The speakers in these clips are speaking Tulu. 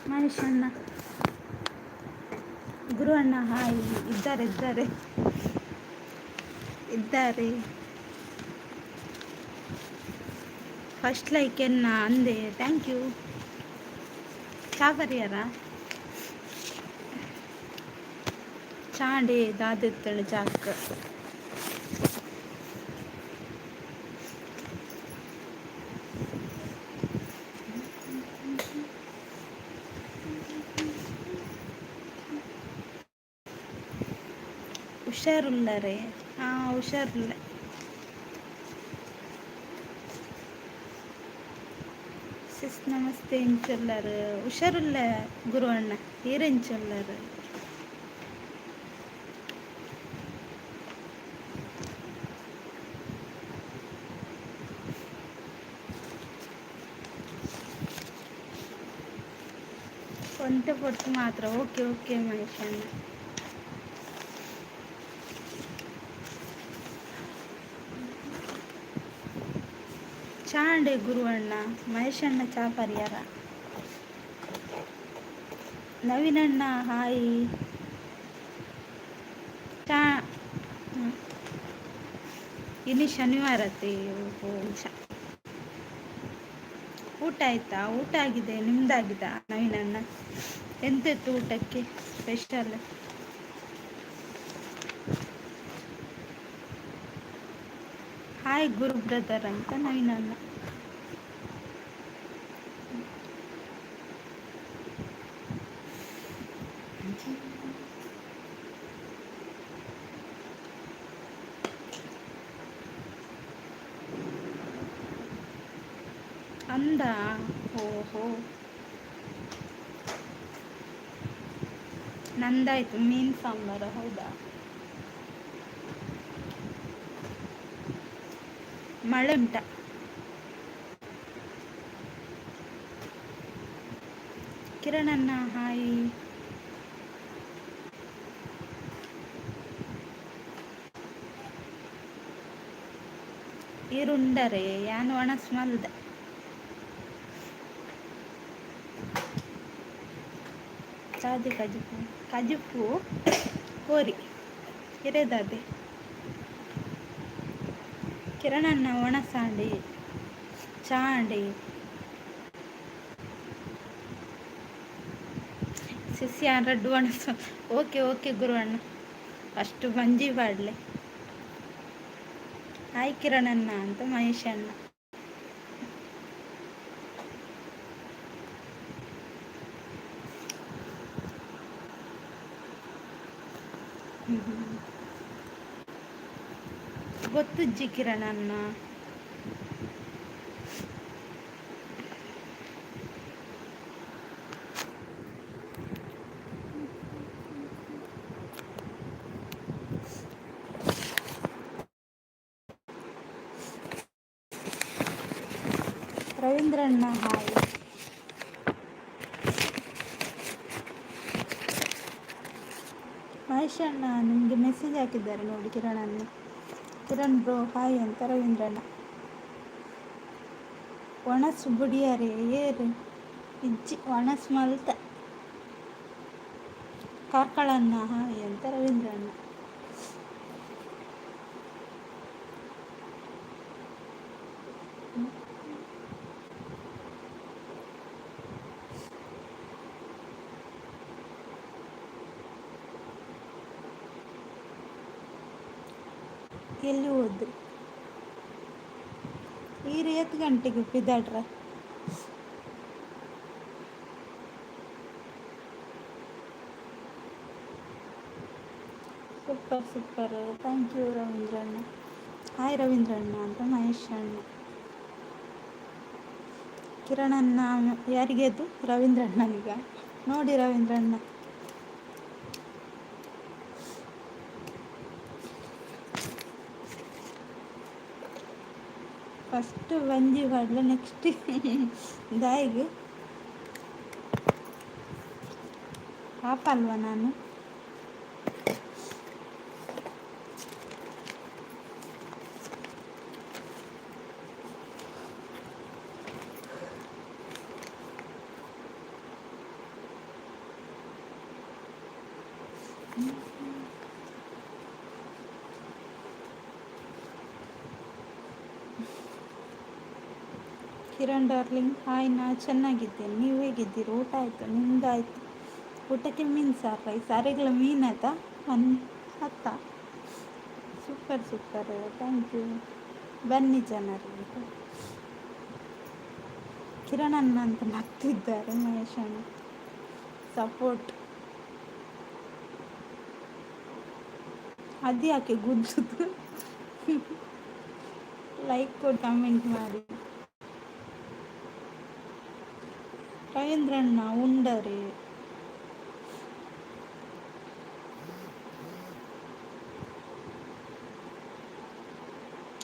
ಮಹೇಶ್ ಅಣ್ಣ, ಗುರು ಅಣ್ಣ ಹಾಯ್. ಇದ್ದಾರೆ, ಇದ್ದಾರೆ, ಇದ್ದಾರೆ. ಫಸ್ಟ್ ಲೈಕ್ ಎನ್ನ ಅಂದೆ. Thank you. ಚಾ ಪರಿಯಾರ? ಚಾಂಡೆ ದಾದೆತ್ತಳು ಚಾಕ್. ಹುಷಾರುಲ್ಲರೇ? ಹಾಂ, ಹುಷಾರಿಲ್ಲ. ಸಿಸ್ ನಮಸ್ತೆ ಇಂಚೊಲ್ಲರು. ಹುಷಾರುಲ್ಲ ಗುರು ಅಣ್ಣ, ಈರೆಂಚೊಲ್ಲರು? ಒಂತೆ ಪೊರ್ತು ಮಾತ್ರ. ಓಕೆ ಓಕೆ ಮಹೇಶ್ ಅಣ್ಣ. ಚಾಂಡೆ ಗುರುವಣ್ಣ. ಮಹೇಶಣ್ಣ ಚಾ ಪರಿಯಾರ? ನವೀನಣ್ಣ ಹಾಯ್. ಚಾ ಇನ್ನು ಶನಿವಾರ. ಚಾ ಊಟ ಆಯ್ತಾ? ಊಟ ಆಗಿದೆ, ನಿಮ್ದಾಗಿದಾ ನವೀನಣ್ಣ? ಎಂತಿತ್ತು ಊಟಕ್ಕೆ ಸ್ಪೆಷಲ್? ಹಾಯ್ ಗುರು ಬ್ರದರ್ ಅಂತ ನವೀನಣ್ಣ. ಅಂದ. ಓಹೋ, ನಂದಾಯ್ತು. ಮೀನು ಸಾಂಬಾರ? ಹೌದಾ? ಮಳೆ ಉಂಟ? ಕಿರಣಣ್ಣ ಹಾಯ್. ಈರುಂಡರೆ? ಯಾನ್ ಒಣಸ್ ಮಲ್ದೆ. ದಾದೆ ಕಜಿಪು? ಕಜಿಪು ಕೋರಿ ಇರೆದಾದೆ. ಕಿರಣಣ್ಣ ಒಣಸಾಂಡಿ ಚಾಂಡಿ. ಸಿಸಿ ರಡ್ಡು ಒಣಸು. ಓಕೆ ಓಕೆ ಗುರುವಣ್ಣ, ಅಷ್ಟು ಬಂಜಿ ಪಾಡ್ಲೆ. ಹಾಯ್ ಕಿರಣಣ್ಣ ಅಂತ ಮಹೇಶ್ ಅಣ್ಣ. ಗೊತ್ತುಜ್ಜಿ ಕಿರಣಣ್ಣ. ರವೀಂದ್ರಣ್ಣ ಹಾಯ್. ಮಹೇಶ್ ಅಣ್ಣ, ನಿಮಗೆ ಮೆಸೇಜ್ ಹಾಕಿದ್ದಾರೆ ನೋಡಿ ಕಿರಣ್ ಅಣ್ಣ. ಕಿರಣ್ ಬ್ರೋ ಹಾಯ್ ಅಂತ ರವೀಂದ್ರಣ್ಣ. ಒಣಸು ಬುಡಿಯಾರೆ ಏರು? ಇಜ್ಜಿ, ಒಣಸ್ ಮಲ್ತ. ಕಾರ್ಕಳಣ್ಣ ಹಾಯ್ ಅಂತ ರವೀಂದ್ರಣ್ಣ. ಎಲ್ಲಿ ಹೋದ್ರಿ? ಈರ್ ಏತ್ ಗಂಟೆಗೆ ಪಿದಾಡ್ರ? ಸೂಪರ್ ಸೂಪರ್, thank you ರವೀಂದ್ರಣ್ಣ. ಹಾಯ್ ರವೀಂದ್ರಣ್ಣ ಅಂತ ಮಹೇಶ್ ಅಣ್ಣ. ಕಿರಣಣ್ಣ ಯಾರಿಗೆ ಅದು? ರವೀಂದ್ರಣ್ಣನಿಗ ನೋಡಿ ರವೀಂದ್ರಣ್ಣ. ಫಸ್ಟ್ ಬಂಜಿ ಪಾಡ್ಲ, ನೆಕ್ಸ್ಟ್ ದಾಯಿಗ್ ಪಾಪ ಅಲ್ವಾ ನಾನು? Kiran darling hi. ನಾ ಚೆನ್ನಾಗಿದ್ದೇನೆ, ನೀವು ಹೇಗಿದ್ದೀರಿ? ಊಟ ಆಯಿತು, ನಿಮ್ದು ಆಯಿತು? ಊಟಕ್ಕೆ ಮೀನು ಸಾರು, ರೈಸ್. ಅರೆಗಳ ಮೀನು ಆಯ್ತಾ? ಒನ್ ಹತ್ತ. Super super, thank you. ಬನ್ನಿ ಜನರು. ಕಿರಣ್ ಅಣ್ಣ ಅಂತ ನಗ್ತಿದ್ದಾರೆ. ಮಹೇಶ್ ಅಣ್ಣ ಸಪೋರ್ಟ್. ಅದ್ಯಾಕೆ ಗುದ್ದುದು? ಲೈಕ್ ಕೊಟ್ಟು ಕಮೆಂಟ್ ಮಾಡಿ. ರವೀಂದ್ರಣ್ಣ ಉಂಡರೆ?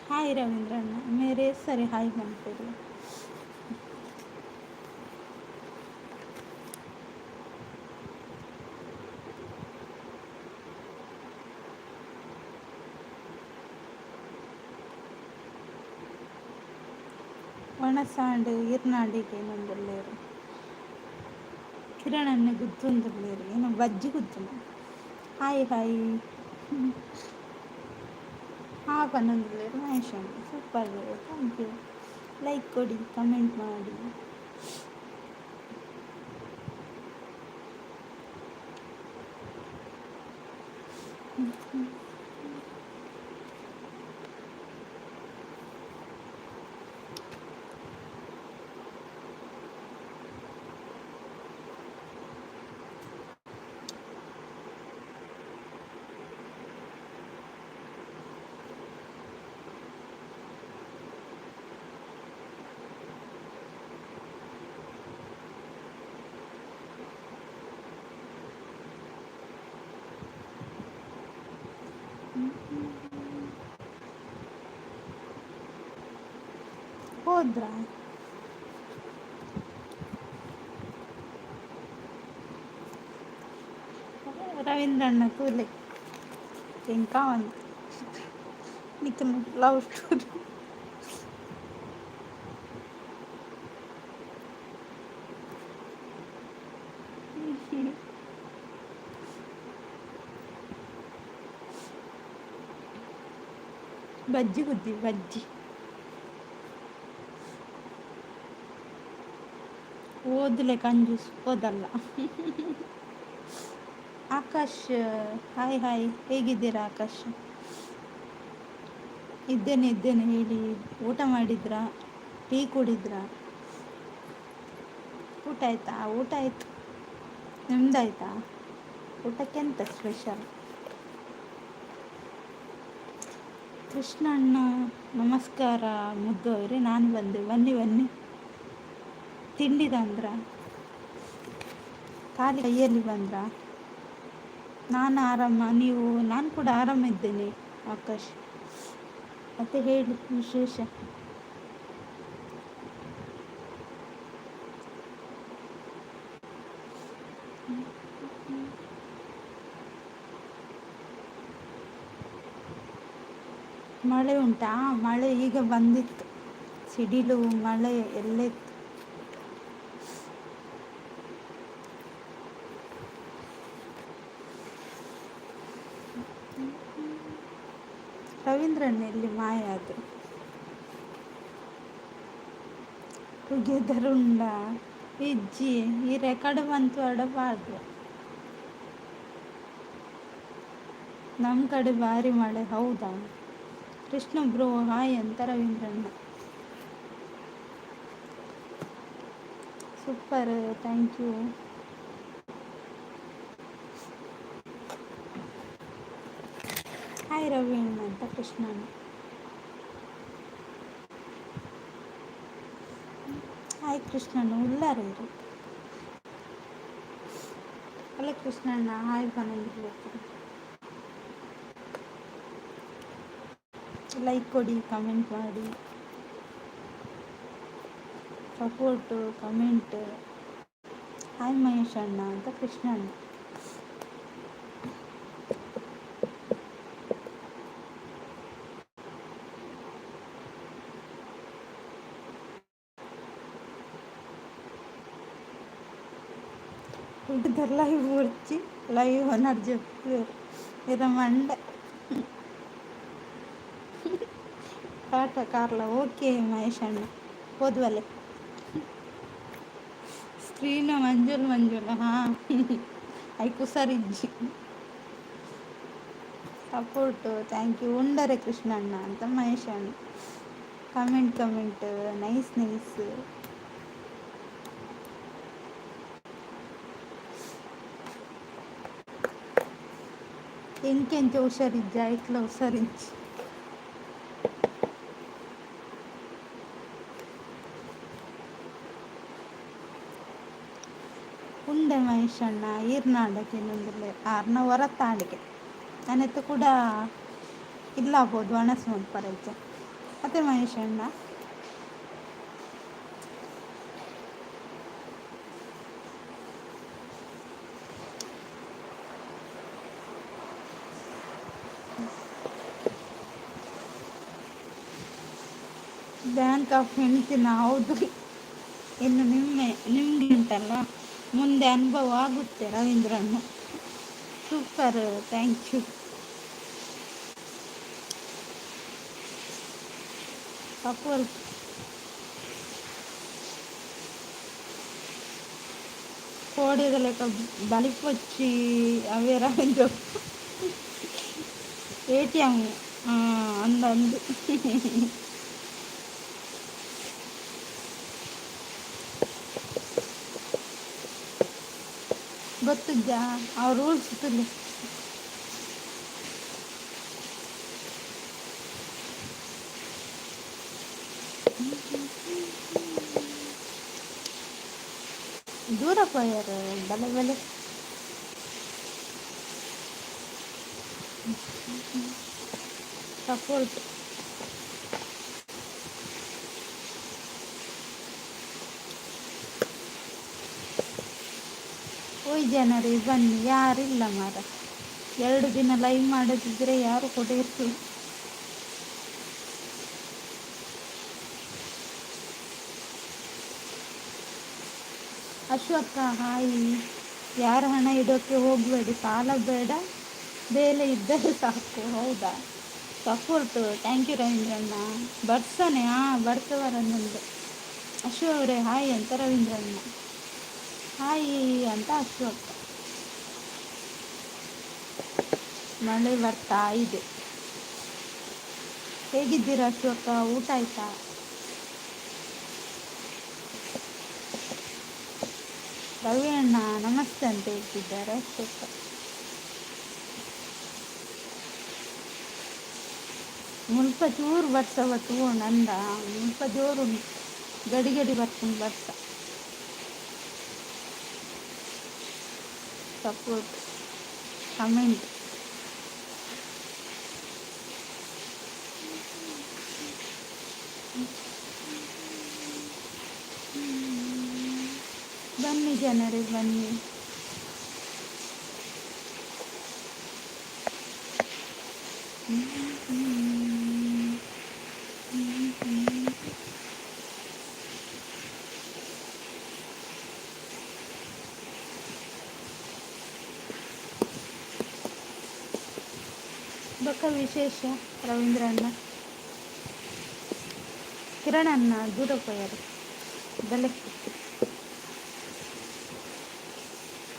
ಹಾಯ್ ರವೀಂದ್ರಣ್ಣ. ಮೇರೆ ಸರಿ ಹಾಯ್ ಬಂತೀರಿ. ಒಣಸಾಂಡ್ ಇರ್ನಾಡಿಗೆ ಏನೊಂದುಲ್ಲೇರು. ಕಿರಣನ್ನೇ ಗುತ್ತೊಂದುಲ್ಲೇರು. ಏನೋ ಬಜ್ಜಿ ಗುತ್ತುನ. ಹಾಯ್ ಹಾಯ್ ಹಾ ಪನ್ನೊಂದುಲ್ಲೇರು ಮಹೇಶ್ ಅಣ್ಣ. Super, thank you. Like ಕೊಡಿ, ಕಮೆಂಟ್ ಮಾಡಿ. ಹೋದ್ರಾ? ರವೀಂದ್ರಣ್ಣ ತೂಲೆ ಎಂಕಾ ಒಂದು ನಿಖಿಲ್ ಲವ್ ಸ್ಟೋರಿ. ಬಜ್ಜಿ ಗುದ್ದಿ ಬಜ್ಜಿ. ಓದ್ಲೆ ಕಂಜೂಸ್ ಓದಲ್ಲ. Akash hi hi. ಹೇಗಿದ್ದೀರಾ ಆಕಾಶ್? ಇದ್ದೇನೆ ಇದ್ದೇನೆ, ಹೇಳಿ. ಊಟ ಮಾಡಿದ್ರಾ? ಟೀ ಕುಡಿದ್ರಾ? ಊಟ ಆಯ್ತಾ? ಊಟ ಆಯ್ತು, ನಿಮ್ದಾಯ್ತಾ? ಊಟಕ್ಕೆಂತ ಸ್ಪೆಷಲ್? ಕೃಷ್ಣಣ್ಣ ನಮಸ್ಕಾರ. ಮುದ್ದು ಅವರೇ, ನಾನು ಬಂದೆ, ಬನ್ನಿ ಬನ್ನಿ. ತಿಂಡಿದಂದ್ರ ಖಾಲಿ ಕೈಯಲ್ಲಿ ಬಂದ್ರ? ನಾನು ಆರಾಮ, ನೀವು? ನಾನು ಕೂಡ ಆರಾಮಿದ್ದೇನೆ ಆಕಾಶ್. ಮತ್ತೆ ಹೇಳಿ ವಿಶೇಷ? ಮಳೆ ಉಂಟಾ? ಮಳೆ ಈಗ ಬಂದಿತ್ತು. ಸಿಡಿಲು ಮಳೆ ಎಲ್ಲ ಇತ್ತು. ರವೀಂದ್ರನ್ ಎಲ್ಲಿ ಮಾಯ ಆದರು? ಟುಗೆದರ್ ಉಂಡ ಇಜ್ಜಿ. ಈ ರೆಕಾರ್ಡ್ ಬಂತು ಅಡಬಾರ್ದು. ನಮ್ಮ ಕಡೆ ಭಾರಿ ಮಳೆ. ಹೌದಾ? ಕೃಷ್ಣ ಬ್ರೋ ಹಾಯ್ ಅಂತ ರವೀಂದ್ರಣ್ಣ. Super, thank you. Hi ರವೀಣ್ಣ ಅಂತ ಕೃಷ್ಣಣ್ಣ. ಹಾಯ್ ಕೃಷ್ಣಣ್ಣ. ಉಲ್ಲಾರ ಇರು ಅಲ್ಲ ಕೃಷ್ಣಣ್ಣ. ಹಾಯ್ ಬಂದಿರ್ಬೇಕು. ಲೈಕ್ ಕೊಡಿ, ಕಮೆಂಟ್ ಮಾಡಿ, ಸಪೋರ್ಟು ಕಮೆಂಟ್. ಹಾಯ್ ಮಹೇಶ್ ಅಣ್ಣ ಅಂತ ಕೃಷ್ಣಣ್ಣ. ಟುಗೆದರ್ ಲೈವ್ వచ్చి ಲೈವ್ అన్నారు చెప్పారు. మండ ಟಾಟಾ ಕಾರ್ಲ. ಓಕೆ ಮಹೇಶ್ ಅಣ್ಣ, ಹೋದ್ವಲೆ. ಸ್ಕ್ರೀನ್ ಮಂಜುಲ್ ಮಂಜುಲ್ ಹಾಂ ಐಕ್ ಹುಷಾರಿಜ್ಜಿ. ಸಪೋರ್ಟು thank you ಉಂಡರೆ ಕೃಷ್ಣಣ್ಣ ಅಂತ ಮಹೇಶ್ ಅಣ್ಣ. Comment comment nice nice. ಎಂಕೆಂಚ ಹುಷಾರಿಜ್ಜ ಐಕ್ಲ ಹುಷಾರಿಜ್ಜಿ. ಉಂಡೆ ಮಹೇಶ್ ಅಣ್ಣ ಈರ್ನಾಡಕ್ಕೆ ಇನ್ನೊಂದಿಲ್ಲ ಆರ್ನ ಹೊರತಾಡಿಗೆ ನಾನೆತ್ತು ಕೂಡ ಇಲ್ಲ ಆಗ್ಬೋದು ಒಣಸು ಮಲ್ಪರೆಜ್ಜ ಅತ್ತೆ ಮಹೇಶ್ ಅಣ್ಣ. ಬ್ಯಾಂಕ್ ಆಫ್ ಹೆಂಡ್ತಿನ? ಹೌದು, ಇನ್ನು ನಿಮಗೆ ಉಂಟಲ್ಲ ಮುಂದೆ ಅನುಭವ ಆಗುತ್ತೆ ರವೀಂದ್ರಣ್ಣ. Super, thank you. Support. ಕೋಡಿದ ಲೆಕ್ಕ ಬಲಿಪೊಚ್ಚಿ ಅವೇ ರವೀಂದ್ರ ಎ.ಟಿ.ಎಂ ಅಂದಂದು. ಗೊತ್ತಿದ್ಯಾ ಆ ರೂಲ್ಸ್ ತುಲಿ. ದೂರ ಪೋಯರ್ ಬಲೆ ಬಲೆ. ಸಪೋರ್ಟ್. ಓಯ್ ಜನರೇ ಬನ್ನಿ, ಯಾರಿಲ್ಲ ಮಾರ. 2 ದಿನ ಲೈವ್ ಮಾಡದಿದ್ದರೆ ಯಾರು ಕೂಡ ಇರ್ತಿಲ್ಲ. ಅಶ್ವಕ್ಕ ಹಾಯ್. ಯಾರ ಹಣ ಇಡೋಕ್ಕೆ ಹೋಗಬೇಡಿ, ಸಾಲ ಬೇಡ, ಬೇಲೆ ಇದ್ದರೆ ಸಾಕು. ಹೌದಾ? Support thank you ರವೀಂದ್ರಣ್ಣ. ಬರ್ಸನೆ ಹಾಂ ಬರ್ಸವರನ್ನೊಂದು. ಅಶು ಅವರೇ ಹಾಯ್ ಅಂತ ರವೀಂದ್ರಣ್ಣ. ಹಾಯ್ ಅಂತ ಅಶೋಕ. ಮಳೆ ಬರ್ತಾ ಇದೆ. ಹೇಗಿದ್ದೀರಾ ಅಶೋಕ? ಊಟ ಆಯ್ತಾ? ರವಿ ಅಣ್ಣ ನಮಸ್ತೆ ಅಂತ ಹೇಳ್ತಿದ್ದಾರೆ ಅಶೋಕ. ಮುಲ್ಪ ಚೂರು ಬರ್ಸ ತೂವೊಂಡು ಅಂದ ಮುಲ್ಪ ಜೋರು ಉಂಟು, ಗಡಿ ಗಡಿ ಬರ್ಪುಂಡು ಬರ್ಸ. Support comment. ಬನ್ನಿ ಜನರೇ ಬನ್ನಿ. ಬೊಕ್ಕ ವಿಶೇಷ ರವೀಂದ್ರಣ್ಣ? ಕಿರಣಣ್ಣ ದೂರ ಪೋಯರು ಬಲೆ.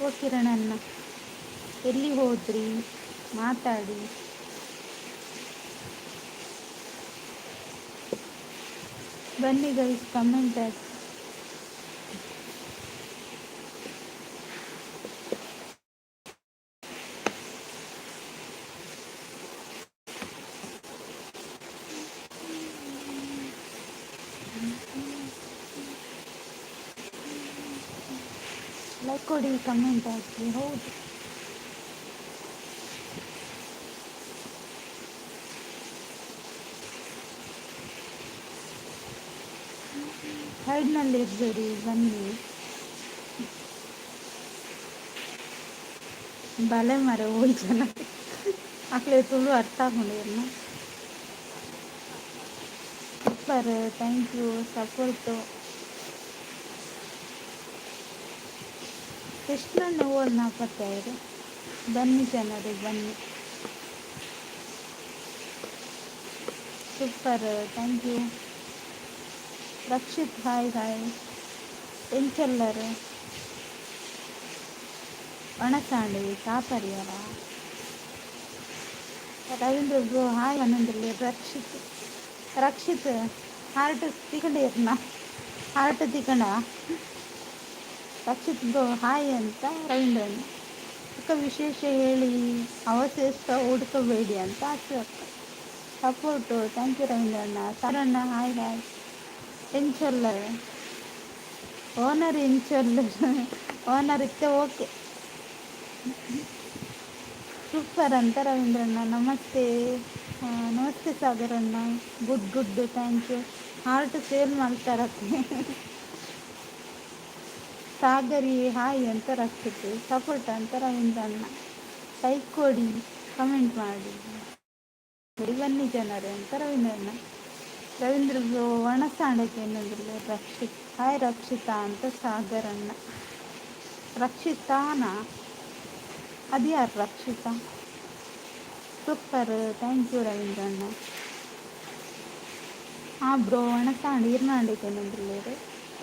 ಓ ಕಿರಣಣ್ಣ ಎಲ್ಲಿ ಹೋದ್ರಿ? ಮಾತಾಡಿ. ಬನ್ನಿ ಗೈಸ್, ಕಮೆಂಟ್ ಹಾಕಿ. ಲೈಕ್ ಕೊಡಿ, ಕಮೆಂಟ್ ಹಾಕಿ. ಹೌದು, ಹೈಡ್ನಲ್ಲಿ ಇರಬೇಡಿ, ಬನ್ನಿ. ಬಲೆ ಮರ ಓಯ್ ಜನ ಅಕ್ಲೆ ತುಳು ಅರ್ಥ ಆಗುಂಡು. Super, thank you. Support. Krishnanna ಓಲ್ ನಾಪತ್ತೆ? ಬನ್ನಿ ಜನರೇ ಬನ್ನಿ. Super, thank you. Rakshit hi hi. ಎಂಚೆಲ್ಲರು? ಒಣಸಾಂಡ್ ಚಾಪರಿಯರ. ರವೀಂದ್ರ ಬ್ರೋ ಹಾಯ್ ಅನ್ನೊಂದಿಲ್ಲ ರಕ್ಷಿತ್. ರಕ್ಷಿತ್ ಹಾರ್ಟ್ ತಿಕಂಡಿರ್ನ, ಹಾರ್ಟ್ ತಿಕಂಡ. ರಕ್ಷಿತ್ ಬ್ರೋ ಹಾಯ್ ಅಂತ ರವೀಂದ್ರನ್. ಅಕ್ಕ ವಿಶೇಷ ಹೇಳಿ, ಅವಶೇಷ ಹುಡ್ಕಬೇಡಿ ಅಂತ ಅಶೋಕ್. ಸಪೋರ್ಟು, thank you ರವೀಂದ್ರಣ್ಣ. ಸರಣ್ಣ hi hi. ಎಂಚೊಲ್ಲರ್ ಓನರ್, ಎಂಚೊಲ್ಲರ್ ಓನರ್ ಇತ್ತೆ? ಓಕೆ, ಸೂಪರ್ ಅಂತ ರವೀಂದ್ರಣ್ಣ. Namaste, namaste ಸಾಗರಣ್ಣ. Good good, thank you. Heart sale ಮಾಡ್ತಾರತ್ತೆ. Sagari hi ಅಂತ ರಕ್ಷಿತ್. ಸಪೋರ್ಟ್ ಅಂತ ರವೀಂದ್ರಣ್ಣ. ಲೈಕ್ ಕೊಡಿ, ಕಮೆಂಟ್ ಮಾಡಿ, ಬನ್ನಿ ಜನರೇ ಅಂತ ರವೀಂದ್ರಣ್ಣ. ರವೀಂದ್ರ ಒಣಸಾಂಡಕ್ಕೆ ಏನಂದ್ರೆ ರಕ್ಷಿತ್. ಹಾಯ್ ರಕ್ಷಿತಾ ಅಂತ ಸಾಗರಣ್ಣ. ರಕ್ಷಿತಾನಾ? ಅದ್ಯಾರು ರಕ್ಷಿತಾ? ಸೂಪರ್, thank you ರವೀಂದ್ರಣ್ಣ. ಹಾಂ ಬ್ರೋ, ಒಣಸಾಂಡ್ ಈರ್ನಾಂಡಿಗೆ ಏನಂದ್ರೆ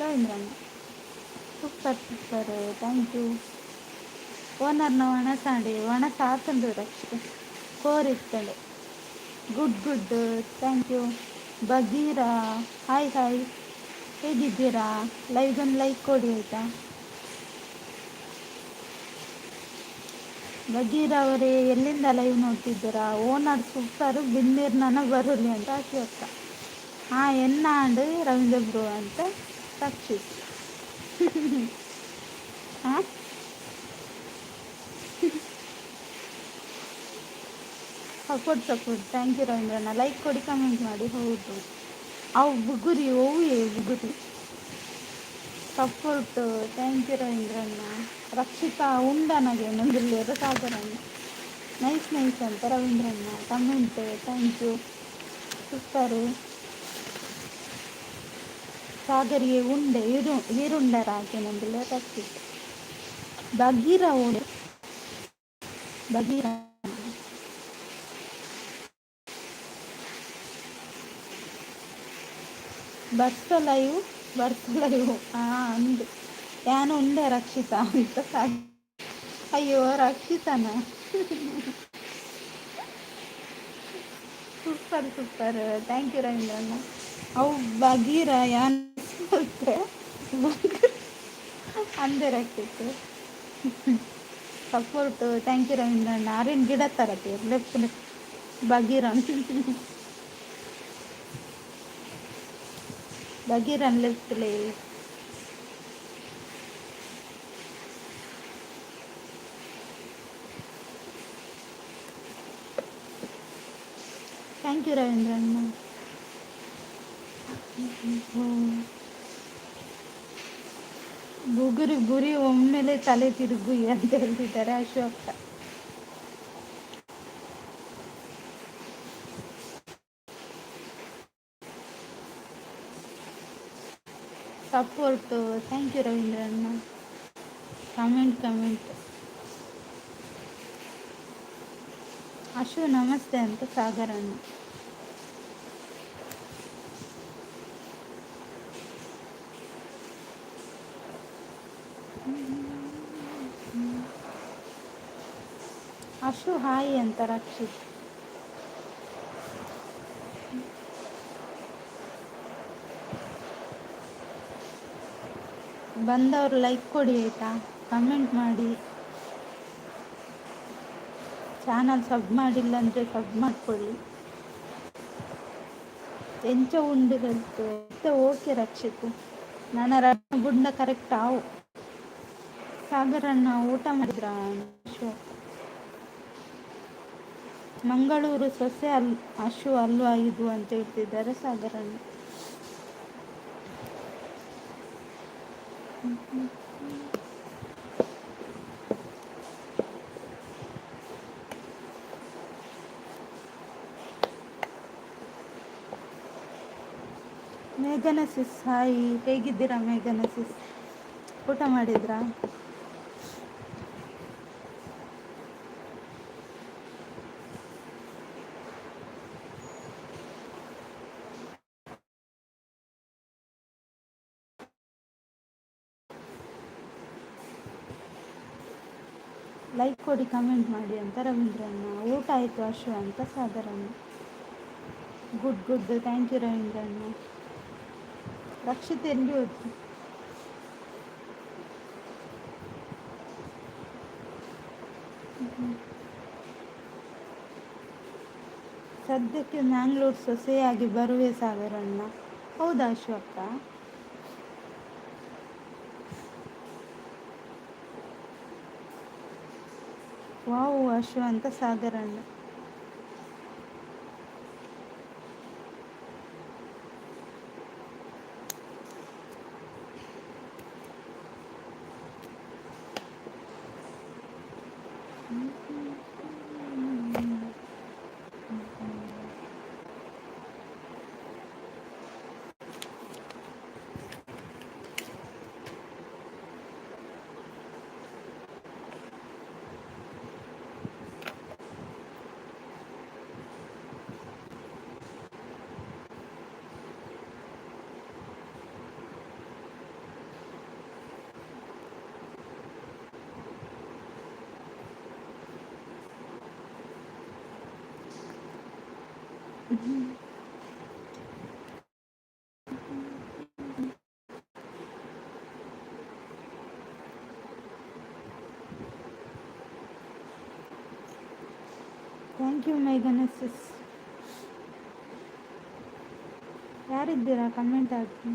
ರವೀಂದ್ರಣ್ಣ. Super super, thank you. ಓನರ್ನ ಒಣಸಾಂಡಿ ಒಣಸ ಆತಂದು ರಕ್ಷಿತ ಕೋರಿತ್ತಳೆ. Good good, thank you. Bagheera hi hi, ಹೇಗಿದ್ದೀರಾ? ಲೈವ್ಗೊಂದು ಲೈಕ್ ಕೊಡಿ ಆಯಿತಾ? ಬಗೀರ ಅವರೇ, ಎಲ್ಲಿಂದ ಲೈವ್ ನೋಡ್ತಿದ್ದೀರಾ? ಓನರ್ ಸೂಪರ್, ಬಿಂದಿರ್ನನ ಬರಲಿ ಅಂತ ಅಶೋಕ. ಹಾಂ, ಎನ್ನಾಂಡ್ ರವೀಂದ್ರ ಬ್ರೋ ಅಂತ ರಕ್ಷಿತ್. ಹಾಂ, ಸಪೋರ್ಟ್ ಸಪೋರ್ಟ್, thank you ರವೀಂದ್ರಣ್ಣ. Like ಕೊಡಿ, ಕಮೆಂಟ್ ಮಾಡಿ. ಹೌದು, ಅವು ಬುಗುರಿ ಓವಿ ಬುಗುರಿ. ಸಪೋರ್ಟ್, thank you ರವೀಂದ್ರಣ್ಣ. ರಕ್ಷಿತಾ ಉಂಡನಗೆ ನಂದಿಲ್ಲ ಸಾಗರಣ್ಣ. ನೈಸ್ ನೈಸ್ ಅಂತ ರವೀಂದ್ರಣ್ಣ. Comment, thank you. Super. ಸಾಗರಿಗೆ ಉಂಡೆ ಇರು ಈರುಂಡರ ಹಾಕೇನಂದಿಲ್ಲ ರಕ್ಷಿತ್. ಬಗೀರ ಉಂಡೆ ಬಗೀರ. ಬರ್ಸ ಲೈವ್, ಬರ್ಸ ಲೈವ್. ಹಾಂ, ಅಂದು ಯಾನು ಉಂಡೆ ರಕ್ಷಿತಾ ಅಂತ. ಅಯ್ಯೋ ರಕ್ಷಿತಾನ. ಸೂಪರ್ ಸೂಪರ್, thank you ರವೀಂದ್ರಣ್ಣ. ಅವು ಬಗೀರ ಯಾನ್ ಅಂದೆ ರಕ್ಷಿತ್. ಸಪೋರ್ಟು, thank you ರವೀಂದ್ರಣ್ಣ. ಅರೇನು ಗಿಡ ತರತಿ ಲೆಫ್ಟ್ ಲೆಫ್ಟ್ ಬಗೀರನ್, ಬಗೀರನ್ ಲೆಫ್ಟ್ ಲೇ. Thank you ರವೀಂದ್ರಣ್ಣ. ಬುಗುರಿ ಬುರಿ ಒಮ್ಮೆಲೆ ತಲೆ ತಿರುಗು ಅಂತ ಹೇಳ್ತಿದ್ದಾರೆ ಅಶೋಕ. ಸಪೋರ್ಟು, thank you ರವೀಂದ್ರಣ್ಣ. Comment comment. Ashu ನಮಸ್ತೆ ಅಂತ ಸಾಗರಣ್ಣ. ಅಶು ಹಾಯ್ ಅಂತ ರಕ್ಷಿತ್. ಬಂದವರು ಲೈಕ್ ಕೊಡಿ ಆಯಿತಾ? ಕಮೆಂಟ್ ಮಾಡಿ. ಚಾನಲ್ ಸಬ್ ಮಾಡಿಲ್ಲ ಅಂದರೆ ಸಬ್ ಮಾಡಿಕೊಳ್ಳಿ. ಎಂಚ ಉಂಡು ಹೇಳ್ತು. ಓಕೆ ರಕ್ಷಿತ್, ನನ್ನ ಗುಂಡ ಕರೆಕ್ಟ್ ಆವು. ಸಾಗರಣ್ಣ ಊಟ ಮಾಡಿದ್ರ? ಅಶೋಕ್ ಮಂಗಳೂರು ಸೊಸೆ ಅಲ್ ಅಶು ಅಲ್ವಾ ಇದು ಅಂತ ಹೇಳ್ತಿದ್ದಾರೆ ಸಾಗರಣ್ಣ. ಮೇಘನ ಸಿಸ್ ಹಾಯ್, ಹೇಗಿದ್ದೀರಾ ಮೇಘನ ಸಿಸ್? ಊಟ ಮಾಡಿದ್ರಾ? ಲೈಕ್ ಕೊಡಿ, ಕಮೆಂಟ್ ಮಾಡಿ ಅಂತ ರವೀಂದ್ರಣ್ಣ. ಊಟ ಆಯಿತು ಅಶು ಅಂತ ಸಾಗರಣ್ಣ. ಗುಡ್ ಗುಡ್, thank you ರವೀಂದ್ರಣ್ಣ. ರಕ್ಷಿತ್ ಎಲ್ಲಿ ಹೋದ್ರು? ಸದ್ಯಕ್ಕೆ ಮ್ಯಾಂಗ್ಳೂರ್ ಸೊಸೆಯಾಗಿ ಬರುವೆ ಸಾಗರಣ್ಣ. ಹೌದಾ ಅಶೋಕ? ವಾವ್ ಅಶು ಅಂತ ಸಾಗರಣ್ಣ. Thank you ಮೇಘನ ಸಿಸ್. ಯಾರಿದ್ದೀರಾ ಕಮೆಂಟ್ ಹಾಕಿ.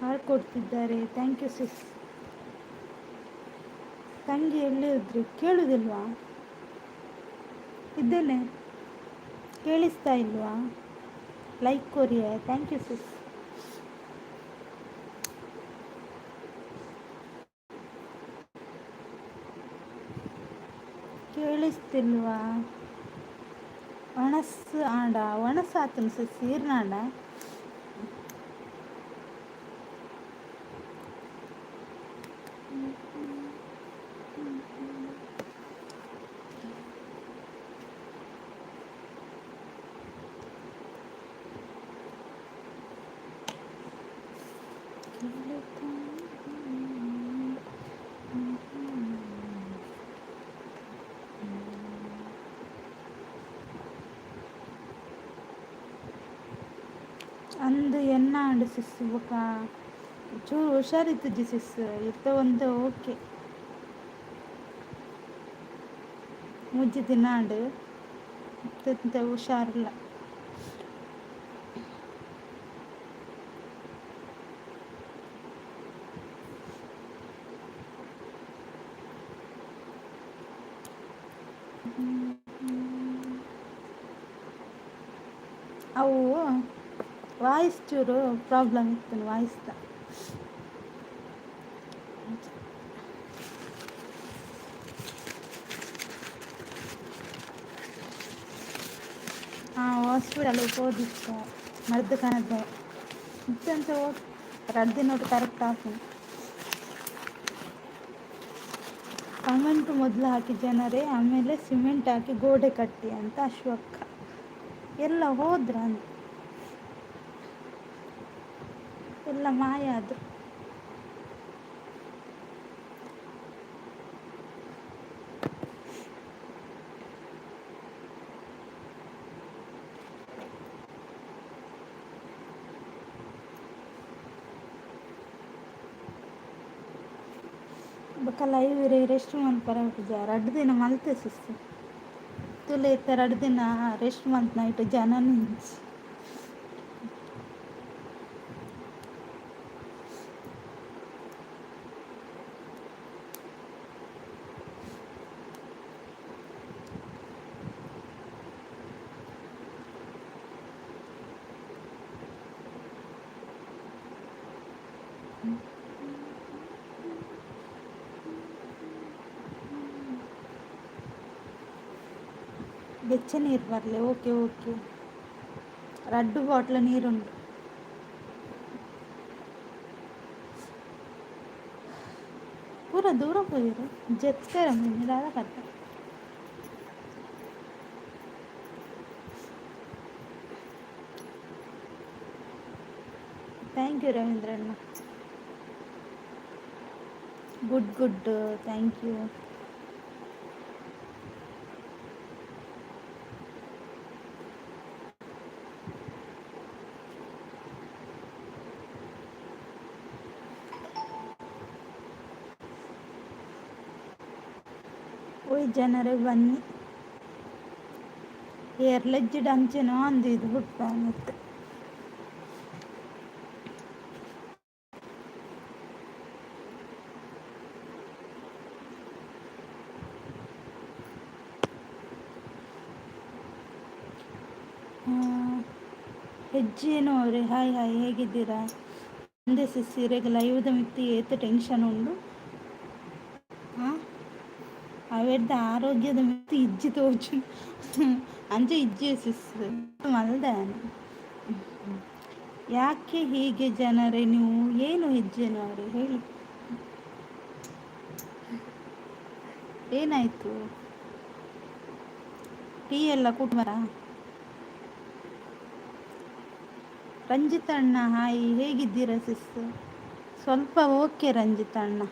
ಹಾಳು ಕೊಡ್ತಿದ್ದಾರೆ, thank you sis. ತಂಗಿ ಎಲ್ಲಿ ಹೋದ್ರಿ? ಕೇಳುವುದಿಲ್ವಾ? ಇದ್ದೇನೆ, ಕೇಳಿಸ್ತಾ ಇಲ್ವಾ? Like Korea, thank you sis. ಕೇಳಿಸ್ತಿಲ್ವಾ? ಒಣಸ್ ಆಂಡ ಒಣಸ್ ಆತನ ಸಿಸ್ ಈರ್ನಾಂಡ. ಅಂದು ಎನ್ನ ಆಂಡ್ ಸಿಸ್. ಬೊಕ ಚೂರು ಹುಷಾರಿತ್ತುಜಿ ಸಿಸ್, ಇತ್ತ ಒಂದು ಓಕೆ. ಮೂಜಿ ದಿನ ಆಂಡ್, ಇತ್ತೆ ಹುಷಾರಿಲ್ಲ. ಅವು ವಾಯ್ಸ್ ಚೂರು ಪ್ರಾಬ್ಲಮ್ ಇತ್ತು ವಾಯ್ಸ್ದ. ಹಾಂ, ಹಾಸ್ಪಿಟಲ್ ಪೋದಿತ್ತ, ಮರ್ದ್ ಕನದ ಇತ್ತಂತ. ಓಕೆ, ರಡ್ಡ್ ದಿನೊಟು ಕರೆಕ್ಟ್ ಆಪುಂಡು. ಕಮೆಂಟ್ ಮೊದಲು ಹಾಕಿ ಜನರೇ, ಆಮೇಲೆ ಸಿಮೆಂಟ್ ಹಾಕಿ ಗೋಡೆ ಕಟ್ಟಿ ಅಂತ ಅಶ್ವಕ್ಕ. ಎಲ್ಲ ಹೋದ್ರ ಅಂತ, ಎಲ್ಲ ಮಾಯ ಆದರು. ಬೊಕ ಲೈವ್ ಇರೆ ರೆಸ್ಟ್ ಮನ್ಪರೆ ಆಪುಜ. ರಡ್ಡ್ ದಿನ ಮಲ್ತೆ ಸಿಸ್. ತುಲೆ ಇತ್ತೆ ರಡ್ಡ್ ದಿನ ರೆಸ್ಟ್ ಮಲ್ತ್ ನೈಟ್ ಜನನೇ ಇಜ್ಜಿ. ಬೆಚ್ಚ ನೀರು ಬರಲಿ, ಓಕೆ ಓಕೆ. ರಡ್ಡು ಬಾಟ್ಲ್ ನೀರುಂಟು. ಪೂರ ದೂರ ಪೋಯಿರು ಜೆತ್ತೆರ ಮಿನಿ ದಾದ ಕತೆ. Thank you ರವೀಂದ್ರಣ್ಣ. Good good, thank you. ಓಯ್ ಜನರೇ ಬನ್ನಿ. ಏರ್ಲೆಜ್ಜಿಡ್ ಅಂಚೆನೋ ಅಂದು ಇದು ಬುಟ್ಪ ಮತ್ತೆ. ಹೆಜ್ಜೇನು ಅವರೇ, ಹಾಯ್ ಹಾಯ್, ಹೇಗಿದ್ದೀರಾ? ಒಂದೇ ಸಿಸ್, ಇರೆಗ್ ಲೈವ್ದ ಮಿತ್ತ್ ಏತ್ ಟೆನ್ಷನ್ ಉಂಡು. ಹಾಂ, ಅವೆಡ್ದ ಆರೋಗ್ಯದ ಮಿತ್ತ್ ಇಜ್ಜಿ ತೋಜು ಅಂಚ ಇಜ್ಜಿ ಸಿಸ್ ಮಲ್ದೆ. ಯಾಕೆ ಹೀಗೆ ಜನರೇ ನೀವು? ಏನು ಹೆಜ್ಜೆನು ಅವರೇ, ಹೇಳಿ ಏನಾಯಿತು? ಟೀ ಎಲ್ಲ ಕುಡ್ಮರಾ? ರಂಜಿತಣ್ಣ ಹಾಯ್, ಹೇಗಿದ್ದೀರಾ ಸಿಸ್? ಸ್ವಲ್ಪ ಓಕೆ ರಂಜಿತಣ್ಣ,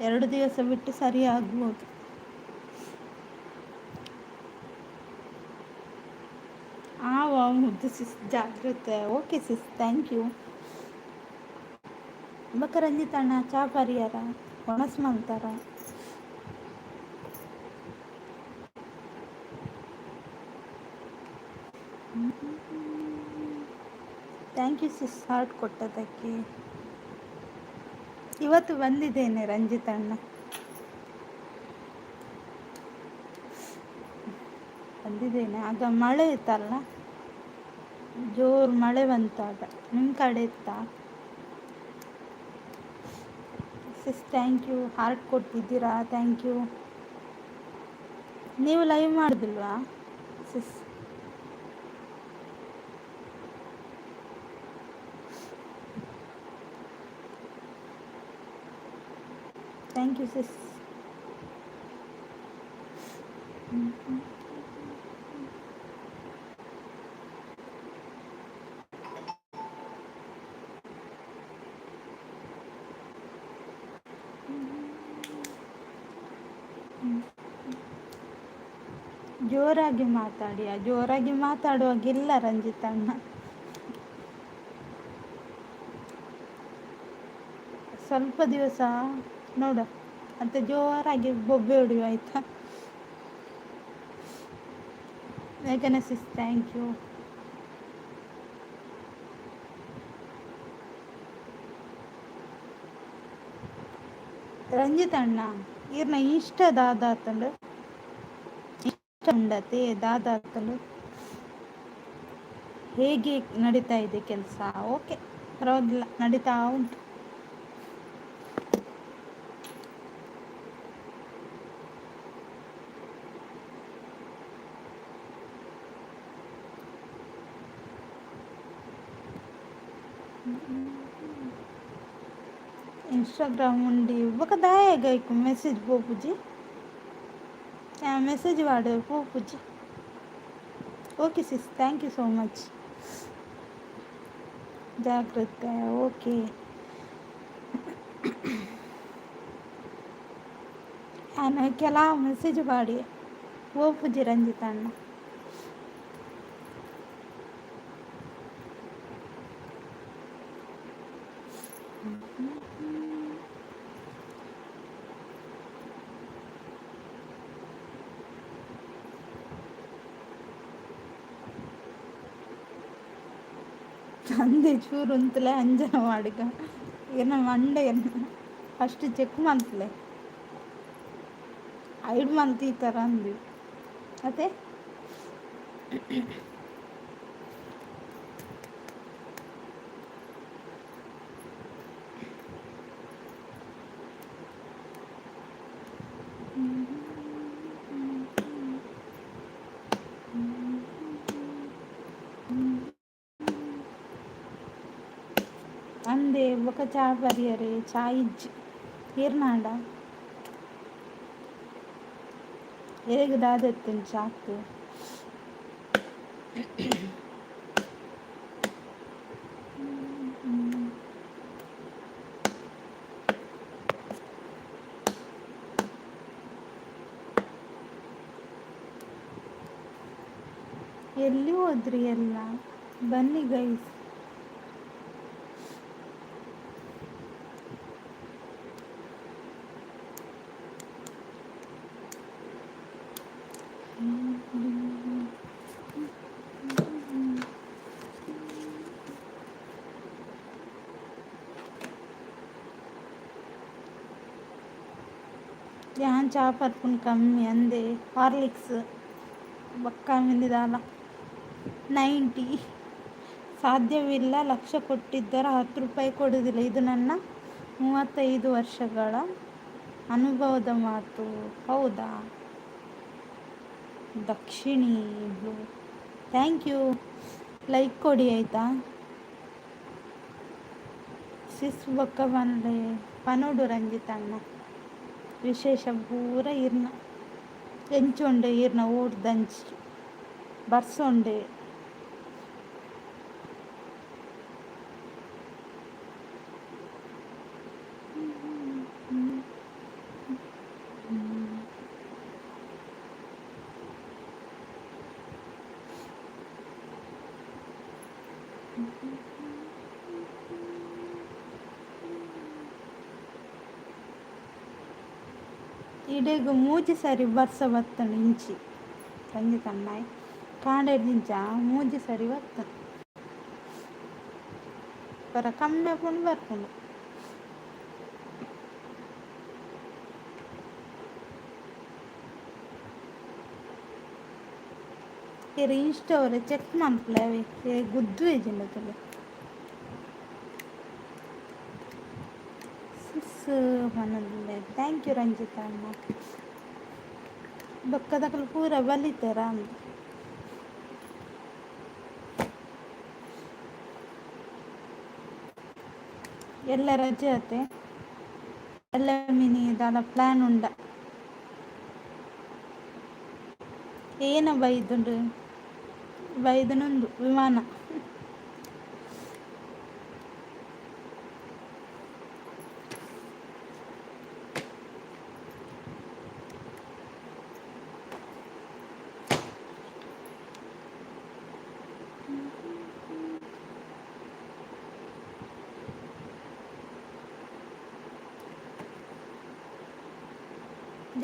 2 ದಿವಸ ಬಿಟ್ಟು ಸರಿ ಆಗ್ಬೋದು. ಮುದ್ದು ಸಿಸ್, ಜಾಗ್ರತೆ. Okay sis, thank you. ಬೊಕ ರಂಜಿತಣ್ಣ ಚಾ ಪರಿಯರ ಒಣಸ್ ಮಲ್ತಾರ? Thank you sis heart ಕೊಟ್ಟದಕ್ಕೆ. ಇವತ್ತು ಬಂದಿದ್ದೇನೆ ರಂಜಿತಣ್ಣ, ಬಂದಿದ್ದೇನೆ. ಆಗ ಮಳೆ ಇತ್ತಲ್ಲ, ಜೋರು ಮಳೆ ಬಂತು ಆಗ. ನಿಮ್ಮ ಕಡೆ ಇತ್ತಾ ಸಿಸ್? Thank you, heart ಕೊಟ್ಟಿದ್ದೀರಾ, thank you. ನೀವು live ಮಾಡೋದಿಲ್ವಾ Sis? Thank you sis. ಜೋರಾಗಿ ಮಾತಾಡಿ. ಜೋರಾಗಿ ಮಾತಾಡುವಾಗಿಲ್ಲ ರಂಜಿತಣ್ಣ. ಸ್ವಲ್ಪ ದಿವಸ ನೋಡು ಅಂತ ಜೋರಾಗಿ ಬೊಬ್ಬೆ ಹೊಡೆಯುವ, ಆಯಿತಾ? ಮೇಘನ ಸಿಸ್, thank you. Ranjit ಅಣ್ಣ, ಈರ್ನ ಇಷ್ಟ ದಾದಾತಂಡು ಇಷ್ಟ ಉಂಡತೆ ದಾದಾತಂಡು. ಹೇಗೆ ನಡೀತಾ ಇದೆ ಕೆಲಸ? ಓಕೆ, ಪರವಾಗಿಲ್ಲ, ನಡೀತಾ ಉಂಟು. ಇನ್ಸ್ಟಾಗ್ರಾಮ್ ಉಂಡಿ ಬೊಕ ದಾಯೆಗ್ ಐಕ್ ಮೆಸೇಜ್ ಪೋಪುಜಿ? ಮೆಸೇಜ್ ಪಾಡ್ ಪೋಪುಜಿ. Okay sis, thank you so much. ಜಾಗ್ರತೆ. ಓಕೆ, ಯಾನ್ ಕೆಲವು ಮೆಸೇಜ್ ಪಾಡಿ ಪೋಪುಜಿ ರಂಜಿತಣ್ಣ. ಅಂದೆ ಚೂರು ಉಂತುಲೆ ಅಂಜನ ವಾಡಿಗ ಎನ್ನ ಮಂಡೆ ಫಸ್ಟ್ ಚೆಕ್ ಮಲ್ತ್ಲೆ, ಐಡ್ ಮಲ್ತ್ ಈ ಥರ ಅಂದು ಅತ್ತೆ. ಅಂದೆ ಬೊಕ ಚಾ ಪರಿಯರೆ? ಚಾ ಇಜ್ಜಿ. ಈರ್ನಾಂಡ ಏರೆಗ್ ದಾದ ಇತ್ತುಂಡು ಚಾಕ್? ಎಲ್ಲಿ ಹೋದ್ರಿ ಎಲ್ಲ? ಬನ್ನಿ ಗೈಸ್. ಯಾನ್ ಚಾ ಪರ್ಪುನ್ ಕಮ್ಮಿ ಅಂದೆ ಹಾರ್ಲಿಕ್ಸ್ ಬೊಕ್ಕ ಮಿಂದಿದಾಲ 90. ಸಾಧ್ಯವಿಲ್ಲ, ಲಕ್ಷ ಕೊಟ್ಟಿದ್ದರೆ 10 ರೂಪಾಯಿ ಕೊಡುವುದಿಲ್ಲ. ಇದು ನನ್ನ 35 ವರ್ಷಗಳ ಅನುಭವದ ಮಾತು. ಹೌದಾ ದಕ್ಷಿಣಿ ಬ್ಲೂ? Thank you. Like ಕೊಡಿ ಆಯಿತಾ? ಸಿಸ್ ಬೊಕ್ಕ ಪನ್ಲೆ ಪನೊಡು ರಂಜಿತಣ್ಣ ವಿಶೇಷ ಪೂರ ಇರ್ನ ಎಂಚ ಈರ್ನ ಊರ್ದಂಚಿ ಬರ್ಸೊಂಡೆ. ಇಡೆಗ್ ಮೂಜಿ ಸರಿ ಬರ್ಸ ಬತ್ತುಂಡು ಇಂಚಿ ರಂಜಿತಣ್ಣಾಯ್ ಕಾಂಡೆಡ್ದಿಂಚ ಮೂಜಿ ಸರಿ ಬತ್ತುಂಡು. ಪೂರ ಕಮ್ಮಿ ಆಪುಂಡು ಬರ್ಪುಂಡು. ಇರ್ ಇನ್ಸ್ಟಾ ಒರ ಚೆಕ್ ಮನ್ಪುಲೆ ಅವೆ ಗುದ್ದು ಇಜ್ಜಿಂಡ ತೂಲೆ. ಸಿಸ್ ಪನೊಂದುಲ್ಲೆರ್. Thank you Ranjita ಅಣ್ಣ. ಬೊಕ್ಕದಕುಲು ಪೂರ ಬಲಿತೆರಾ ಅಂದ್. ಎಲ್ಲ ರಜೆ ಆತೆ? ಎಲ್ಲ ಮಿನಿ ದಾಲ ಪ್ಲಾನ್ ಉಂಡ? ಏನ ಬೈದುಂಡು? ಬೈದುನುಂದು ವಿಮಾನ.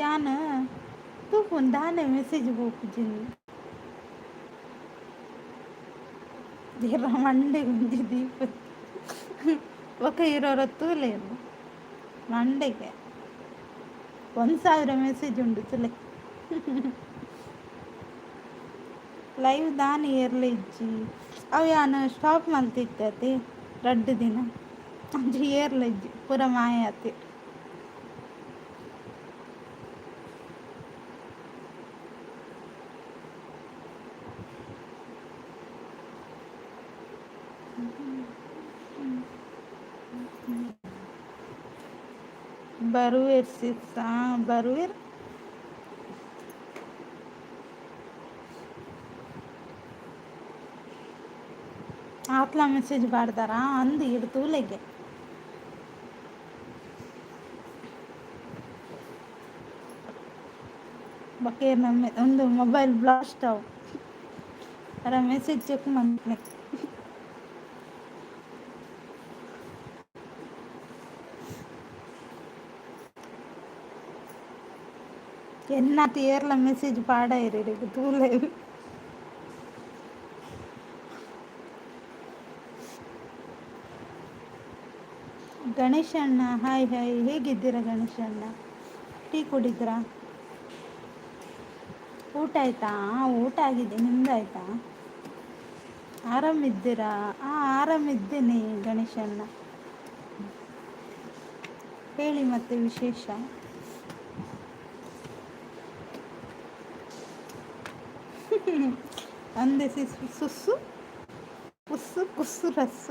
ಯಾನ್ ತೂಪುನ್ ದಾನೆ ಮೆಸೇಜ್ ಪೋಪುಜಿಂದ್. ಇರ್ನ ಮಂಡೆಗ್ ಒಂಜಿ ದೀಪ ಬೊಕ ಇರೋರ ತೂಲೆ ಮಂಡೆಗೆ 1000 ಮೆಸೇಜ್ ಉಂಡು ತೂಲೆ. ಲೈವ್ ದಾನೆ ಏರ್ಲ ಇಜ್ಜಿ. ಅವು ಯಾನ್ ಸ್ಟಾಪ್ ಮಲ್ತಿತ್ತೆ ಅತೆ ರಡ್ಡ್ ದಿನ ಅಂಚ ಏರ್ಲ ಇಜ್ಜಿ ಪೂರ ಮಾಯ ಆತೆ. ಬರುವೆರ್ ಸಿಸ್, ಬರುವೆರ್. ಆತ್ಲ ಮೆಸೇಜ್ ಪಾಡ್ದಾರಾ? ಅಂದ್ ಈರ್ ತೂಲೆಗೆ. ಬೊಕ ಈರ್ನ ಉಂದು ಮೊಬೈಲ್ ಬ್ಲಾಸ್ಟ್ ಆವು. ಅರ ಮೆಸೇಜ್ ಚೆಕ್ ಮನ್ಪುಲೆ. ಎನ್ನಾತ್ ಏರ್ಲ ಮೆಸೇಜ್ ಪಾಡಯೆರ್ ಇರೆಗ್ ತೂಲೆ. ಗಣೇಶಣ್ಣ ಹಾಯ್ ಹಾಯ್. ಹೇಗಿದ್ದೀರಾ ಗಣೇಶಣ್ಣ? ಟೀ ಕುಡಿದ್ರಾ? ಊಟ ಆಯ್ತಾ? ಊಟ ಆಗಿದೆ, ನಿಮ್ದಾಯ್ತಾ? ಆರಾಮಿದ್ದೀರಾ? ಹಾಂ, ಆರಾಮಿದ್ದೇನೆ ಗಣೇಶಣ್ಣ. ಹೇಳಿ ಮತ್ತೆ ವಿಶೇಷ? ಅಂದೆ ಸಿಸ್ ಸುಸ್ಸು ಉಸ್ಸು ಕುಸ್ಸು ರಸ್ಸ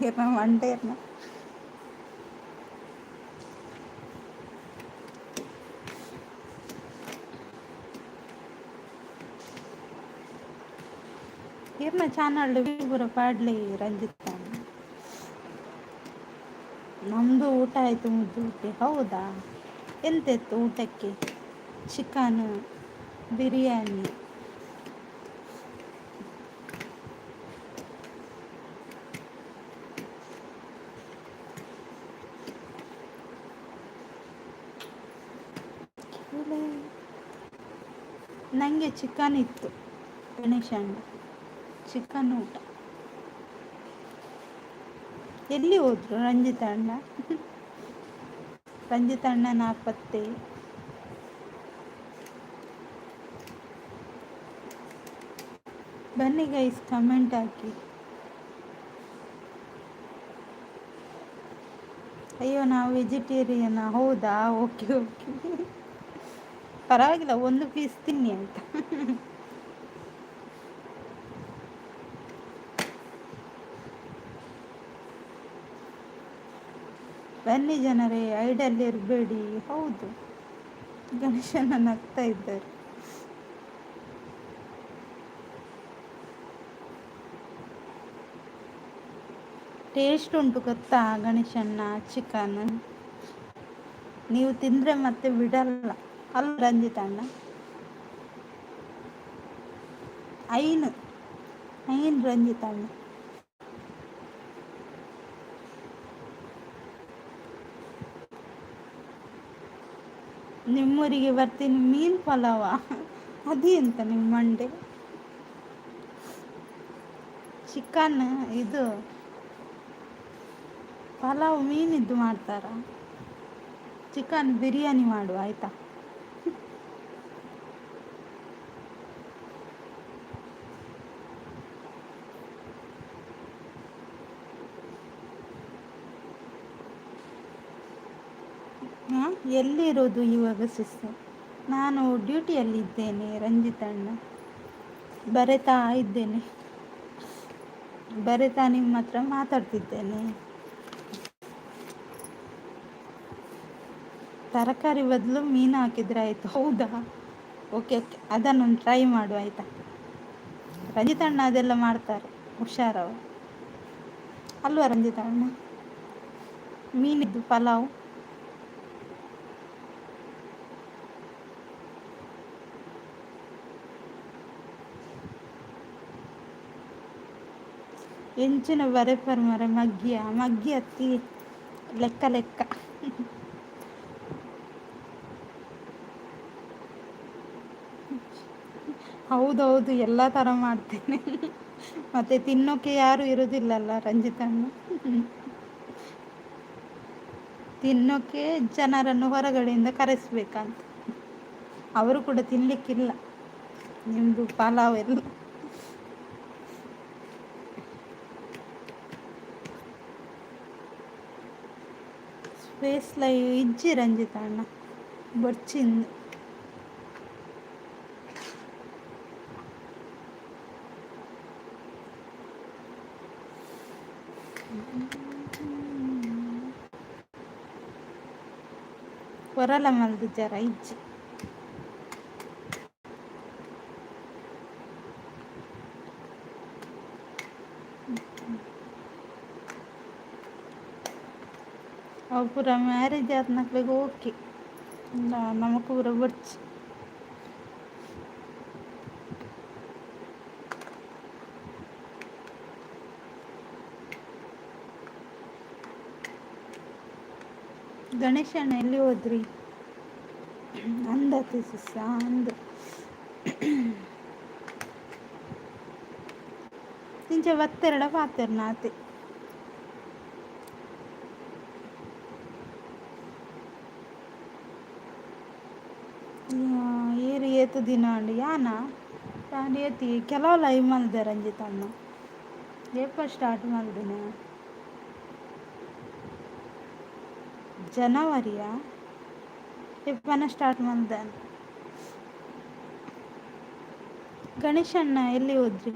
ಇರ್ನ ಮಂಡೆ ಇರ್ನ. ಇರ್ನ ಚಾನಲ್ ಪೂರ ಪಾಡ್ಲಿ ರಂಜಿತ್. ನಮ್ಮದು ಊಟ ಆಯಿತು ಮುದ್ದು ಊಟ. ಹೌದಾ? ಎಂತ ಇತ್ತು ಊಟಕ್ಕೆ? ಚಿಕನ್ ಬಿರಿಯಾನಿ. ಚಿಕನ್ ಇತ್ತು ಗಣೇಶ ಅಣ್ಣ, ಚಿಕನ್ ಊಟ. ಎಲ್ಲಿ ಹೋದ್ರು ರಂಜಿತ ಅಣ್ಣ? ರಂಜಿತ ಅಣ್ಣ ನಾಪತ್ತೆ. ಬನ್ನಿ ಗೈಸ್, ಕಮೆಂಟ್ ಹಾಕಿ. ಅಯ್ಯೋ, ನಾವು ವೆಜಿಟೇರಿಯನ್. ಹೌದಾ? ಓಕೆ ಓಕೆ, ಪರವಾಗಿಲ್ಲ, ಒಂದು ಪೀಸ್ ತಿನ್ನಿ ಅಂತ. ಬನ್ನಿ ಜನರೇ, ಐಡಲ್ಲಿ ಇರಬೇಡಿ. ಹೌದು, ಗಣೇಶನ ನಗ್ತಾ ಇದ್ದಾರೆ. ಟೇಸ್ಟ್ ಉಂಟು ಗೊತ್ತಾ ಗಣೇಶಣ್ಣ ಚಿಕನ್? ನೀವು ತಿಂದರೆ ಮತ್ತೆ ಬಿಡಲ್ಲ ಅಲ್ಲ ರಂಜಿತ ಅಣ್ಣ? ಐನು ಐನ್ ರಂಜಿತ ಅಣ್ಣ. ನಿಮ್ಮೂರಿಗೆ ಬರ್ತೀನಿ, ಮೀನು ಪಲಾವ ಅದೇ ಎಂತ ನಿಮ್ಮ ಮಂಡೆ? ಚಿಕನ್ ಇದು ಪಲಾವ್ ಮೀನಿದ್ದು ಮಾಡ್ತಾರ? ಚಿಕನ್ ಬಿರಿಯಾನಿ ಮಾಡುವ, ಆಯಿತಾ? ಹಾಂ, ಎಲ್ಲಿರೋದು ಇವಾಗ ಸಿಸ್? ನಾನು ಡ್ಯೂಟಿಯಲ್ಲಿದ್ದೇನೆ ರಂಜಿತಣ್ಣ, ಬರೆತಾ ಇದ್ದೇನೆ, ಬರೆತಾ ನಿಮ್ಮ ಹತ್ರ ಮಾತಾಡ್ತಿದ್ದೇನೆ. ತರಕಾರಿ ಬದಲು ಮೀನು ಹಾಕಿದರೆ ಆಯಿತು. ಹೌದಾ? ಓಕೆ ಓಕೆ, ಅದನ್ನೊಂದು ಟ್ರೈ ಮಾಡು, ಆಯಿತಾ? ರಂಜಿತಣ್ಣ ಅದೆಲ್ಲ ಮಾಡ್ತಾರೆ, ಹುಷಾರವರು ಅಲ್ವಾ ರಂಜಿತಣ್ಣ? ಮೀನಿದ್ದು ಪಲಾವ್. ಎಂಚಿನ ಬರೆಪರ್ ಮರೆ? ಮಗ್ಗಿಯ ಮಗ್ಗಿ ಅತ್ತಿ, ಲೆಕ್ಕ ಲೆಕ್ಕ. ಹೌದೌದು, ಎಲ್ಲ ಥರ ಮಾಡ್ತೇನೆ. ಮತ್ತೆ ತಿನ್ನೋಕೆ ಯಾರು ಇರೋದಿಲ್ಲಲ್ಲ ರಂಜಿತಣ್ಣ? ತಿನ್ನೋಕೆ ಜನರನ್ನು ಹೊರಗಡೆಯಿಂದ ಕರೆಸ್ಬೇಕಂತ, ಅವರು ಕೂಡ ತಿನ್ನಲಿಕ್ಕಿಲ್ಲ ನಿಮ್ಮದು ಪಲಾವ್ ಎಲ್ಲ. ಸ್ಪೇಸ್ ಲೈವ್ ಇಜ್ಜಿ ರಂಜಿತ ಅಣ್ಣ, ಬೊಡ್ಚಿಂದು. ಕೊರಲ ಮಲ್ದು ಜರ ಇಜ್ಜಿ. ಅವು ಪೂರ ಮ್ಯಾರೇಜ್ ಆದ್ನಕ್ಲೆಗ್ ಓಕೆ, ನಮಕ್ ಪೂರ ಬೊಡ್ಚಿ. ಗಣೇಶಣ್ಣ ಎಲ್ಲಿ ಹೋದ್ರಿ? ಅಂದತೆ ಸಿಸ್ ಅಂದು. ಇಂಚ ಬತ್ತೆರಡ ಪಾತೆರ್ನ ಆತೆ. ಏರು ಏತು ದಿನ ಅಂಡ್ ಯಾನ ಯಾನ್ ಏತಿ ಕೆಲವು ಲೈವ್ ಮಲ್ದೆ ರಂಜಿತ್ ಅಣ್ಣ, ಏಪ ಸ್ಟಾರ್ಟ್ ಮಲ್ದಿನ? ಜನವರಿಯಾ ಏಪನ ಸ್ಟಾರ್ಟ್ ಮಲ್ದೆ. ಗಣೇಶಣ್ಣ ಎಲ್ಲಿ ಹೋದ್ರಿ?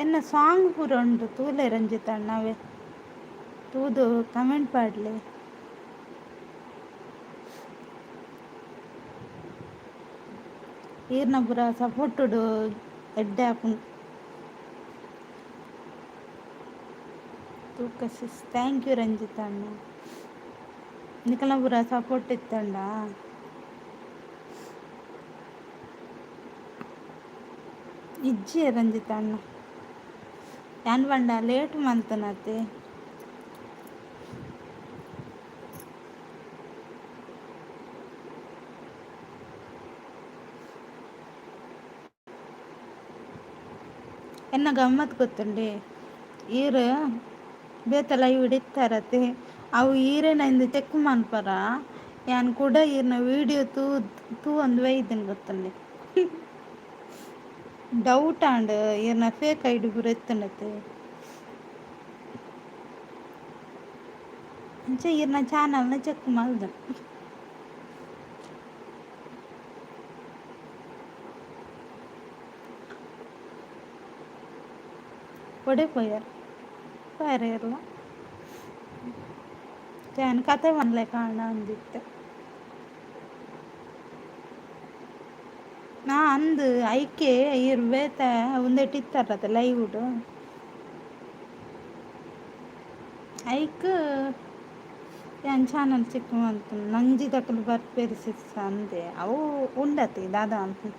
ಎನ್ನ ಸಾಂಗ್ ಪೂರ ಉಂಟು ತೂಲೆ ರಂಜಿತ್ ಅಣ್ಣವೇ, ತೂದು ಕಮೆಂಟ್ ಪಾಡ್ಲೆ. ಈರ್ನ ಪೂರ ಸಪೋರ್ಟುಡು ಎಡ್ಡೆ ಆಪುಂಡು ತೂಕ ಸಿಸ್. Thank you Ranjit ಅಣ್ಣ. ನಿಕಲ್ನ ಪೂರ ಸಪೋರ್ಟ್ ಇತ್ತಂಡ. ಇಜ್ಜಿ ರಂಜಿತ ಅಣ್ಣ, ಯಾನ್ ಪಂಡ ಲೇಟ್ ಮಲ್ತನತೆ. ಎನ್ನ ಗಮ್ಮತ್ ಗೊತ್ತುಂಡೆ, ಈರ್ ಬೇತೆ ಲೈವ್ ಇತ್ತಾರತೆ, ಅವು ಈರೇನ ಇಂದು ಚೆಕ್ ಮನ್ಪರ, ಯಾನ್ ಕೂಡ ಈರ್ನ ವೀಡಿಯೋ ತೂ ತೂ ಅಂದ್ ಬೈದಿನ ಗೊತ್ತುಂಡೆ. ಡೌಟ್ ಆಂಡ್ ಈರ್ನ ಫೇಕ್ ಐಡಿ ಪೂರ ಇತ್ತುಂಡತೆ. ಅಂಚ ಈರ್ನ ಚಾನಲ್ನ ಚೆಕ್ ಮಲ್ದ. ಒಡೆ ಪೋಯರ್ ಪೋಯರ್ ಇರ್ಲ ಯಾನ್ ಕತೆ ಪನ್ಲೆ ಕಾಂಡ ಅಂದಿತ್ತೆ. ನಾ ಅಂದ್ ಐಕೆ ಈರ್ ಬೇತೆ ಉಂದೆಟ್ ಇತ್ತಾರತೆ ಲೈವ್ಡ್ ಐಕ್ ಯಾನ್ ಚಾನಲ್ ಚೆಕ್ ಮಲ್ತುನು ನಂಜಿ ದಕುಲು ಬರ್ಪೆರ್ ಸಿಸ್ ಅಂದೆ, ಅವು ಉಂಡತೆ ದಾದ ಅಂತ.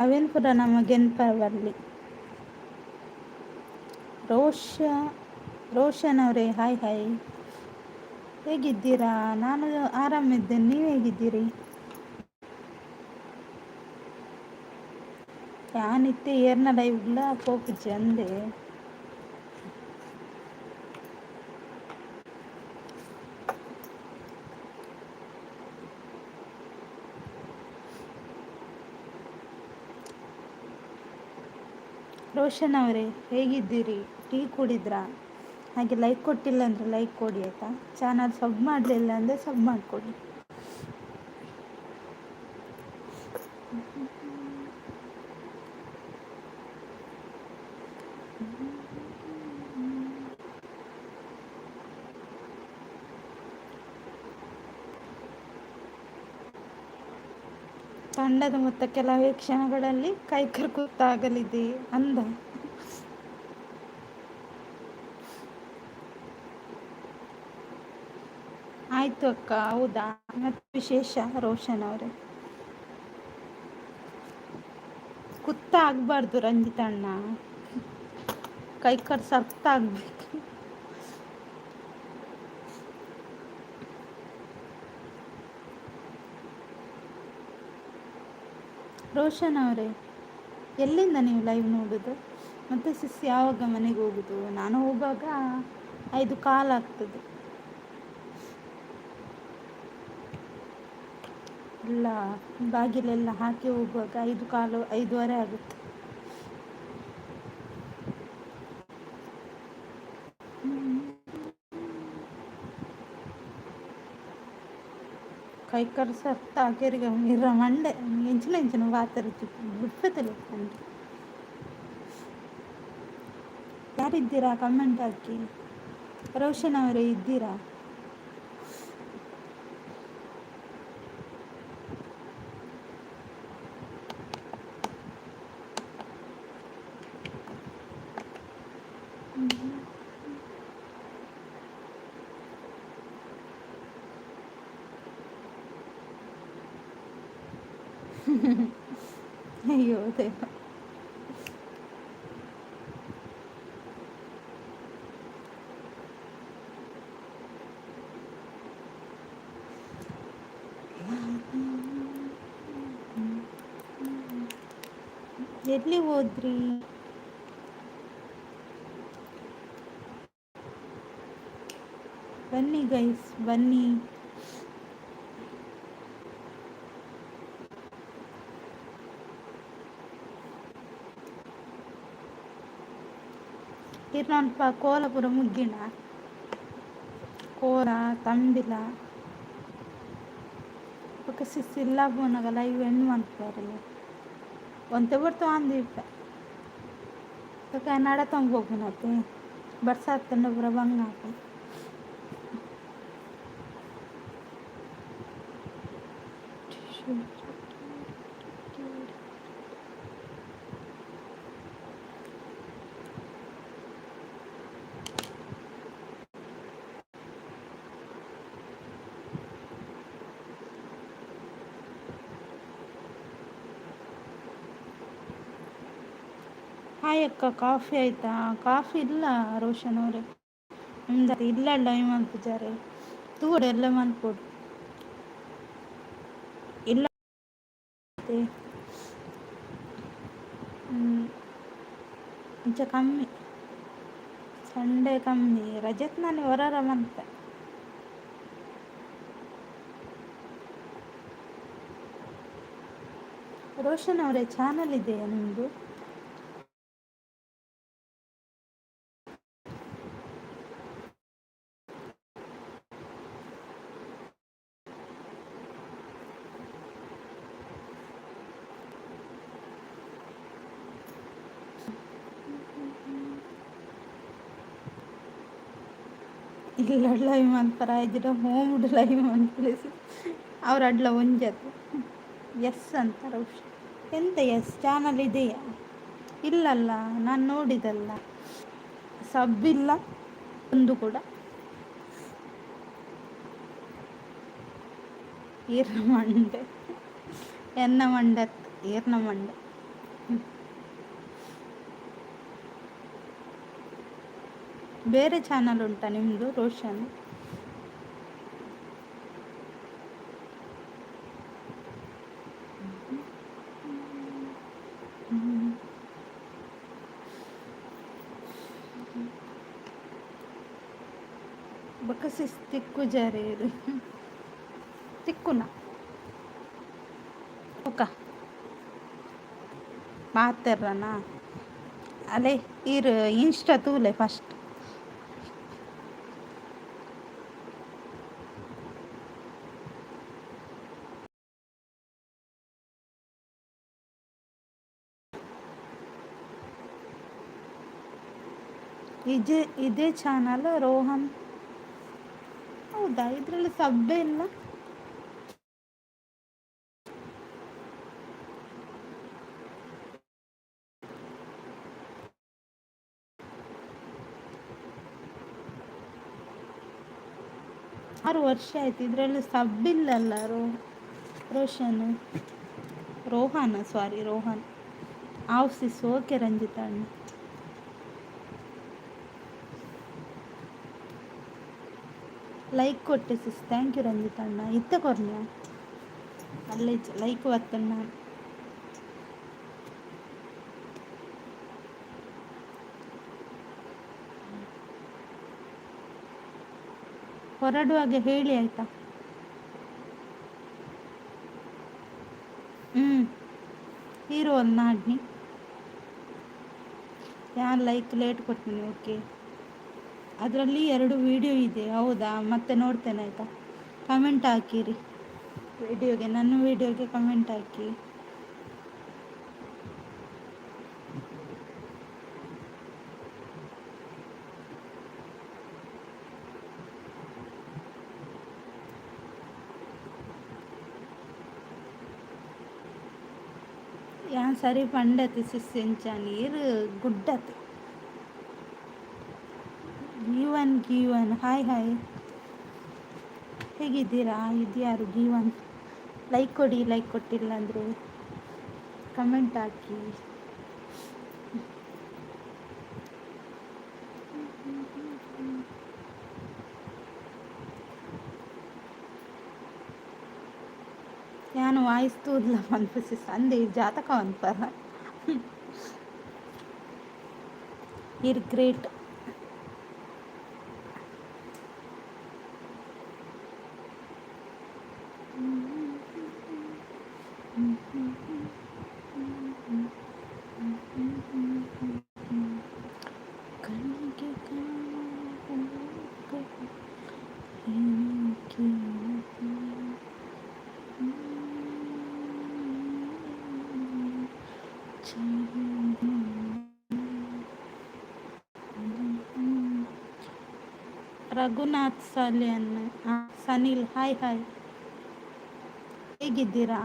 ಅವೇನು ಪೂರ ನಮ ಗೆನ್ಪ ಬರ್ಲಿ. ರೋಷ ರೋಷನ್ ಅವರೇ ಹಾಯ್ ಹಾಯ್, ಹೇಗಿದ್ದೀರಾ? ನಾನು ಆರಾಮಿದ್ದೇನೆ, ನೀವು ಹೇಗಿದ್ದೀರಿ? ಯಾನಿತ್ತೆ ಏರ್ನ ಲೈವ್ಲ ಪೋಪುಜಿ ಅಂದೆ. ರೋಷನ್ ಅವರೇ ಹೇಗಿದ್ದೀರಿ? ಟೀ ಕುಡಿದ್ರಾ? ಹಾಗೆ ಲೈಕ್ ಕೊಟ್ಟಿಲ್ಲ ಅಂದರೆ ಲೈಕ್ ಕೊಡಿ ಆಯಿತಾ. ಚಾನಲ್ ಸಬ್ ಮಾಡಲಿಲ್ಲ ಅಂದರೆ ಸಬ್ ಮಾಡಿಕೊಡಿ. ತಂಡದ ಮೊತ್ತ ಕೆಲವೇ ಕ್ಷಣಗಳಲ್ಲಿ ಕೈಕರ್ ಕುತ್ತಾಗಲಿದೆ ಅಂದ. ಆಯ್ತು ಅಕ್ಕ, ಹೌದಾ? ಮತ್ತೆ ವಿಶೇಷ ರೋಷನ್ ಅವರೇ? ಕುತ್ತ ಆಗಬಾರ್ದು ರಂಜಿತಣ್ಣ, ಕೈಕರ್ ಸರ್ತ ಆಗ್ಬೇಕು. ರೋಷನ್ ಅವರೇ ಎಲ್ಲಿಂದ ನೀವು ಲೈವ್ ನೋಡೋದು? ಮತ್ತು ಸಿಸ್ ಯಾವಾಗ ಮನೆಗೆ ಹೋಗುದು? ನಾನು ಹೋಗುವಾಗ 5:15 ಆಗ್ತದೆ. ಎಲ್ಲ ಬಾಗಿಲೆಲ್ಲ ಹಾಕಿ ಹೋಗುವಾಗ 5:15 5:30 ಆಗುತ್ತೆ. ಕೈಕರ್ ಸರ್ತ ಆಕೆರಿಗೆ ಇರ ಮಂಡೆ ಎಂಚಿನ ಎಂಚಿನ ಪಾತೆರ ಬುಡ್ಪೆತಲೆ ಉಂಟು. ಯಾರಿದ್ದೀರಾ ಕಮೆಂಟ್ ಹಾಕಿ. ರೋಷನ್ ಅವರೇ ಇದ್ದೀರಾ? ಅಯ್ಯೋ ದೇವ. ಎಲ್ಲಿ ಹೋದ್ರಿ? ಬನ್ನಿ ಗೈಸ್ ಬನ್ನಿ. ಇರ್ನಲ್ಪ ಕೋಲಪುರ ಮುಗ್ಗಿಣ, ಕೋಲ ತಂಬಿಲ ಬೊಕ ಸಿಸ್ ಇಲ್ಲ ಪೋನಗ ಲೈವ್ ಎಂಡ್ ಮನ್ಪುವೆರ್ ಒಂತೆ ಪೊರ್ತು ಆಂದ್ ಇಪ್ಪೆ ಬೊಕ ನಡತೊಂದು ಪೋಪುನತೆ ಬರ್ಸ ಅತ್ತಂಡ ಪೂರ ಬಂಗ ಆಪುಂಡು. ಹಾಯ್ ಅಕ್ಕ, ಕಾಫಿ ಆಯಿತಾ? ಕಾಫಿ ಇಲ್ಲ ರೋಷನ್ ಅವರೇ. ನಿಮ್ದು ಇಲ್ಲ ಲೈವ್ ಮಲ್ಪುಜಾರೆ ತೂವೊಡು, ಎಲ್ಲ ಮಲ್ಪೊಡು ಇಲ್ಲ. ಇಂಚ ಕಮ್ಮಿ, ಸಂಡೆ ಕಮ್ಮಿ, ರಜತ್ ನಾನು ಹೊರರ ಮನ್ಪೆ. ರೋಷನ್ ಅವರೇ, ಚಾನಲ್ ಇದೆಯಾ ನಿಮ್ಮದು? ಇಲ್ಲ, ಲೈವ್ ಮನ್ಪರ ಆಯ್ದಿರ ಹೋಮ್ ಲೈವ್ ಮನ್ಪುಲೆ. ಅವ್ರ ಅಡ್ಲ ಒಂಜತ್ ಎಸ್ ಅಂತ ರೋಷನ್. ಎಂತ ಎಸ್? ಚಾನಲ್ ಇದೆಯಾ? ಇಲ್ಲಲ್ಲ, ನಾನು ನೋಡಿದಲ್ಲ, ಸಬ್ ಇಲ್ಲ ಒಂದು ಕೂಡ. ಈರ್ನ ಮಂಡೆ, ಎನ್ನ ಮಂಡತ್ ಈರ್ನ ಮಂಡೆ. ಬೇರೆ ಚಾನಲ್ ಉಂಟಾ ನಿಮ್ಮದು ರೋಷನ್? ಬೊಕ ತಿಕ್ಕು ಜಾರಿ ತಿಕ್ಕುನ ಬೊಕ ಮಾತೆರ್ರನಾ? ಅಲೆ ಈರ್ ಇನ್ಸ್ಟಾ ತೂಲೆ ಫಸ್ಟ್. ಇದೇ ಇದೇ ಚಾನಲ್ ರೋಹನ್. ಹೌದಾ? ಇದರಲ್ಲಿ ಸಬ್ಬೇ ಇಲ್ಲ. 6 ವರ್ಷ ಆಯ್ತು, ಇದರಲ್ಲಿ ಸಬ್ ಇಲ್ಲಲ್ಲ. ರೋಷನ್, ರೋಹನ್, ಸಾರಿ ರೋಹನ್. ಆವ್ ಸಿಸ್, ಓಕೆ ರಂಜಿತಾ ಅಣ್ಣ. ಲೈಕ್ ಕೊಟ್ಟೆ ಸಿಸ್, thank you Ranjita ಅಣ್ಣ. ಇತ್ತ ಕೊರ್ನ್ಯ ಅಲ್ಲೇ ಲೈಕ್ ಬತ್ತಣ್ಣ. ಹೊರಡುವಾಗ ಹೇಳಿ ಆಯ್ತಾ? ಹ್ಞೂ, ಹೀರೋ ನಾಡ್ನಿ. ಯಾರು ಲೈಕ್ ಲೇಟ್ ಕೊಡ್ತೀನಿ? ಓಕೆ, ಅದರಲ್ಲಿ ಎರಡು ವೀಡಿಯೋ ಇದೆ. ಹೌದಾ? ಮತ್ತೆ ನೋಡ್ತೇನೆ ಆಯಿತಾ? ಕಮೆಂಟ್ ಹಾಕಿರಿ ವಿಡಿಯೋಗೆ, ನನ್ನ ವಿಡಿಯೋಗೆ ಕಮೆಂಟ್ ಹಾಕಿ. ಯಾನ್ ಸರಿ ಪಂಡತಿ ಸಿಸ್, ಎಂಚ ನೀರು ಗುಡ್ಡತ್. ಗೀವನ್ ಗೀವನ್, ಹಾಯ್ ಹಾಯ್, ಹೇಗಿದ್ದೀರಾ? ಇದ್ಯಾರು ಗೀವನ್? ಲೈಕ್ ಕೊಡಿ, ಲೈಕ್ ಕೊಟ್ಟಿಲ್ಲ ಅಂದರೆ ಕಮೆಂಟ್ ಹಾಕಿ. ಯಾನು ವಾಯ್ಸ್ ತೂದ್ಲ ಪನ್ಪು ಸಿಸ್. ಅಂದೆ ಜಾತಕ ಪನ್ಪರ. ಇರ್ ಗ್ರೇಟ್. ಕಣ್ಣಿಗೆ ರಘುನಾಥ್ ಸಾಲಿಯನ್, ಸನಿಲ್, ಹಾಯ್ ಹಾಯ್, ಹೇಗಿದ್ದೀರಾ?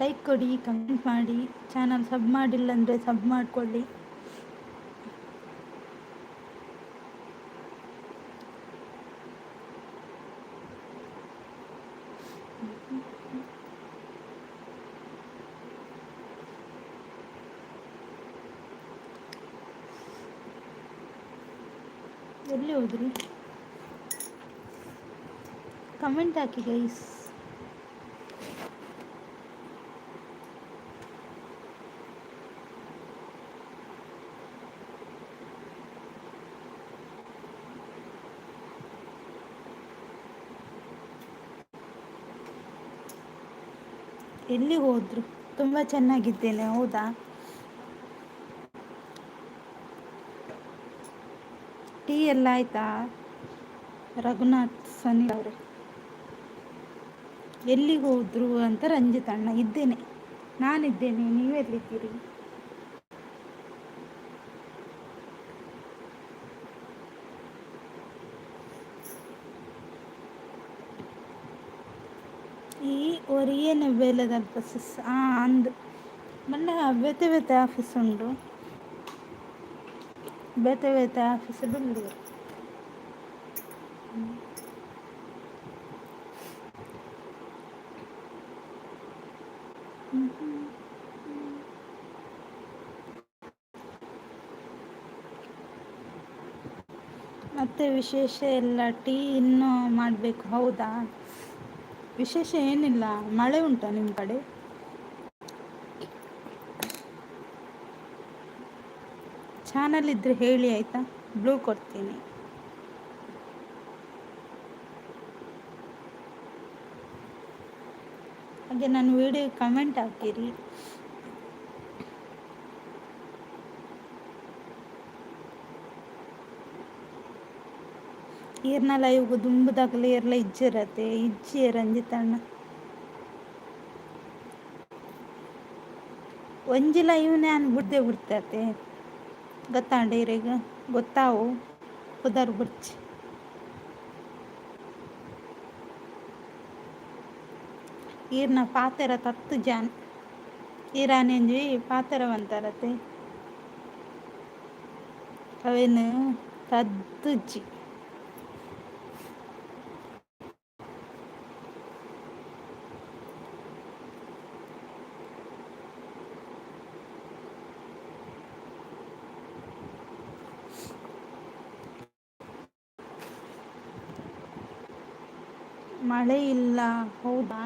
ಲೈಕ್ ಕೊಡಿ, ಕಮೆಂಟ್ ಮಾಡಿ. ಚಾನಲ್ ಸಬ್ ಮಾಡಿಲ್ಲ ಅಂದರೆ ಸಬ್ ಮಾಡಿಕೊಳ್ಳಿ. ಎಲ್ಲಿ ಹೋದ್ರಿ? Comment hockey guys. ಎಲ್ಲಿ ಹೋದ್ರು? ತುಂಬ ಚೆನ್ನಾಗಿದ್ದೇನೆ. ಹೌದಾ? ಟೀ ಎಲ್ಲ ಆಯ್ತಾ ರಘುನಾಥ್ ಸನಿ ಅವರೇ? ಎಲ್ಲಿಗೆ ಹೋದ್ರು ಅಂತ ರಂಜಿತ್ ಅಣ್ಣ. ಇದ್ದೇನೆ, ನಾನಿದ್ದೇನೆ, ನೀವೆಲ್ಲಿದ್ದೀರಿ? ಈ ಒರಿಯನ ಬೇಲೆದಲ್ಪ ಸಿಸ್ ಅಂದ್ ಮಲ್ಲ ಬೇತೆ ಬೇತೆ ಆಫೀಸ್ ಉಂಡು, ಬೇತೆ ಬೇತೆ ಆಫೀಸ್ ಉಂಡು. ಮತ್ತೆ ವಿಶೇಷ ಎಲ್ಲ? ಟೀ ಇನ್ನೂ ಮಾಡಬೇಕು. ಹೌದಾ? ವಿಶೇಷ ಏನಿಲ್ಲ. ಮಳೆ ಉಂಟಾ ನಿಮ್ಮ ಕಡೆ? ಚಾನಲ್ ಇದ್ದರೆ ಹೇಳಿ ಆಯಿತಾ, ಬ್ಲೂ ಕೊಡ್ತೀನಿ. ಹಾಗೆ ನನ್ನ ವಿಡಿಯೋ ಕಮೆಂಟ್ ಹಾಕಿರಿ. ಈರ್ನ ಲೈವ್ಗು ದುಂಬುದಾಗಲಿ ಏರ್ಲ ಇಜ್ಜಿರತ್ತೆ ಇಜ್ಜಿ ರಂಜಿತಣ್ಣ. ಒಂಜಿ ಲೈವ್ ನಾನು ಬುಡ್ದೆ ಬಿಡ್ತತೆ ಗೊತ್ತಾಂಡ ಇರೆಗ್ ಗೊತ್ತಾವು ಪುದರ್ ಬುಡ್ಚಿ. ಈರ್ನ ಪಾತೆರ ತತ್ತು ಜಾನ್ ಈರಾನೆಂಜಿ ಪಾತೆರ ಬಂತಾರತೆ ಅವೇನು ತದ್ದುಜ್ಜಿ. ಮಳೆ ಇಲ್ಲ. ಹೌದಾ?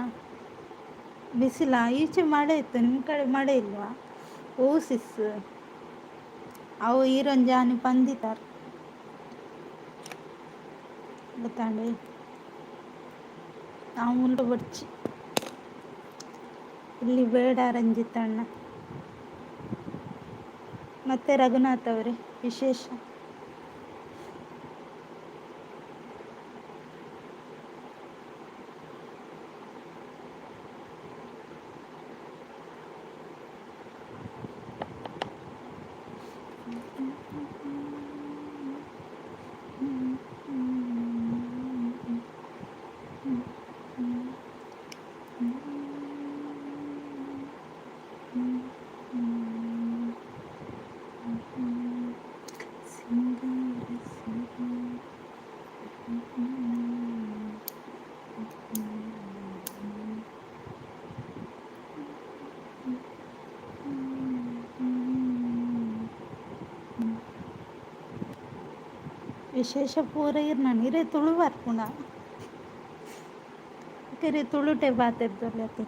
ಬಿಸಿಲ? ಈಚೆ ಮಳೆ ಇತ್ತು, ನಿಮ್ಮ ಕಡೆ ಮಳೆ ಇಲ್ವಾ? ಓ ಸಿಸ್ ಅವು ಈರೊಂಜಾನಿ ಪಂದಿತಾರ್ ಗೊತ್ತಾಂಡೆ ನಾವು ಮುಲ್ಲ ಬಡ್ಚಿ ಇಲ್ಲಿ ಬೇಡ ರಂಜಿತಣ್ಣ. ಮತ್ತೆ ರಘುನಾಥ್ ಅವರೇ ವಿಶೇಷ? ವಿಶೇಷ ಪೂರ ಇರ್ ಇರೇ ತುಳು ಬರ್ಪುಣ ಕೆರೆ ತುಳುಟೆ ಬಾತೆರ್ದೊಲ್ಲೆತೆ.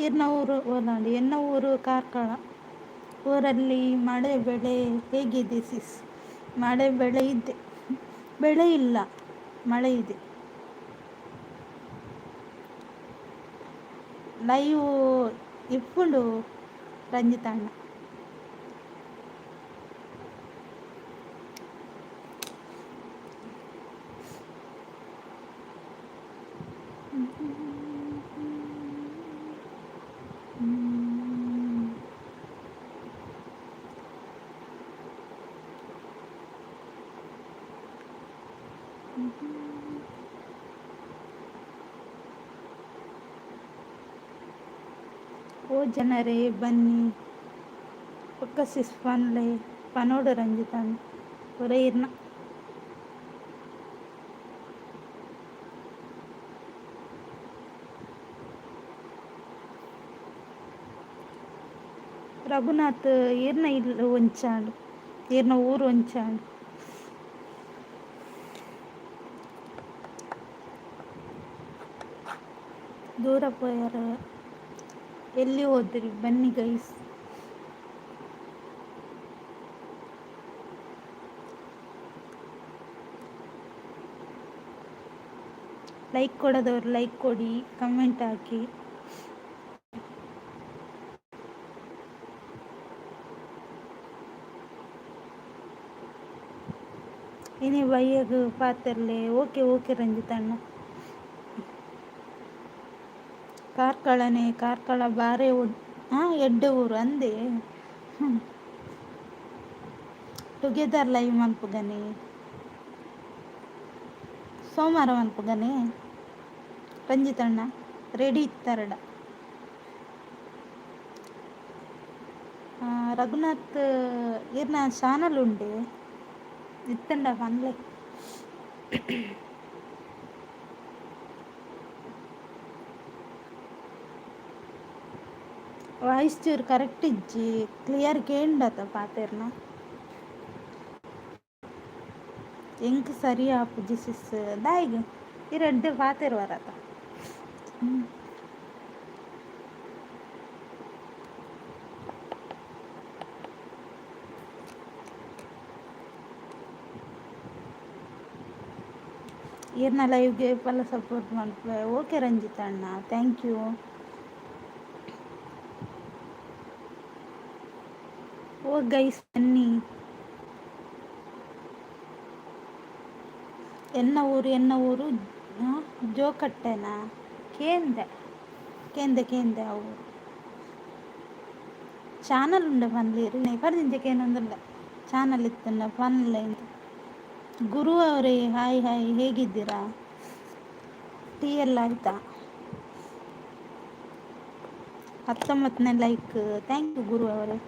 ಎನ್ನ ಊರು ಓಲಾಂಡಿ, ಎನ್ನ ಊರು ಕಾರ್ಕಳ. ಊರಲ್ಲಿ ಮಳೆ ಬೆಳೆ ಹೇಗಿದೆ ಸಿಸ್? ಮಳೆ ಬೆಳೆ ಇದೆ, ಬೆಳೆ ಇಲ್ಲ, ಮಳೆ ಇದೆ. ಲೈವ್ ಇಪ್ಪುಂಡು ರಂಜಿತಣ್ಣ. ಓ ಜನರೇ ಬನ್ನಿ. ಪಕ್ಕ ಸಿಸ್ ಪನ್ಲೆ ಪನೋಡು ರಂಜಿತಣ್ಣ ಒರೇ ಇರ್ನ. ರಘುನಾಥ್ ಈರ್ನ ಇಲ್ಲ್ ಒಂಚಾಂಡ್, ಈರ್ನ ಊರು ಒಂಚಾಂಡ್. ದೂರ ಪೋಯರ್, ಎಲ್ಲಿ ಹೋದ್ರಿ? ಬನ್ನಿ ಗೈಸ್. ಲೈಕ್ ಕೊಡದವರು ಲೈಕ್ ಕೊಡಿ, ಕಮೆಂಟ್ ಹಾಕಿ. ಇನಿ ಬಯ್ಯಗ್ ಪಾತೆರ್ಲೆ. ಓಕೆ ಓಕೆ ರಂಜಿತಣ್ಣ. ಕಾರ್ಕಳನೆ, ಕಾರ್ಕಳ ಬಾರೆ ಎಡ್ಡೆ ಊರು ಅಂದೆ. ಟುಗೆದರ್ ಲೈವ್ ಮನ್ಪುಗನೆ, ಸೋಮವಾರ ಮನ್ಪುಗನೆ ರಂಜಿತಣ್ಣ ರೆಡಿ ಇತ್ತಾರಡ. ರಘುನಾಥ್ ಈರ್ನ ಚಾನಲ್ ಉಂಡೆ ಇತ್ತಂಡ ಪನ್ಲೆ. ವಾಯ್ಸ್ ಚೂರು ಕರೆಕ್ಟ್ ಇಜ್ಜಿ, ಕ್ಲಿಯರ್ ಕೇಂಡತ ಪಾತೆರ್ನ. ಎಂಕ್ ಸರಿ ಆಪುಜಿ ಸಿಸ್ ದಾಯಿಗ್ ಈರ್ ಎಡ್ಡೆ ಪಾತೆರುವರತ. ಈರ್ನ ಲೈವ್ಗೆ ಏಪಲ ಸಪೋರ್ಟ್ ಮನ್ಪುವೆ. ಓಕೆ ರಂಜಿತ್ ಅಣ್ಣ, thank you. O guys ಬನ್ನಿ. ಎನ್ನ ಊರು, ಎನ್ನ ಊರು ಜೋಕಟ್ಟೆನಾ? ಕೇಂದೆ ಕೇಂದೆ ಕೇಂದೆ ಆ ಊರು. ಚಾನಲ್ ಉಂಡ ಪನ್ಲೇರ್ ಪರ್ದಿಂಚ ಕೇನೊಂದುಲ್ಲ ಚಾನಲ್ ಇತ್ತಂಡ ಪನ್ಲೆ. ಗುರು ಅವರೇ ಹಾಯ್ ಹಾಯ್, ಹೇಗಿದ್ದೀರಾ? ಟೀ ಎಲ್ಲ ಆಯ್ತಾ? 19ನೇ ಲೈಕ್, thank you ಗುರು ಅವರೇ.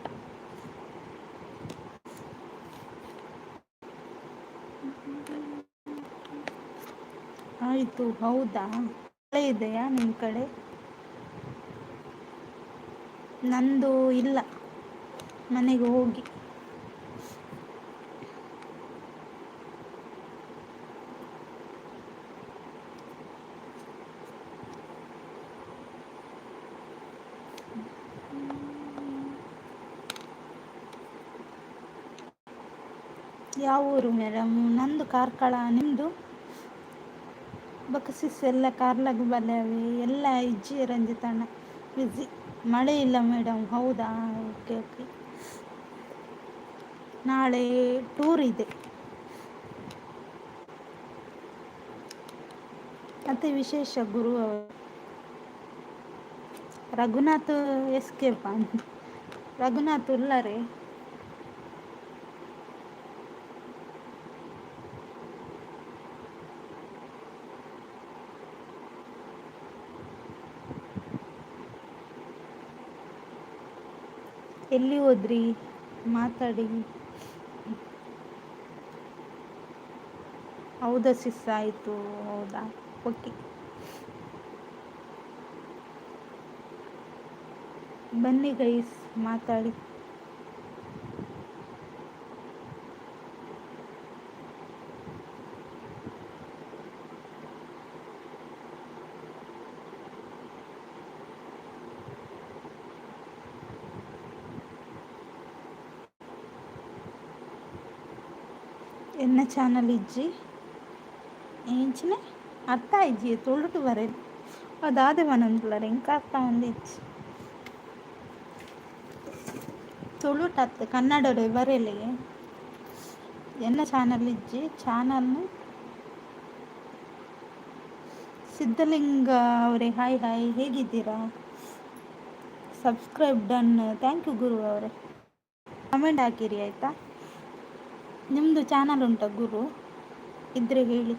ಆಯಿತು, ಹೌದಾ? ಮಳೆ ಇದೆಯಾ ನಿಮ್ಮ ಕಡೆ? ನಂದು ಇಲ್ಲ, ಮನೆಗೆ ಹೋಗಿ. ಯಾವ ಊರು ಮೇಡಮ್? ನಂದು ಕಾರ್ಕಳ, ನಿಮ್ಮದು? ಬೊಕ ಎಲ್ಲ ಕಾರ್ಲಾಗ್ ಬಲ್ಲೆವೆ ಎಲ್ಲ ಇಜ್ಜಿ ರಂಜಿತಣ್ಣ ಬಿಸಿ. ಮಳೆ ಇಲ್ಲ ಮೇಡಮ್, ಹೌದಾ? Okay okay. ನಾಳೆ ಟೂರ್ ಇದೆ. ಮತ್ತು ವಿಶೇಷ ಗುರು ಅವರು ರಘುನಾಥ್ ಎಸ್ಕೇಪ್ ರಘುನಾಥ್ ಉಲ್ಲರೆ. ಎಲ್ಲಿ ಹೋದ್ರಿ? ಮಾತಾಡಿ. ಹೌದಾ ಸಿಸ್, ಆಯಿತು. ಹೌದಾ, ಓಕೆ. ಬನ್ನಿ ಗೈಸ್, ಮಾತಾಡಿ. ಎನ್ನ ಚಾನಲ್ ಇಜ್ಜಿ ಎಂಚಿನ ಅರ್ಥ ಇಜ್ಜಿ, ತುಳುಟು ಬರೆದು ಅದಾದೆ ಪನೊಂದುಲ್ಲರ್, ಎಂಕ್ ಅರ್ಥ ಆವೊಂದಿಜ್ಜಿ. ತುಳುಟ್ ಅತ್ತ್ ಕನ್ನಡಡ್ ಬರೆಲೆ. ಎನ್ನ ಚಾನಲ್ ಇಜ್ಜಿ ಚಾನಲ್. ಸಿದ್ಧಲಿಂಗ ಅವರೇ ಹಾಯ್ ಹಾಯ್, ಹೇಗಿದ್ದೀರಾ? ಸಬ್ಸ್ಕ್ರೈಬ್ ಡನ್, thank you ಗುರು ಅವರೇ. ಕಮೆಂಟ್ ಹಾಕಿರಿ ಆಯಿತಾ? ನಿಮ್ಮದು ಚಾನಲ್ ಉಂಟಾ ಗುರು? ಇದ್ದರೆ ಹೇಳಿ.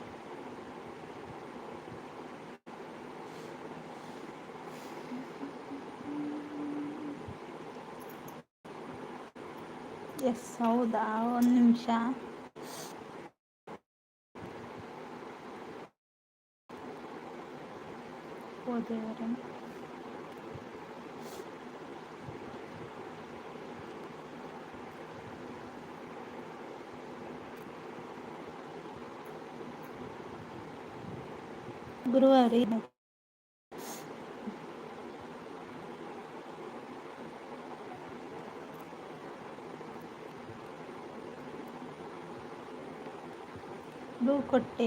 ಎಸ್, ಹೌದಾ? ಒಂದು ನಿಮಿಷ. ಓ ದೇವರೇ. ಗುರುವಾರ. ಬ್ಲೂ ಕೊಟ್ಟೆ.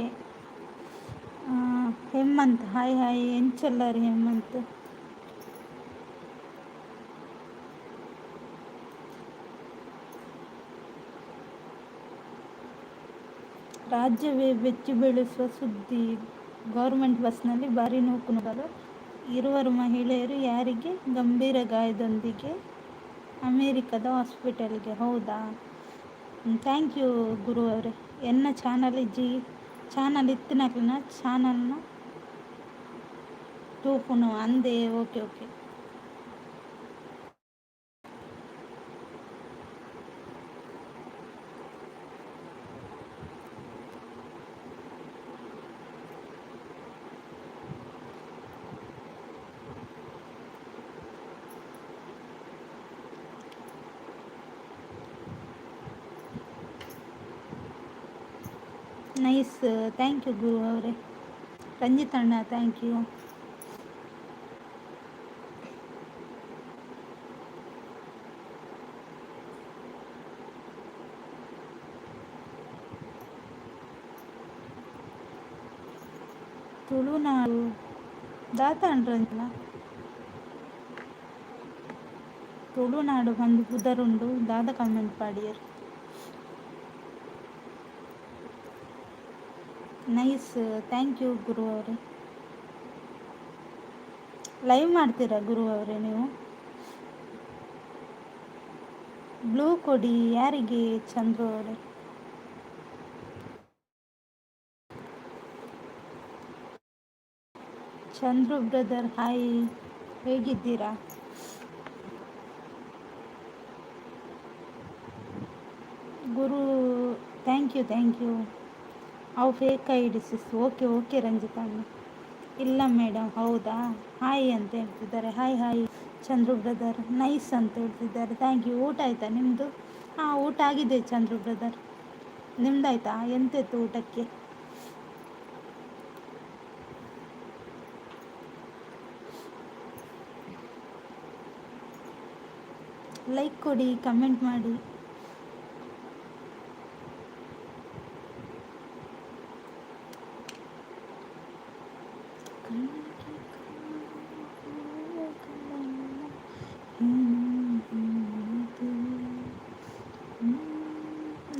Hemanth, hi hi. ಎಂಚೊಲ್ಲಾರಿ ಹೇಮಂತ್? ರಾಜ್ಯವೇ ಬೆಚ್ಚಿ ಬೀಳಿಸುವ ಸುದ್ದಿ. ಗೌರ್ಮೆಂಟ್ ಬಸ್ನಲ್ಲಿ ಭಾರೀ ನೂಕುನುಗ್ಗಲು. ಇರುವರು ಮಹಿಳೆಯರು ಯಾರಿಗೆ ಗಂಭೀರ ಗಾಯದೊಂದಿಗೆ ಅಮೆರಿಕದ ಹಾಸ್ಪಿಟಲ್ಗೆ. ಹೌದಾ? Thank you ಗುರು ಅವರೇ. ಎನ್ನ ಚಾನಲ್ ಜಿ ಚಾನಲ್ ಇತ್ತಿನಕ್ಲೆನ ಚಾನಲ್ನ ತೂಪುನು ಅಂದೆ. Okay okay. Nice, thank you ಗುರು ಅವರೇ. ರಂಜಿತ್ ಅಣ್ಣ, thank you. Tulunadu ದಾತಾಂಡ್ರಂಜನ ತುಳುನಾಡು ಬಂದು ಪುದರುಂಡು. ದಾದ ಕಮೆಂಟ್ ಪಾಡಿಯರ್? ನೈಸ್, thank you ಗುರು ಅವರೇ. ಲೈವ್ ಮಾಡ್ತೀರಾ ಗುರು ಅವರೇ ನೀವು? ಬ್ಲೂ ಕೊಡಿ ಯಾರಿಗೆ? ಚಂದ್ರು ಅವರೇ. ಚಂದ್ರು ಬ್ರದರ್, ಹಾಯ್, ಹೇಗಿದ್ದೀರಾ? ಗುರು, thank you, thank you. ಅವು fake ID sis. Okay okay Ranjita ಅಣ್ಣ. ಇಲ್ಲ ಮೇಡಮ್. ಹೌದಾ? ಹಾಯ್ ಅಂತ ಹೇಳ್ತಿದ್ದಾರೆ. Hi hi Chandru brother. Nice ಅಂತ ಹೇಳ್ತಿದ್ದಾರೆ. Thank you. ಊಟ ಆಯಿತಾ ನಿಮ್ಮದು? ಹಾಂ, ಊಟ ಆಗಿದೆ ಚಂದ್ರು ಬ್ರದರ್. ನಿಮ್ದಾಯ್ತಾ? ಎಂತಿತ್ತು ಊಟಕ್ಕೆ? ಲೈಕ್ ಕೊಡಿ, ಕಮೆಂಟ್ ಮಾಡಿ.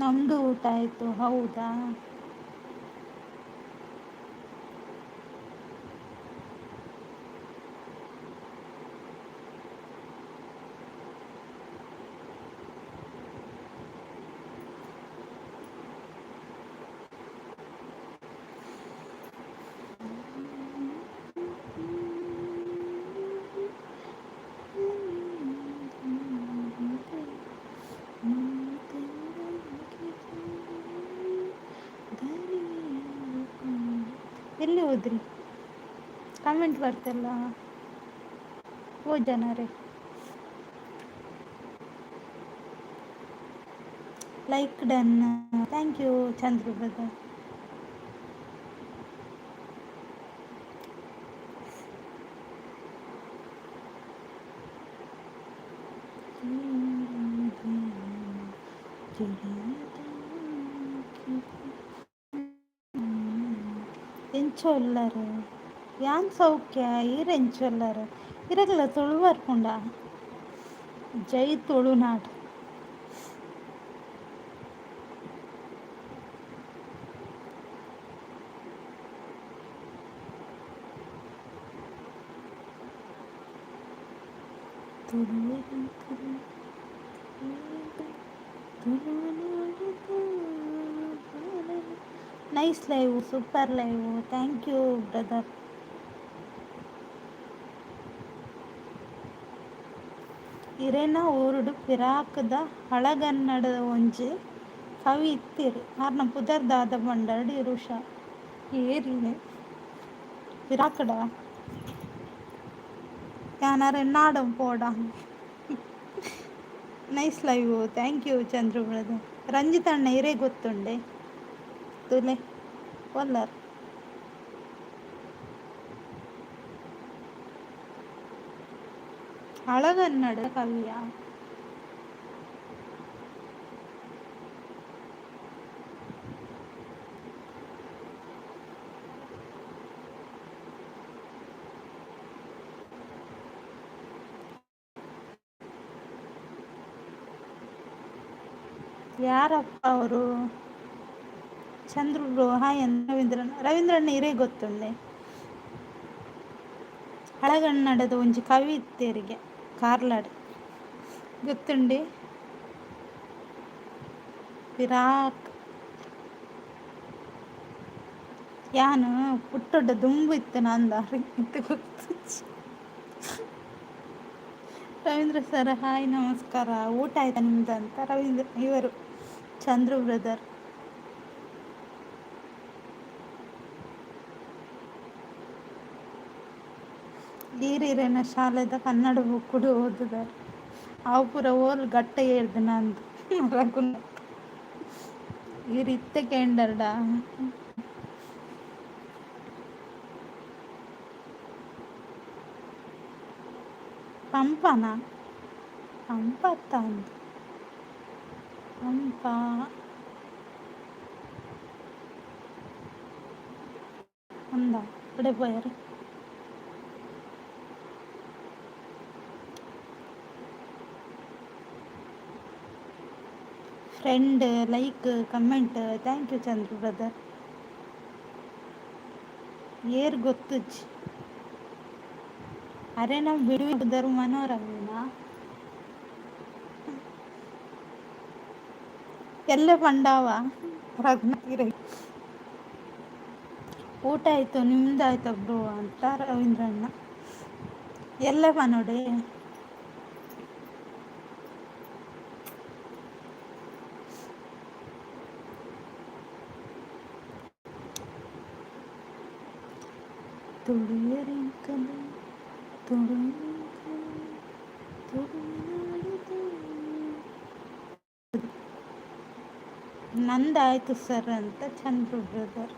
ನಮ್ಮದು ಊಟ ಆಯಿತು. ಹೌದಾ? ಎಲ್ಲಿ ಹೋದ್ರಿ? ಕಮೆಂಟ್ ಬರ್ತಲ್ಲ ಓ ಜನರೇ. Like done. Thank you Chandru brother. ಎಂಚೊಲ್ಲರು ಯಾನ್ ಸೌಖ್ಯ. ಈರ್ ಎಂಚೊಲ್ಲರು? ಇರಗಲ ತುಳು ಬರ್ಪುಂಡ? ಜೈ Tulunadu. Nice live, super live. Thank you brother. ಇರೆನ ಊರುಡು ಪಿರಾಕ್ದ ಹಳಗನ್ನಡದ ಒಂಜಿ ಕವಿ ಇತ್ತೆರ್ ಆರ್ನ ಪುದರ್ ದಾದ ಪಂಡರ್ ಇರುಷ. ಏರಿನೆ ಪಿರಾಕ್ಡ ಯಾನ್ ನಾಡಂ ಪೋಡ. Nice live, thank you Chandru brother. Ranjith ಅಣ್ಣ ಇರೇ ಗೊತ್ತುಂಡೆ ತುಲೆ ಒಲ್ಲರ್. ಹಳಗನ್ನಡ ಕವಿಯ ಯಾರಪ್ಪ ಅವರು? Chandru bro hi. ರವೀಂದ್ರನ್ ರವೀಂದ್ರಣ್ಣ ಇರೇ ಗೊತ್ತುಂಡೆ. ಹಳಗನ್ನಡದ ಒಂಜಿ ಕವಿ ಇತ್ತೆರಿಗೆ ಕಾರ್ಲಾಡ್ ಗೊತ್ತುಂಡೆ ಪಿರಾಕ್. ಯಾನು ಪುಟ್ಟೊಡ್ಡ ದುಂಬು ಇತ್ತು ನಂದ ಇತ್ತು ಗೊತ್ತು. ರವೀಂದ್ರ ಸರ್ ಹಾಯ್, ನಮಸ್ಕಾರ. ಊಟ ಆಯ್ತಾ ನಿಮ್ದು ಅಂತ ರವೀಂದ್ರ ಇವರು ಚಂದ್ರು ಬ್ರದರ್. ಈರಿರೇನ ಶಾಲೆದ ಕನ್ನಡ ಬುಕ್ಕುಡು ಓದುದಾರ್. ಅವು ಪೂರ ಓಲ್ ಗಟ್ಟ ಏರ್ದು ನಂದು ರಘುನಾಥ್ ಈರ್ ಇತ್ತೆ ಕೇಂಡರ್ಡ. ಪಂಪನಾ? ಪಂಪ ಅತ್ತ ಅಂದು ಪಂಪ ಅಂದ ಇಡೆ ಪೋಯರ್. Friend like comment, thank you Chandru brother. ಏರ್ ಗೊತ್ತುಜ್ಜಿ ಅರೆನ ಬಿಡುವುದರು ಮನೋರಮೇನಾ? ಎಲ್ಲ ಪಂಡಾವ ರಘುನಾಥ್. ಊಟ ಆಯಿತು ನಿಮ್ದಾಯ್ತು ಬ್ರೋ ಅಂತ ರವೀಂದ್ರಣ್ಣ. ಎಲ್ಲ ಪನೋಡೆ. ತುಳುವೆರೆಂಕಲು ನಂದಾಯ್ತು ಸರ್ ಅಂತ ಚಂದ್ರು ಬ್ರದರ್.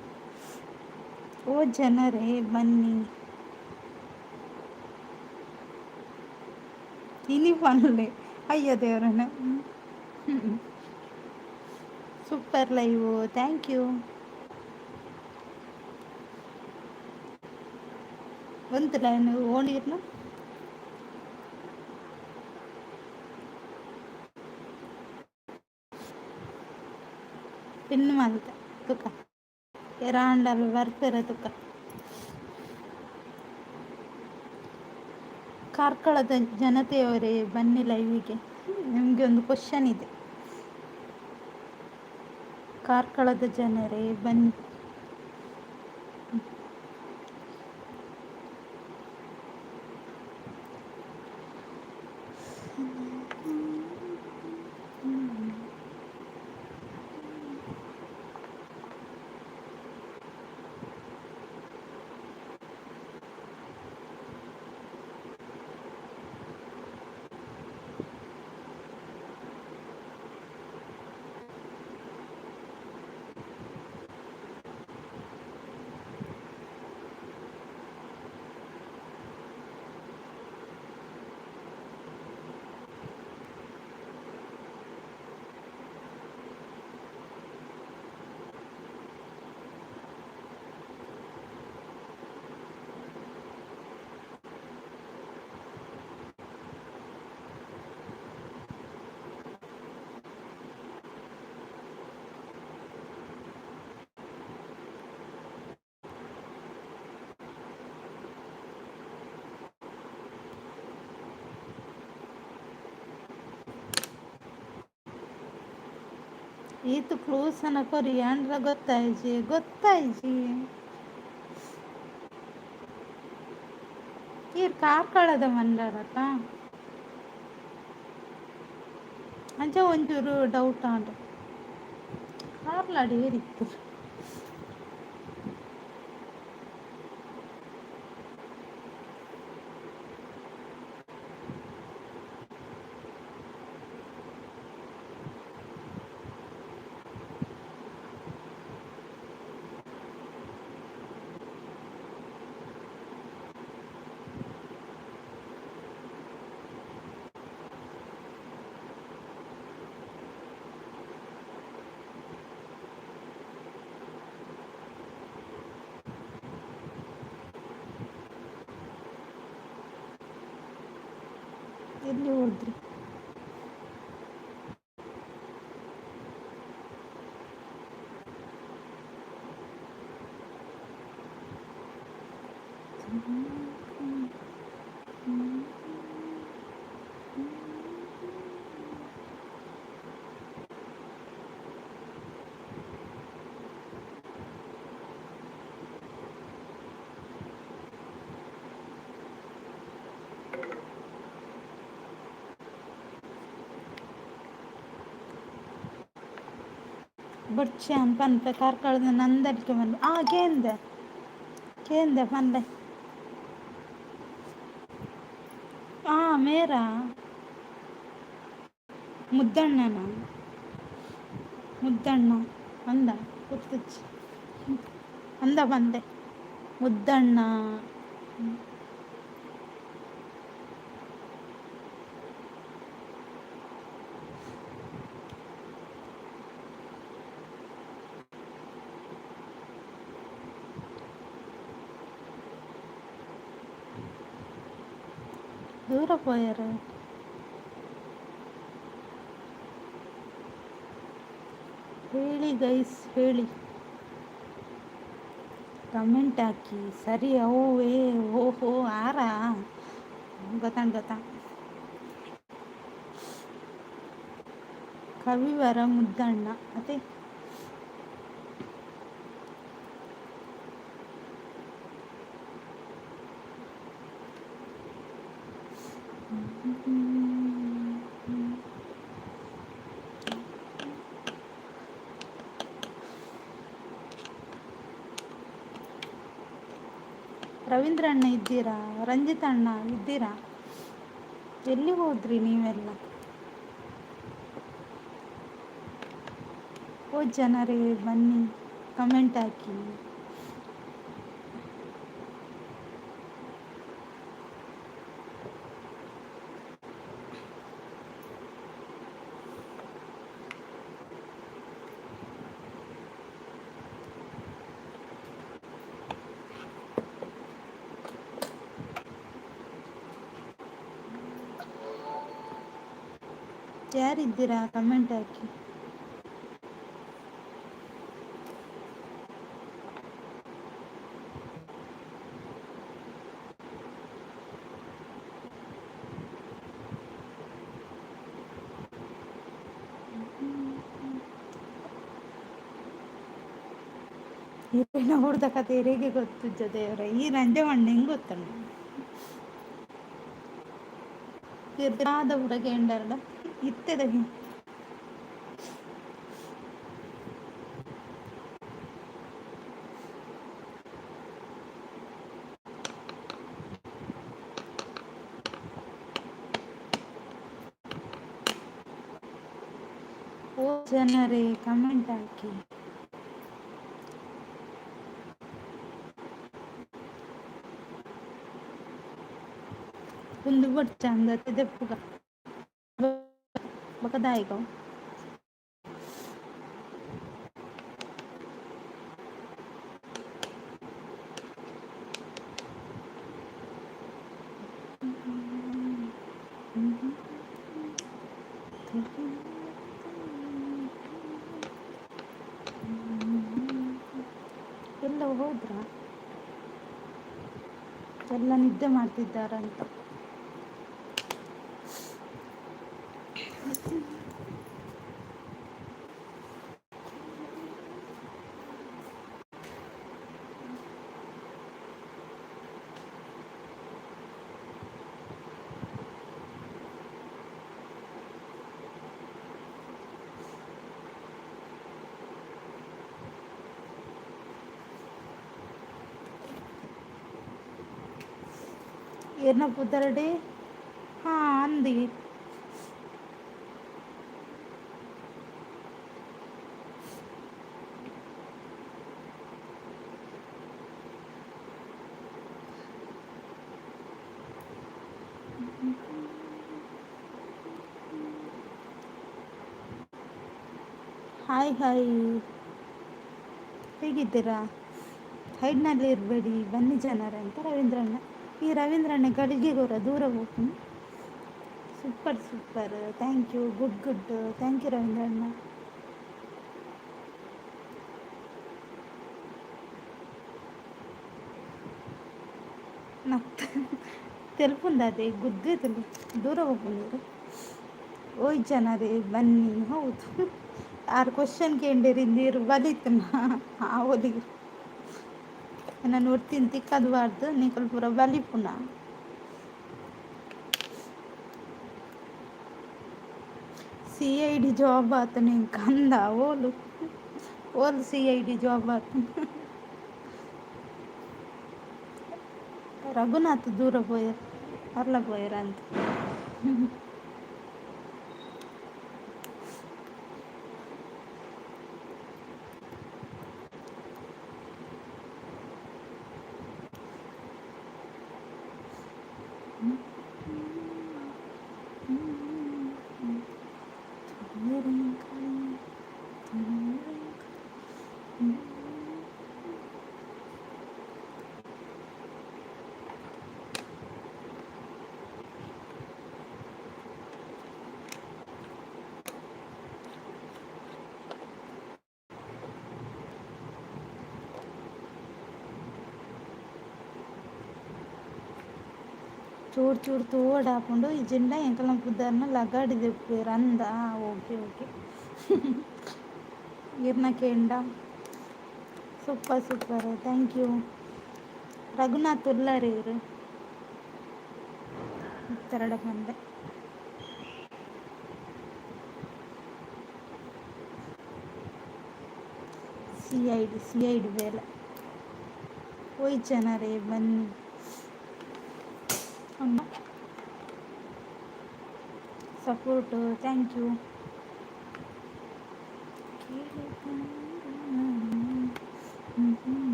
ಓ ಜನರೇ ಬನ್ನಿ ಇನಿ ಪನ್ಲೆ ಅಯ್ಯ ದೇವರನ್ನ. Super live, thank you. ಒಂದು ಲೈನ್ ಓಣಿರ್ನ ಪಿನ್ ಮಲ್ತೆ ತುಕ ಎರಾಂಡಲ್ ಬರ್ಪೆರ ತುಕ. ಕಾರ್ಕಳದ ಜನತೆಯವರೇ ಬನ್ನಿ ಲೈವಿಗೆ, ನಿಮಗೆ ಒಂದು ಕ್ವಶನ್ ಇದೆ. ಕಾರ್ಕಳದ ಜನರೇ ಬನ್ನಿ. ಈತ್ ಕ್ಲೂಸನ ಕೊರಿಯಾಂಡ್ರ ಗೊತ್ತಾಯ್ಜಿ ಗೊತ್ತಾಯ್ಜಿ. ಈರ್ ಕಾರ್ಕಳದ ಮಂಡರತ್ತ. ಅಂಚ ಒಂಚೂರು ಡೌಟ್ ಆಂಡ್. ಕಾರ್ಲಾಡ್ ಏರಿತ್ತು. ಎಲ್ಲಿ ಹೋದ್ರಿ? ಬೊಡ್ಚಾನ್ ಪನ್ಪೆ ಕಾರ್ಕಳದ ನಂದಳಿಕೆ ಪನ್ಪೆ. ಆ ಕೇಂದೆ ಕೇಂದೆ ಪನ್ಲೆ. ಆ ಮೇರಾ ಮುದ್ದಣ್ಣನ ಮುದ್ದಣ್ಣ ಅಂದ ಗೊತ್ತುಜ್ಜಿ ಅಂದ ಬಂದೆ ಮುದ್ದಣ್ಣ. ದೂರ ಪೋಯೆರ್. ಹೇಳಿ ಗೈಸ್, ಹೇಳಿ, ಕಮೆಂಟ್ ಹಾಕಿ. ಸರಿ, ಅವು ಏ ಓಹೋ ಆರಾ ಗೊತ್ತಾಂಡ್ ಗೊತ್ತಾ. ಕವಿವರ ಮುದ್ದಣ್ಣ ಅದೇ. ರವೀಂದ್ರ ಅಣ್ಣ ಇದ್ದೀರಾ? ರಂಜಿತ್ ಅಣ್ಣ ಇದ್ದೀರಾ? ಎಲ್ಲಿ ಹೋದ್ರಿ ನೀವೆಲ್ಲ? ಓ ಜನರೇ, ಬನ್ನಿ, ಕಮೆಂಟ್ ಹಾಕಿ. ಯಾರಿದ್ದೀರಾ? ಕಮೆಂಟ್ ಹಾಕಿ. ಈರೆನ ಹುಡ್ದ ಕತೆ ಇರೆಗೆ ಗೊತ್ತುಜ್ಜ ದೇವ್ರೆ. ಈ ರಂಜೆ ಮಣ್ಣು ಹೆಂಗ್ ಗೊತ್ತುಂಡು? ಇರ್ದಾದ ಹುಡುಗ ಇತ್ತೆದ. ಓ ಜನರೇ, ಕಮೆಂಟ್ ಹಾಕಿ. ಉಂದು ಬೊಡ್ಚಂದ ದೆಪ್ಪುಗ ಬೊಕ ದಾಯಿಗ. ಎಲ್ಲ ಹೋದ್ರಾ? ಎಲ್ಲ ನಿದ್ದೆ ಮಾಡ್ತಿದ್ದಾರಂತ. ಏರ್ನ ಪುದರ್ಡೆ ಹಾಂ ಅಂದಿ. ಹಾಯ್ ಹಾಯ್, ಹೇಗಿದ್ದೀರಾ? ಹೈಡ್ನಲ್ಲಿ ಇರಬೇಡಿ, ಬನ್ನಿ ಜನರೇ ಅಂತ ರವೀಂದ್ರಣ್ಣ. ಈ ರವೀಂದ್ರಣ್ಣ ಗಳಿಗೆಗೋರ ದೂರ ಹೋಗ್ತೀನಿ. Super super, thank you, good good, thank you ರವೀಂದ್ರಣ್ಣ. ನಗ್ತ ತೆಲ್ಪುಂದದೆ ಗುದ್ದೆ ತೆಲು ದೂರ ಹೋಗ್ಬಂದಿರು. ಓಯ್ ಜನರೇ ಬನ್ನಿ. ಹೌದು, ಆರು ಕ್ವಶನ್ ಕೇಂಡಿರಿಂದಿರು ಬಲಿತನ ಆವೊಲಿ. ನಾನು ಒರ್ತಿನ್ ತಿಕ್ಕದು ನಿಕಲ್ ಪೂರ ಬಲಿಪುನ. ಸಿಐಡಿ ಜಾಬ್ ಆತನ ಕಂದ ಓಲು ಓಲು ಸಿಐಡಿ ಜಾಬ್ ಆತನ. ರಘುನಾಥ್ ದೂರ ಪೋಯರ್ ಅರ್ಲ ಪೋಯರ್ ಅಂತ. ಚೂರು ಚೂರು ತೂವೊಡಾಪುಂಡು ಇಜ್ಜಿಂಡ ಎಂಕಲ್ನ ಪುದರ್ನ ಲಗಾಡಿ ದೆಪ್ಪುವೆರ್ ಅಂದ. ಓಕೆ ಓಕೆ, ಇರ್ನ ಕೇಂಡ. Super super, thank you. Raghunath ಉಲ್ಲರ್ ಇರು ಉತ್ತರಡ ಬಂದೆ. ಸಿಐಡಿ ಸಿಐಡಿ ಬೇಲೆ. ಓಯ್ ಜನರೇ ಬನ್ನಿ. ಅಮ್ಮ ಸಪೋರ್ಟು, thank you.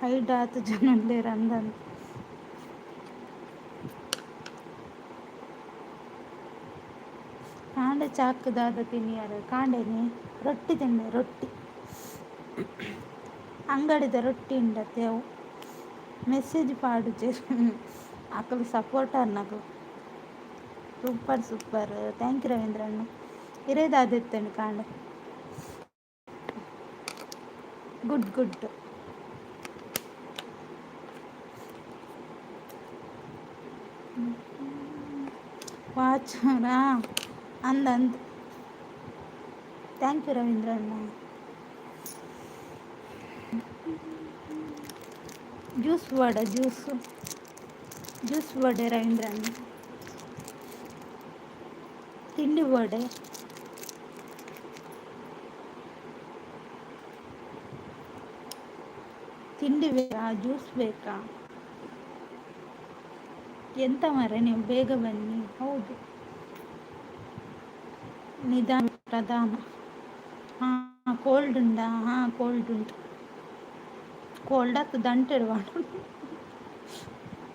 Hide ಆತು ಜನ ಉಲ್ಲೆರ್ ಅಂದಂತ. ಕಾಂಡೆ ಚಾಕ್ ದಾದ ತಿನಿಯರ್? ಕಾಂಡೆನೆ ರೊಟ್ಟಿ ತಿಂಡೆ, ರೊಟ್ಟಿ ಅಂಗಡಿದ ರೊಟ್ಟಿ ಉಂಡತೆ ಅವು. ಮೆಸೇಜ್ ಪಾಡುಜೆರ್ ಅಕುಲು ಸಪೋರ್ಟರ್ನಕುಲು. ಸೂಪರ್ ಸೂಪರ್, thank you ರವೀಂದ್ರಣ್ಣ. ಇರೆ ದಾದ ಕಾಂಡೆ? Good good. ವಾಚ್ ಅಂದ ಅಂದ್. Thank you ರವೀಂದ್ರಣ್ಣ. Juice vada, juice juice vada ರವೀಂದ್ರಣ್ಣ. ತಿಂಡಿ ವಡೆ. ತಿಂಡಿ ಬೇಕಾ, ಜ್ಯೂಸ್ ಬೇಕಾ? ಎಂತ ಮಾರ್ರೆ ನೀವು ಬೇಗ ಬನ್ನಿ. ಹೌದು, ನಿಧಾನ ಪ್ರಧಾನ. ಹಾಂ, ಕೋಲ್ಡ್ ಉಂಡಾ? ಹಾಂ, ಕೋಲ್ಡ್ ಉಂಟು. ಕೋಲ್ಡ್ ಆತು ದಂಟೆಡ್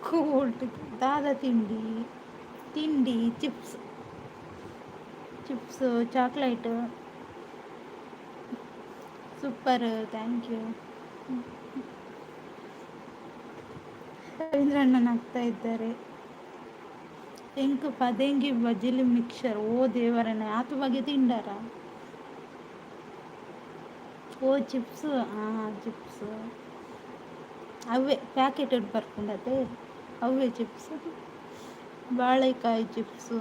ಕೋಲ್ಡ್. ದಾದ ತಿಂಡಿ? ತಿಂಡಿ chips, chips, chocolate. Super, thank you. ರವೀಂದ್ರಣ್ಣನಾಗ್ತಾ ಇದ್ದಾರೆ. ಎಂಕ್ ಪದೆಂಗಿ ಬಜಿಲ್ ಮಿಕ್ಸರ್. ಓ ದೇವರನೆ, ಆತು ಬಗೆ ತಿಂಡಾರ? ಓ ಚಿಪ್ಸ್, ಹಾಂ ಚಿಪ್ಸ್ ಅವೇ ಪ್ಯಾಕೆಟ್ ಬರ್ಪುಂಡತೆ, ಅವೇ ಚಿಪ್ಸ್, ಬಾಳೆಕಾಯಿ ಚಿಪ್ಸು.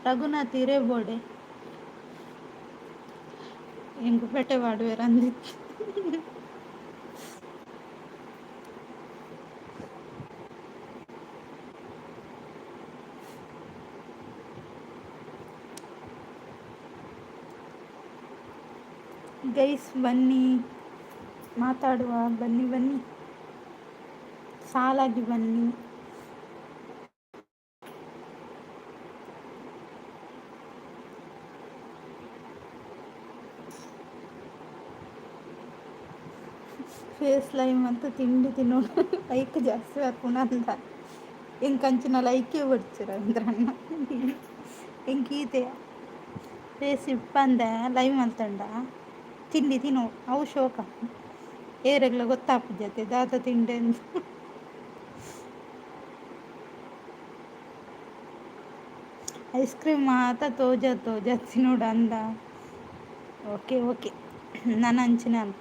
ರಘುನಾಥ್ ಇರೇ ಬೋಡೆ ಎಂಕ್ ಪೆಟ್ಟೆ ಪಾಡುವೆರ್ ಅಂದಿತ್ತು. ಗೈಸ್ ಬನ್ನಿ, ಮಾತಾಡುವ, ಬನ್ನಿ ಬನ್ನಿ. ಸಾಲಾಗಿ ಬನ್ನಿ. ಫೇಸ್ ಲೈವ್ ಅಂತ ತಿಂಡಿ ತಿನ್ನೋಣ, ಲೈಕ್ ಜಾಸ್ತಿ ಹಾಕೋಣ ಅಂತ. ಎಂಕಂಚಿನ ಲೈಕೇ ಬಡ್ಚಿ ರವೀಂದ್ರಣ್ಣ. ಎಂಕೀತೆ ಫೇಸ್ ಇಪ್ಪಂದೆ ಲೈವ್ ಮಲ್ತಂಡ ತಿಂಡಿ ತಿನ್ನೋ ಅವು ಶೋಕ. ಏರೆಗ್ಲ ಗೊತ್ತಾಪುಜತೆ ದಾದ ತಿಂಡೆ ಅಂತ. ಐಸ್ ಕ್ರೀಮ್ ಮಾತ ತೋಜ ತೋಜ ತಿನ್ನೋಡು ಅಂದ. ಓಕೆ ಓಕೆ, ನಾನು ಅಂಚಿನ ಅಂತ.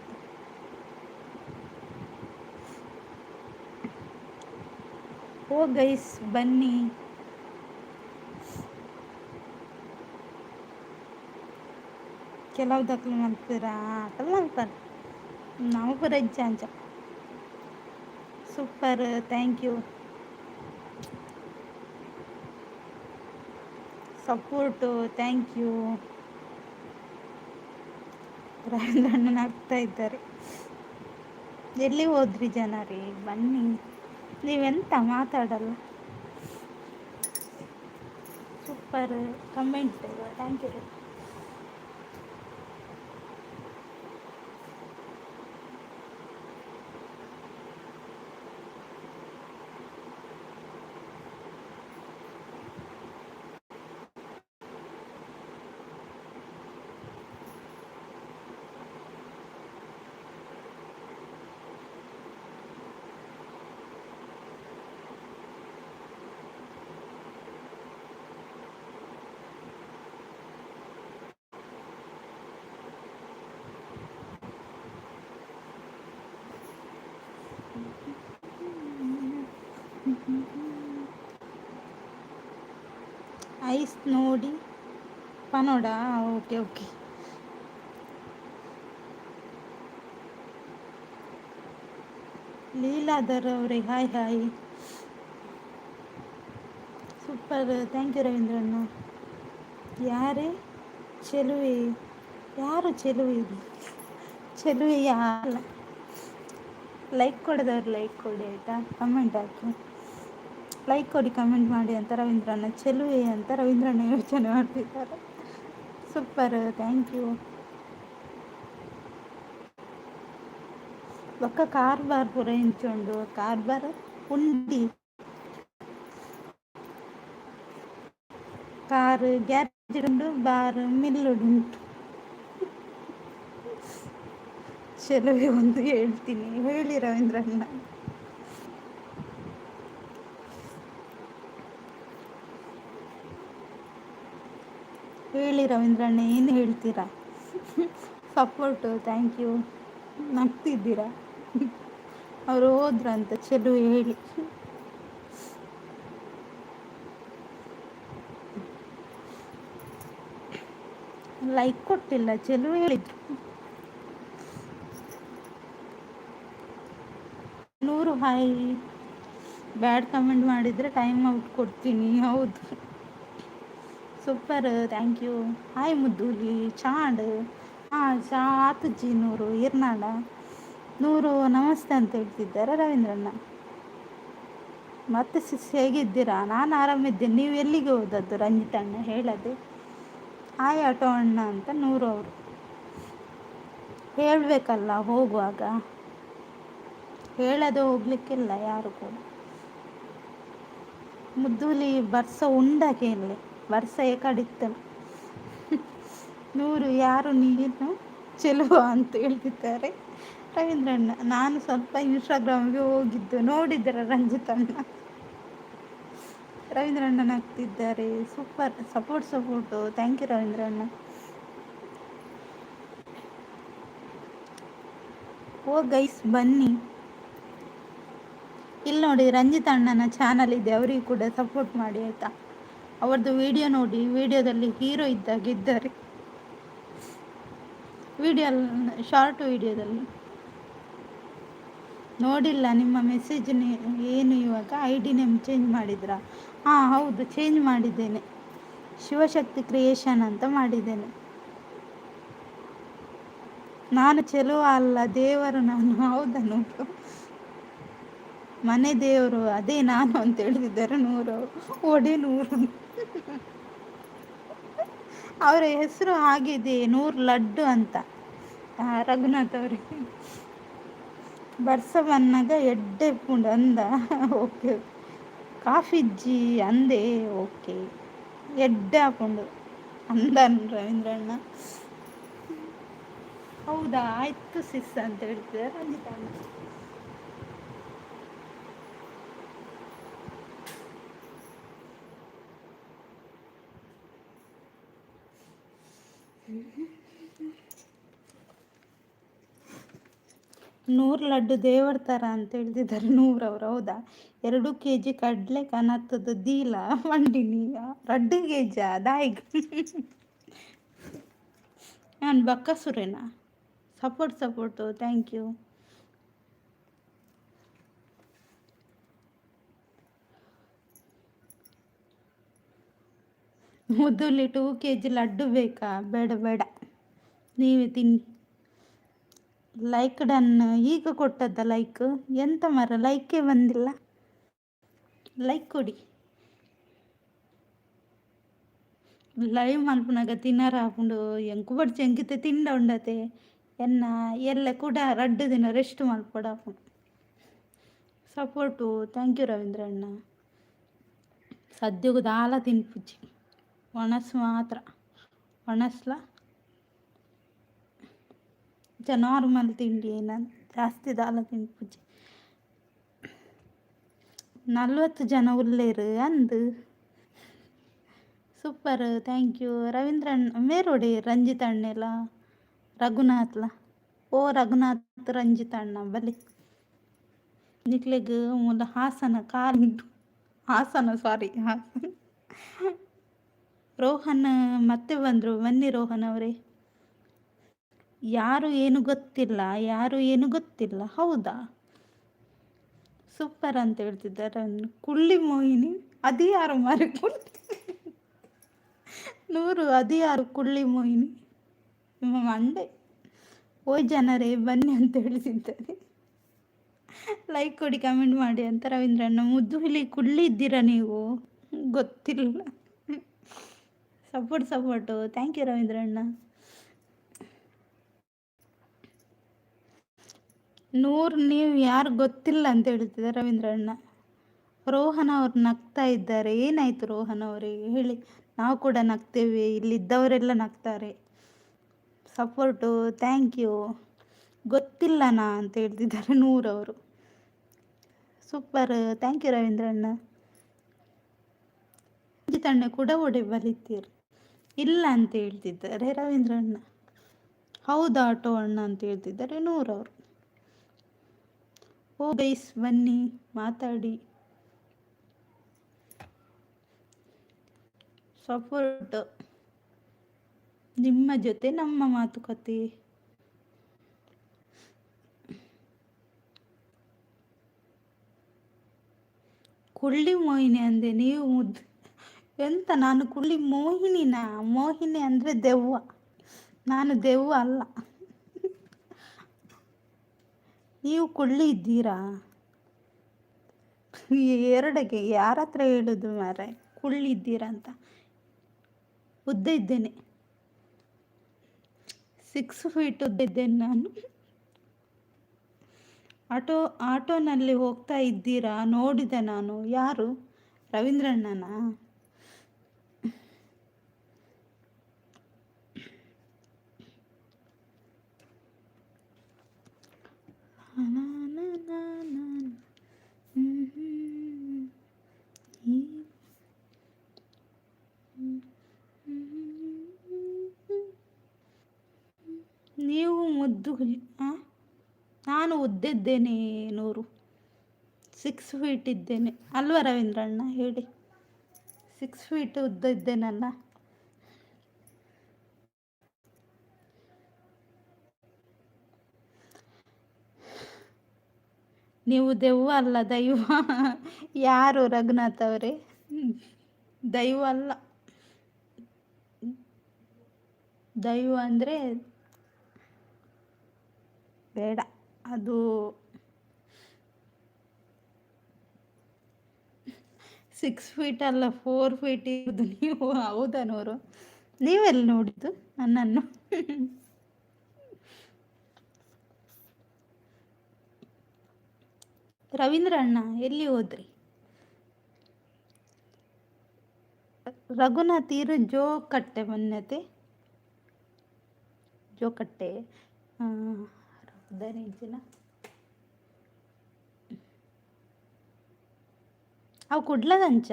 ಓ ಗೈಸ್ ಬನ್ನಿ. ಕೆಲವು ದಕ್ಲು ಮಲ್ಪುರಾ ಅಕಲ್ ಮಲ್ಪರು, ನಾವು ಪೂರ ಇಜ್ಜ ಅಂಚ. Super, thank you support, thank you. ರವೀಂದ್ರಣ್ಣನ ಆಗ್ತಾ ಇದ್ದಾರೆ. ಎಲ್ಲಿ ಹೋದ್ರಿ ಜನರೇ, ಬನ್ನಿ. ನೀವೆಂತ ಮಾತಾಡಲ್ಲ. Super comment, thank you. Ice ನೋಡಿ ಪನೋಡ. ಓಕೆ ಓಕೆ, ಲೀಲಾಧರ್ ಅವರೇ hi hi. Super, thank you ರವೀಂದ್ರಣ್ಣ. ಯಾರೇ ಚೆಲುವೆ? ಯಾರು ಚೆಲುವೆ? ಚೆಲುವೆ ಯಾರಲ್ಲ. ಲೈಕ್ ಕೊಡದವ್ರು ಲೈಕ್ ಕೊಡಿ ಆಯಿತಾ, ಕಮೆಂಟ್ ಹಾಕಿ. ಲೈಕ್ ಕೊಡಿ, ಕಮೆಂಟ್ ಮಾಡಿ ಅಂತ ರವೀಂದ್ರಣ್ಣ. ಚೆಲುವೆ ಅಂತ ರವೀಂದ್ರಣ್ಣ ಯೋಚನೆ ಮಾಡ್ತಿದ್ದಾರೆ. Super, thank you. ಬೊಕ್ಕ ಕಾರ್ಬಾರ್ ಪೂರ ಎಂಚ ಉಂಡು? ಕಾರ್ಬಾರ್ ಉಂಡಿ ಕಾರ್ ಗ್ಯಾರೇಜ್ ಉಂಡು, ಬಾರ್ ಮಿಲ್ಲುಡುಂಟು. ಚೆಲುವೆ ಒಂದು ಹೇಳ್ತೀನಿ ಹೇಳಿ ರವೀಂದ್ರಣ್ಣ. ಹೇಳಿ ರವೀಂದ್ರಣ್ಣ, ಏನು ಹೇಳ್ತೀರಾ? Support, thank you. ನಗ್ತಿದ್ದೀರಾ? ಅವರು ಹೋದ್ರಂತ ಚೆಲುವೆ ಹೇಳಿ. ಲೈಕ್ ಕೊಟ್ಟಿಲ್ಲ, ಚೆಲುವೆ ಹೇಳಿದ್ರು. 100 ಹಾಯ್. ಬ್ಯಾಡ್ ಕಮೆಂಟ್ ಮಾಡಿದರೆ ಟೈಮ್ ಔಟ್ ಕೊಡ್ತೀನಿ. ಹೌದು. Super, thank you. Hi ಮುದ್ದುಲಿ ಚಾಂಡ್. ಹಾಂ, ಚಾ ಆತುಜ್ಜಿ ನೂರು ಇರ್ನಾಡ ನೂರು. ನಮಸ್ತೆ ಅಂತ ಹೇಳ್ತಿದ್ದಾರೆ ರವೀಂದ್ರಣ್ಣ. ಮತ್ತೆ ಸಿಸ್ ಹೇಗಿದ್ದೀರಾ? ನಾನು ಆರಾಮಿದ್ದೇನೆ. ನೀವು ಎಲ್ಲಿಗೆ ಹೋದದ್ದು ರಂಜಿತಣ್ಣ ಹೇಳದೆ? ಹಾಯ್ ಆಟೋ ಅಣ್ಣ ಅಂತ ನೂರು ಅವರು. ಹೇಳಬೇಕಲ್ಲ ಹೋಗುವಾಗ, ಹೇಳದೆ ಹೋಗ್ಲಿಕ್ಕಿಲ್ಲ ಯಾರು ಕೂಡ. ಮುದ್ದೂಲಿ ಬರ್ಸ ಉಂಡಕೇನ್ಲೆ ಬರ್ಸ ಏಕಡಿತ್ತನು. ನೂರು ಯಾರು ನೀನು ಚೆಲುವ ಅಂತ ಹೇಳ್ತಿದ್ದಾರೆ ರವೀಂದ್ರಣ್ಣ. ನಾನು ಸ್ವಲ್ಪ ಇನ್ಸ್ಟಾಗ್ರಾಮ್ಗೆ ಹೋಗಿದ್ದು ನೋಡಿದ್ದರ ರಂಜಿತಣ್ಣ. ರವೀಂದ್ರಣ್ಣನ ಆಗ್ತಿದ್ದಾರೆ. Super, support support, thank you ರವೀಂದ್ರಣ್ಣ. O guys ಬನ್ನಿ. ಇಲ್ಲಿ ನೋಡಿ, ರಂಜಿತ್ ಅಣ್ಣನ ಚಾನಲ್ ಇದೆ, ಅವರಿಗೂ ಕೂಡ ಸಪೋರ್ಟ್ ಮಾಡಿ ಆಯಿತಾ. ಅವ್ರದ್ದು ವಿಡಿಯೋ ನೋಡಿ, ವಿಡಿಯೋದಲ್ಲಿ ಹೀರೋ ಇದ್ದಾಗ ಇದ್ದಾರೆ ವಿಡಿಯೋ, ಶಾರ್ಟ್ ವಿಡಿಯೋದಲ್ಲಿ. ನೋಡಿಲ್ಲ ನಿಮ್ಮ ಮೆಸೇಜ್ ಏನು ಇವಾಗ? I D name change ಮಾಡಿದ್ರಾ? ಹಾಂ ಹೌದು, ಚೇಂಜ್ ಮಾಡಿದ್ದೇನೆ. ಶಿವಶಕ್ತಿ ಕ್ರಿಯೇಷನ್ ಅಂತ ಮಾಡಿದ್ದೇನೆ. ನಾನು ಚೆಲುವ ಅಲ್ಲ, ದೇವರು ನಾನು. ಹೌದಾ? ನೋಡು, ಮನೆ ದೇವರು ಅದೇ ನಾನು ಅಂತ ಹೇಳ್ತಿದ್ದಾರೆ ನೂರು. ಒಡೆ ನೂರು, ಅವರ ಹೆಸರು ಹಾಗಿದೆ, ನೂರು ಲಡ್ಡು ಅಂತ. ರಘುನಾಥ್ ಅವರಿಗೆ ಬರ್ಸ ಬನ್ನಾಗ ಎಡ್ಡೆ ಪುಂಡು ಅಂದ. ಓಕೆ, ಕಾಫಿಜ್ಜಿ ಅಂದೆ. ಓಕೆ, ಎಡ್ಡೆ ಹಾಕೊಂಡು ಅಂದನ್ ರವೀಂದ್ರಣ್ಣ. ಹೌದಾ, ಆಯ್ತು ಸಿಸ್ ಅಂತ ಹೇಳ್ತಿದ್ದಾರೆ ರಂಜಿತಣ್ಣ. ನೂರು ಲಡ್ಡು ದೇವರ ಥರ ಅಂತ ಹೇಳ್ತಿದ್ದಾರೆ ನೂರವ್ರು. ಹೌದಾ? 2 ಕೆ ಜಿ ಕಡಲೆ ಕನತ್ತದ ದೀಲ ಮಂಡಿನಿ. 2 ಕೆ ಜಿ ದಾಯಿಗ್ ನಾನು ಬಕ್ಕಸುರೇನಾ? Support support, thank you. ಮುದ್ದುಲಿ 2 K G laddu ಬೇಕಾ? ಬೇಡ ಬೇಡ, ನೀವೇ ತಿನ್ನಿ. Like done. ಈಗ ಕೊಟ್ಟದ್ದ ಲೈಕ್? ಎಂತ ಮರ, ಲೈಕೇ ಬಂದಿಲ್ಲ. ಲೈಕ್ ಕೊಡಿ. ಲೈವ್ ಮಲ್ಪುನಗ ತಿನ್ನರ ಆಪುಂಡು. ಎಂಕು ಬಡ್ಚಿ, ಎಂಕಿತೆ ತಿಂಡ ಉಂಡತೆ. ಎನ್ನ ಎಲ್ಲ ಕೂಡ 2 ದಿನ ರೆಸ್ಟ್ ಮಲ್ಪೊಡಾಪುಂಡು. ಸಪೋರ್ಟು, thank you Ravindra ಅಣ್ಣ. ಸದ್ಯಗೂ ದಾಲ ತಿನ್ಪುಜಿ, ಒಣಸು ಮಾತ್ರ. ಒಣಸ್ಲ ಚ ನಾರ್ಮಲ್ ತಿಂಡಿ ಏನ ಜಾಸ್ತಿ ದಾಲ ತಿನ್ಪುಜಿ. 40 ಜನ ಉಲ್ಲೇರು ಅಂದು. ಸೂಪರ್, thank you Ravindra ಅಣ್ಣ. ಮೇರೋಡಿ ರಂಜಿತ್ ಅಣ್ಣೆಲ್ಲ ರಘುನಾಥ್ಲ. ಓ ರಘುನಾಥ್, ರಂಜಿತ್ ಅಣ್ಣ ಬಲಿ. ನಿಕ್ಲೆಗ್ ಮೂಲ ಹಾಸನ ಕಾಲ್ ಹಾಸನ, ಸಾರಿ, ಹಾಸನ. ರೋಹನ್ ಮತ್ತೆ ಬಂದರು. ಬನ್ನಿ ರೋಹನ್ ಅವರೇ. ಯಾರು ಏನು ಗೊತ್ತಿಲ್ಲ, ಯಾರು ಏನು ಗೊತ್ತಿಲ್ಲ. ಹೌದಾ? ಸೂಪರ್ ಅಂತ ಹೇಳ್ತಿದ್ದಾರೆ. ಕುಳ್ಳಿ ಮೋಹಿನಿ, ಅದು ಯಾರು ಮಾರಿ? ಕುಳ್ಳಿ ನೂರು, ಅದು ಯಾರು ಕುಳ್ಳಿ ಮೋಹಿನಿ? ನಿಮ್ಮ ಮಂಡೆ. ಓಯ್ ಜನರೇ, ಬನ್ನಿ ಅಂತ ಹೇಳ್ತಿದ್ದಾರೆ. ಲೈಕ್ ಕೊಡಿ, ಕಮೆಂಟ್ ಮಾಡಿ ಅಂತ ರವೀಂದ್ರಣ್ಣ. ಮುದ್ದು ಹುಲಿ, ಕುಳ್ಳಿ ಇದ್ದೀರಾ ನೀವು? ಗೊತ್ತಿಲ್ಲ. Support support, thank you ರವೀಂದ್ರಣ್ಣ. ನೂರು, ನೀವು ಯಾರು ಗೊತ್ತಿಲ್ಲ ಅಂತ ಹೇಳ್ತಿದ್ದಾರೆ ರವೀಂದ್ರಣ್ಣ. ರೋಹನ್ ಅವ್ರು ನಗ್ತಾ ಇದ್ದಾರೆ. ಏನಾಯಿತು ರೋಹನ್ ಅವರಿಗೆ ಹೇಳಿ? ನಾವು ಕೂಡ ನಗ್ತೇವೆ, ಇಲ್ಲಿದ್ದವರೆಲ್ಲ ನಗ್ತಾರೆ. Support, thank you. ಗೊತ್ತಿಲ್ಲನಾ ಅಂತ ಹೇಳ್ತಿದ್ದಾರೆ ನೂರವರು. ಸೂಪರ್, thank you ರವೀಂದ್ರಣ್ಣ. ಅಣ್ಣ ಕೂಡ ಒಡೆ ಬಲಿತೀರಿ. ಇಲ್ಲ ಅಂತ ಹೇಳ್ತಿದ್ದಾರೆ ರವೀಂದ್ರಣ್ಣ. ಹೌದಾ ಆಟೋ ಅಣ್ಣ ಅಂತ ಹೇಳ್ತಿದ್ದಾರೆ ನೂರವರು. ಓ ಗೈಸ್, ಬನ್ನಿ, ಮಾತಾಡಿ. ಸಪೋರ್ಟ್, ನಿಮ್ಮ ಜೊತೆ ನಮ್ಮ ಮಾತುಕತೆ. ಕುಳ್ಳಿ ಮೋಹಿನಿ ಅಂದೆ, ನೀವು ಮುದ್ದು ಎಂತ? ನಾನು ಕುಳ್ಳಿ ಮೋಹಿನಿನಾ? ಮೋಹಿನಿ ಅಂದರೆ ದೆವ್ವ, ನಾನು ದೆವ್ವ ಅಲ್ಲ. ನೀವು ಕುಳ್ಳಿ ಇದ್ದೀರಾ? ಎರಡಕ್ಕೆ ಯಾರ ಹತ್ರ ಹೇಳೋದು ಮಾರ್ರೆ ಕುಳ್ಳಿ ಇದ್ದೀರಾ ಅಂತ? ಉದ್ದ ಇದ್ದೇನೆ, 6 ಫೀಟ್ ಉದ್ದ ಇದ್ದೇನೆ ನಾನು. ಆಟೋನಲ್ಲಿ ಹೋಗ್ತಾ ಇದ್ದೀರಾ ನೋಡಿದೆ ನಾನು. ಯಾರು, ರವೀಂದ್ರಣ್ಣನ? ನೀವು ಮುದ್ದು. ನಾನು ಉದ್ದಿದ್ದೇನೆ 100, 6 ಫೀಟ್ ಇದ್ದೇನೆ ಅಲ್ವಾ ರವೀಂದ್ರಣ್ಣ? ಹೇಳಿ, 6 ಫೀಟ್ ಉದ್ದ ಇದ್ದೇನಲ್ಲ? ನೀವು ದೆವ್ವ ಅಲ್ಲ, ದೈವ. ಯಾರು ರಘುನಾಥ್ ಅವರೇ? ದೈವ ಅಲ್ಲ. ದೈವ ಅಂದರೆ ಬೇಡ ಅದು. 6 ಫೀಟ್ ಅಲ್ಲ, 4 ಫೀಟ್ ಇರೋದು ನೀವು. ಹೌದಾ ನೂರು? ನೀವೆಲ್ಲಿ ನೋಡಿದ್ದು ನನ್ನನ್ನು? ರವೀಂದ್ರ ಅಣ್ಣ, ಎಲ್ಲಿ ಹೋದ್ರಿ? ರಘುನಾಥ್, ಇರು ಜೋಕಟ್ಟೆ ಮೊನ್ನೆತೆ ಜೋಕಟ್ಟೆ ಜಿನ. ಅವು ಕುಡ್ಲದಂಚ.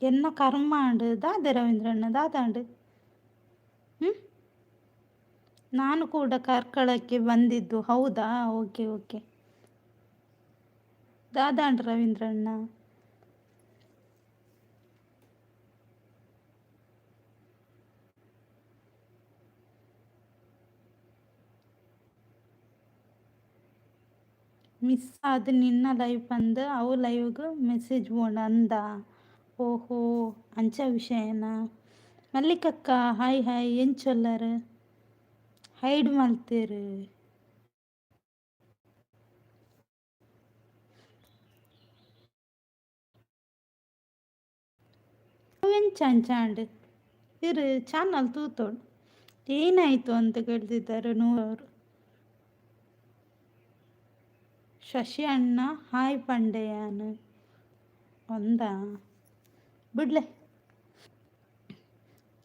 ಎನ್ನ ಕರ್ಮ ಆಂಡ್. ದಾದೆ ರವೀಂದ್ರಣ್ಣ, ದಾದಾಂಡ್? ಹ್ಞೂ, ನಾನು ಕೂಡ ಕಾರ್ಕಳಕ್ಕೆ ಬಂದಿದ್ದು. ಹೌದಾ? Okay okay. ದಾದಾಂಡ್ ರವೀಂದ್ರಣ್ಣ? ಮಿಸ್ ಆದ ನಿನ್ನ ಲೈವ್ ಬಂದು ಅವು ಲೈವ್ಗೆ ಮೆಸೇಜ್ ಬೋಂಡ ಅಂದ. ಓಹೋ, ಅಂಚ ವಿಷಯನಾ? ಮಲ್ಲಿಕಕ್ಕ, ಹಾಯ್ ಹಾಯ್. ಎಂಚೊಲ್ಲರ್? ಹೈಡ್ ಮಲ್ತೇರು. ಎಂಚ ಅಂಚಾಂಡ್ ಇರು ಚಾನಲ್ ತೂತೋಡು. ಏನಾಯಿತು ಅಂತ ಕೇಳ್ತಿದ್ದಾರೆ ನೂರವರು. ಶಶಿ ಅಣ್ಣ ಹಾಯ್ ಪಂಡೆಯಾನು ಒಂದ ಬಿಡ್ಲೆ.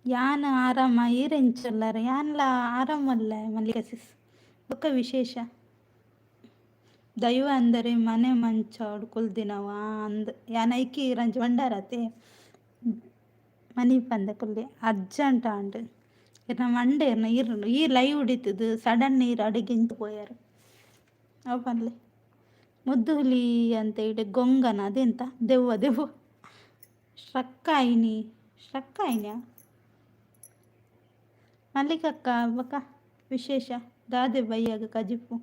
ಯಾನ್ ಆರಾಮ, ಈರೆಂಚೊಲ್ಲರ್? ಯಾನ್ಲ ಆರಾಮಲ್ಲ ಮಲ್ಲಿಕ ಸಿಸ್. ಬೊಕ್ಕ ವಿಶೇಷ? ದೈವ ಅಂದರೆ ಮನೆ ಮಂಚೋಡು ಕುಲ್ದಿನವ ಅಂದ್. ಯಾನ್ ಐಕಿ ರಂಜಿ ಬಂಡಾರತೆ ಮನಿಪಂದೆ ಕುಲ್ಲೆ. ಅರ್ಜೆಂಟ್ ಆಂಡ್. ಇರ್ನ ಮಂಡೆ ಇರ್ನ ಇರ್ ಈ ಲೈವ್ ಹಿಡಿತದು ಸಡನ್ ನೀರು ಅಡಿಗೆ ಪೋಯಾರು. ಅವು ಪನ್ಲೆ. ಮುದ್ದು ಹುಲಿ ಅಂತ ಹೇಳಿ ಗೊಂಗನ ಅದೆಂತ ದೆವ್ವ ದೆವ್ವ. ಸ್ಟ್ರಕ್ ಆಯಿನಿ, ಸ್ಟ್ರಕ್ ಆಯಿನ. ಮಲ್ಲಿಕಕ್ಕ, ಬೊಕ ವಿಶೇಷ? ದಾದೆ ಬಯ್ಯಾಗ ಕಜಿಪು?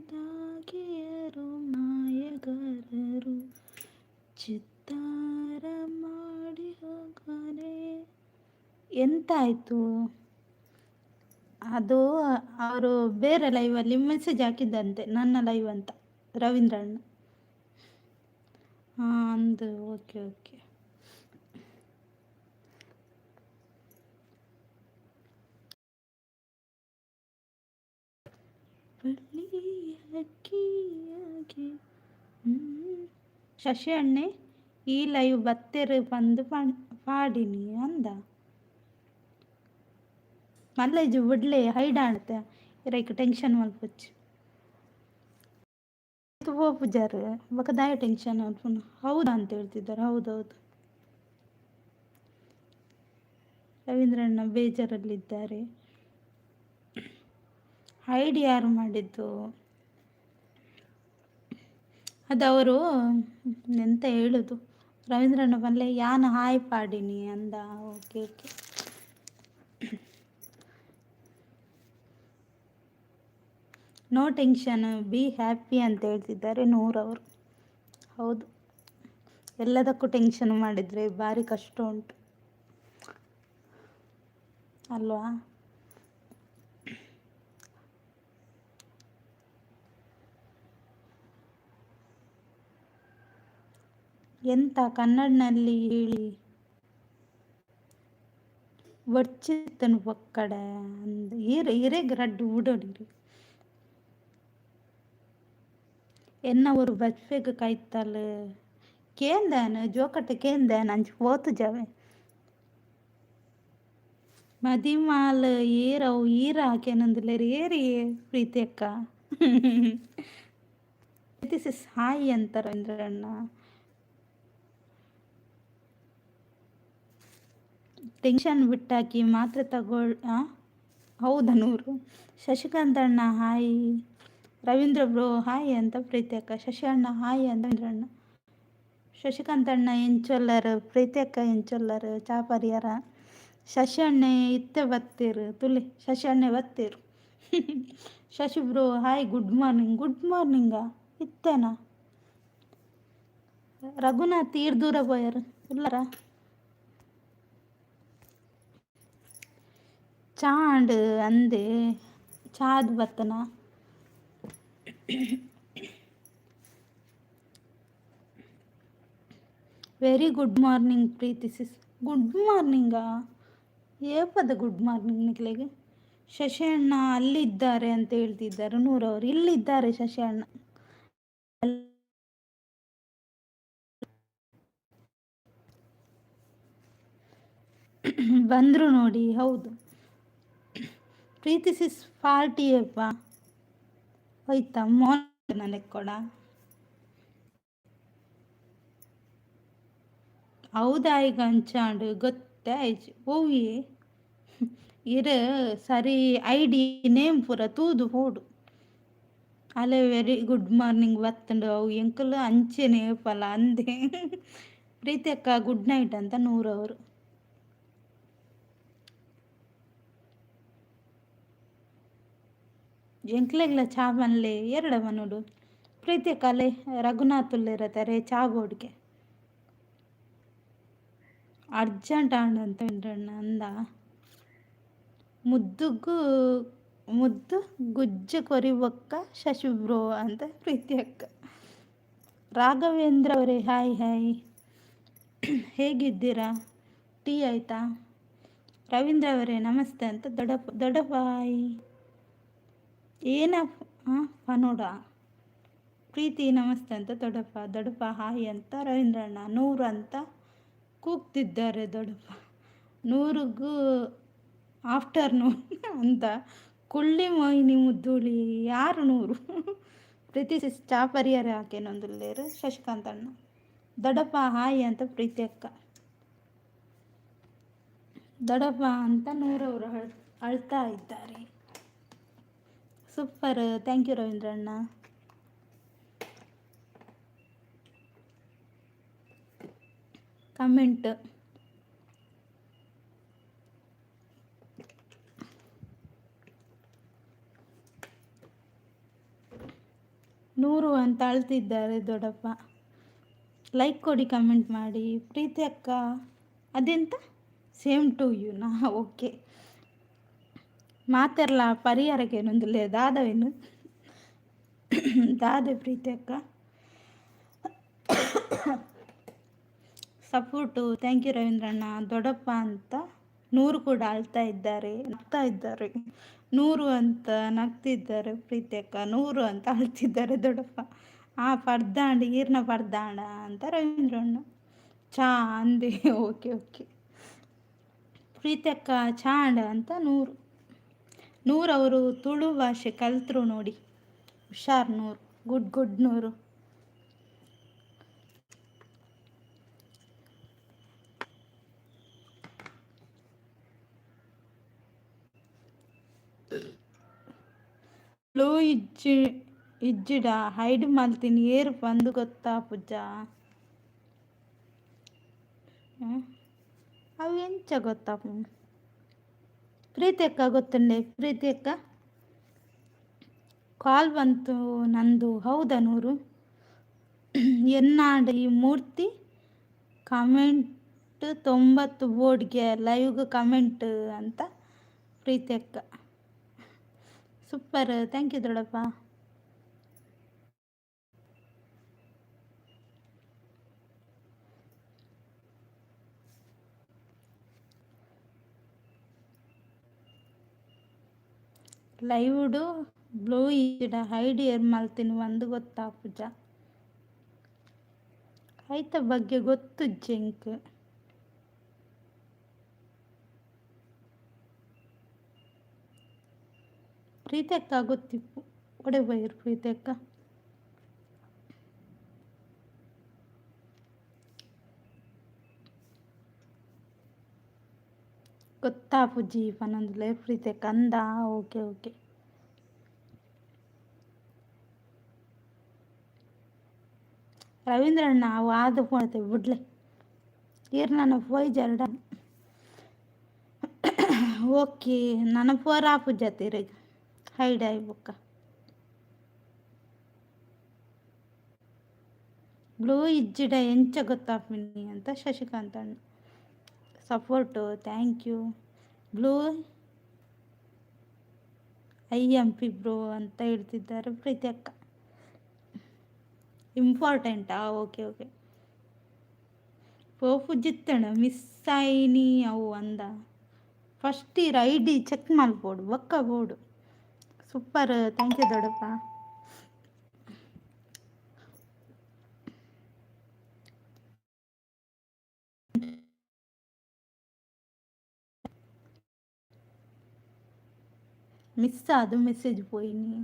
ಆಕಾಶದಾಗೆಯರು ಮಾಯಗಾರರು ಚಿತ್ತಾರ ಮಾಡಿ ಹೋಗರೆ. ಎಂತ ಆಯಿತು ಅದು? ಅವರು ಬೇರೆ ಲೈವಲ್ಲಿ ಮೆಸೇಜ್ ಹಾಕಿದ್ದಂತೆ, ನನ್ನ ಲೈವ್ ಅಂತ ರವೀಂದ್ರಣ್ಣ. ಹಾಂ, ಅಂದು. Okay okay. ಬಳ್ಳಿಯ ಶಶಿ ಅಣ್ಣೆ, ಈ ಲೈವ್ ಬತ್ತೆರ್ ಪಂದ್ ಪಾಡಿನಿ ಅಂದ. ಮಲ್ಲೇಜು ಬುಡ್ಲೆ, ಹೈಡ್ ಆಣತೆ. ಇರೈಕ್ ಟೆನ್ಷನ್ ಮಲ್ಪೊಚ್ಚಿ ಪೋಪುಜಾರ್. ಬೊಕ ದಾಯ ಟೆನ್ಷನ್ ಮಲ್ಪುನು? ಹೌದಾ ಅಂತ ಹೇಳ್ತಿದ್ದಾರೆ. ಹೌದೌದು, ರವೀಂದ್ರಣ್ಣ ಬೇಜಾರಲ್ಲಿದ್ದಾರೆ. ಹೈಡ್ ಯಾರು ಮಾಡಿದ್ದು? ಅದವರು ಎಂತ ಹೇಳುದು? ರವೀಂದ್ರಣ್ಣ ಪನ್ಲೆ, ಯಾನ್ ಹಾಯ್ ಪಾಡಿನಿ ಅಂದ. Okay okay. No tension, be happy ಅಂತ ಹೇಳ್ತಿದ್ದಾರೆ ನೂರವರು. ಹೌದು, ಎಲ್ಲದಕ್ಕೂ ಟೆನ್ಷನ್ ಮಾಡಿದರೆ ಭಾರಿ ಕಷ್ಟ ಉಂಟು ಅಲ್ವಾ? ಎಂತ ಕನ್ನಡನಲ್ಲಿ ಹೇಳಿ. ಬೊಡ್ಚಿತ್ತನು ಪಕ್ಕಡೆ ಅಂದ್. ಈರ್ ಇರೆಗ್ ರಡ್ಡ್ ಬುಡೊಡಿರಿ. ಎನ್ನ ಊರು ಬಜ್ಪೆಗ್ ಕೈತಲ್. ಕೇಂದೇನ್ ಜೋಕಟ್ಟೆ ಕೇಂದೇನ್, ಅಂಚ ಪೋತುಜವೆ. ಮದಿಮಾಲ್ ಏರವು ಈರ ಕೇನೊಂದುಲ್ಲೆರ್. ಏರಿ ಪ್ರೀತಿ ಅಕ್ಕ? ಪ್ರೀತಿ ಸಿಸ್ ಹಾಯ್ ಅಂತ ರವೀಂದ್ರಣ್ಣ. ಟೆನ್ಷನ್ ಬಿಟ್ಟಾಕಿ ಮಾತ್ರೆ ತಗೊಳ್. ಹೌದಾ ನೂರು? ಶಶಿಕಾಂತ್ ಅಣ್ಣ ಹಾಯ್. ರವೀಂದ್ರ ಬ್ರೋ ಹಾಯ್ ಅಂತ ಪ್ರೀತಿ ಅಕ್ಕ. ಶಶಿ ಅಣ್ಣ ಹಾಯ್ ಅಂತ ರವೀಂದ್ರಣ್ಣ. ಶಶಿಕಾಂತ್ ಅಣ್ಣ ಎಂಚೊಲ್ಲರ್? ಪ್ರೀತಿ ಅಕ್ಕ ಎಂಚೊಲ್ಲರ್? ಚಾ ಪರಿಯರ? ಶಶಿ ಅಣ್ಣೆ ಇತ್ತೆ ಬತ್ತೀರು ತುಲಿ. ಶಶಿ ಅಣ್ಣೆ ಬತ್ತೀರು. ಶಶಿ bro hi, good morning. Good ಮಾರ್ನಿಂಗಾ? ಇತ್ತೆನಾ? Raghunath ಈರ್ ದೂರ ಪೋಯರ್. ಉಲ್ಲರ? ಚಾಂಡ್ ಅಂದೆ ಚಾದ್ ಬತ್ತನ. Very good morning Preethi sis. Good ಮಾರ್ನಿಂಗಾ? ಏಪದ good morning ನಿಕ್ಲೆಗ್? ಶಶಿ ಅಣ್ಣ ಅಲ್ಲಿದ್ದಾರೆ ಅಂತ ಹೇಳ್ತಿದ್ದಾರೆ ನೂರವರು. ಇಲ್ಲಿದ್ದಾರೆ ಶಶಿ ಅಣ್ಣ. ಬಂದರು ನೋಡಿ. ಹೌದು, ಪ್ರೀತಿ ಸಿಸ್ ಪಾರ್ಟಿ ಅಪ್ಪ ಹೋಯ್ತಾ ಮೋನ್ ಕೊಡ. ಹೌದಾ? ಈಗ ಅಂಚಾಂಡ್ ಗೊತ್ತೇ ಆಯ್ತು. ಓವಿ ಇರ ಸರಿ ಐಡಿ ನೇಮ್ ಪೂರ ತೂದು ಪೋಡು. ಅಲೆ ವೆರಿ ಗುಡ್ ಮಾರ್ನಿಂಗ್ ಬತ್ತುಂಡು ಅವು ಎಂಕುಲು ಅಂಚೆನೆ ಪಲ ಅಂದೆ. ಪ್ರೀತಿ ಅಕ್ಕ ಗುಡ್ ನೈಟ್ ಅಂತ ನೂರವರು. ಎಂಕ್ಲೆಗ್ಲ ಚಾ ಪನ್ಲೆ ಎರಡ ಪನೊಡು. ಪ್ರೀತಿ ಅಕ್ಕ ಅಲೆ ರಘುನಾಥ್ ಉಲ್ಲೆರತಾರೆ ಚಾ ಬೋಡ್ಗೆ ಅರ್ಜೆಂಟ್ ಆಂಡ್ ಅಂತ ಅಂದ. ಮುದ್ದುಗು ಮುದ್ದು ಗುಜ್ಜು ಕೊರಿಬೊಕ್ಕ ಶಶಿ ಬ್ರೋ ಅಂತ ಪ್ರೀತಿ ಅಕ್ಕ. ರಾಘವೇಂದ್ರ ಅವರೇ ಹಾಯ್ ಹಾಯ್, ಹೇಗಿದ್ದೀರಾ? ಟೀ ಆಯಿತಾ? ರವೀಂದ್ರ ಅವರೇ ನಮಸ್ತೆ ಅಂತ ದೊಡ್ಡಪ್ಪ ದೊಡ್ಡಪ್ಪ ಹಾಯ್. ಏನಪ್ಪ ಪನೋಡ. ಪ್ರೀತಿ ನಮಸ್ತೆ ಅಂತ ದೊಡ್ಡಪ್ಪ ದೊಡ್ಡಪ್ಪ ಹಾಯ್ ಅಂತ ರವೀಂದ್ರಣ್ಣ. ನೂರು ಅಂತ ಕೂಗ್ತಿದ್ದಾರೆ ದೊಡ್ಡಪ್ಪ. ನೂರಿಗೂ ಆಫ್ಟರ್ನೂನ್ ಅಂತ ಕುಳ್ಳಿ ಮೊಯ್ನಿ ಮುದ್ದೋಳಿ ಯಾರು ನೂರು? ಪ್ರೀತಿ ಸಿಸ್ ಚಾ ಪರಿಹಾರ ಹಾಕೇನೊಂದುಲ್ಲೇರು ಶಶಿಕಾಂತ್ ಅಣ್ಣ. ದೊಡ್ಡಪ್ಪ ಹಾಯ್ ಅಂತ ಪ್ರೀತಿ ಅಕ್ಕ. ದೊಡ್ಡಪ್ಪ ಅಂತ ನೂರವರು ಅಳ್ತಾ ಇದ್ದಾರೆ. Super, thank you ರವೀಂದ್ರಣ್ಣ. ಕಮೆಂಟ್ ನೂರು ಅಂತ ಅಳ್ತಿದ್ದಾರೆ ದೊಡ್ಡಪ್ಪ. ಲೈಕ್ ಕೊಡಿ, ಕಮೆಂಟ್ ಮಾಡಿ. ಪ್ರೀತಿ ಅಕ್ಕ ಅದೆಂತ ಸೇಮ್ ಟು ಯುನಾ? ಓಕೆ. ಮಾತೆರ್ಲ ಪರಿಹಾರಕ್ಕೇನೊಂದುಲ್ಲೆ ದಾದವೇನು ದಾದೆ ಪ್ರೀತಿ ಅಕ್ಕ. Support thank you ರವೀಂದ್ರಣ್ಣ. ದೊಡ್ಡಪ್ಪ ಅಂತ ನೂರು ಕೂಡ ಅಳ್ತಾ ಇದ್ದಾರೆ, ನಗ್ತಾ ಇದ್ದಾರೆ. ನೂರು ಅಂತ ನಗ್ತಿದ್ದಾರೆ ಪ್ರೀತಿ ಅಕ್ಕ. ನೂರು ಅಂತ ಅಳ್ತಿದ್ದಾರೆ ದೊಡ್ಡಪ್ಪ. ಆ ಪರ್ದಾಂಡ್ ಈರ್ನ ಪರ್ದಾಂಡ ಅಂತ ರವೀಂದ್ರಣ್ಣ. ಚಾ ಅಂದೆ. ಓಕೆ ಓಕೆ ಪ್ರೀತಿ ಅಕ್ಕ ಚಾಂಡ ಅಂತ ನೂರು. ನೂರವರು ತುಳು ಭಾಷೆ ಕಲ್ತರು ನೋಡಿ. ಹುಷಾರ್ ನೂರು, ಗುಡ್ ಗುಡ್ ನೂರು. ಬ್ಲೂ ಇಜ್ಜಿ ಇಜ್ಜಿಡ ಹೈಡ್ ಮಲ್ತಿನಿ ಏರ್ ಪಂದ್ ಗೊತ್ತಾ ಪೂಜಾ? ಅವು ಎಂಚ ಗೊತ್ತಾಪು? ಪ್ರೀತಿ ಅಕ್ಕ ಗೊತ್ತುಂಡೆ? ಪ್ರೀತಿ ಅಕ್ಕ ಕಾಲ್ ಬಂತು ನಂದು. ಹೌದಾ ನೂರು? ಎನ್ನಾಂಡ ಈ ಮೂರ್ತಿ ಕಮೆಂಟ್ 90 ಬೋರ್ಡ್ಗೆ ಲೈವ್ಗೆ ಕಮೆಂಟ್ ಅಂತ ಪ್ರೀತಿ ಅಕ್ಕ. ಸೂಪರ್, thank you ದೊಡ್ಡಪ್ಪ. ಲೈವ್ಡು ಬ್ಲೂ ಇಡ ಹೈಡ್ ಏರ್ ಮಲ್ತಿನಿ ಒಂದು ಗೊತ್ತಾ ಪೂಜಾ? ಐತ ಬಗ್ಗೆ ಗೊತ್ತುಜ್ಜಿ ಎಂಕ್. ಪ್ರೀತಿ ಅಕ್ಕ ಗೊತ್ತಿಪ್ಪು. ಒಡೆ ಪೋಯೆರ್ ಪ್ರೀತಿ ಅಕ್ಕ? ಗೊತ್ತಾಪುಜಿ ಪನೊಂದುಲ್ಲೆರ್ ಪ್ರೀತಿ ಅಕ್ಕ ಅಂದಾ? Okay okay. ರವೀಂದ್ರಣ್ಣ ಅವು ಆದ್ ಪೋತೆ ಬುಡ್ಲೆ. ಈರ್ ನನ ಪೋಯಿಜರ್ಡ ಓಕೆ. ನನ ಪೂರ ಆಪುಜತೆ ಇರೆಗ್ ಹೈಡ್ ಆಯಿ ಬೊಕ್ಕ. ಬ್ಲೂ ಇಜ್ಜಿಡ ಎಂಚ ಗೊತ್ತಾಪಿನಿ ಅಂತ ಶಶಿಕಾಂತ್ ಅಣ್ಣ. Support, thank you. Blue I M P bro ಅಂತ ಹೇಳ್ತಿದ್ದಾರೆ ಪ್ರೀತಿ ಅಕ್ಕ. ಇಂಪಾರ್ಟೆಂಟಾ? Okay okay. ಪೋಪುಜಿತ್ತಣ ಮಿಸ್ ಆಯಿನಿ ಅವು ಅಂದ. ಫಸ್ಟ್ ಇರ್ I D check ಮಲ್ಪೊಡು, ಬೊಕ್ಕ ಬೋಡು. ಸೂಪರ್, thank you ದೊಡ್ಡಪ್ಪ. ಮಿಸ್ ಆದ್ ಮೆಸೇಜ್ ಪೋಯಿನಿ.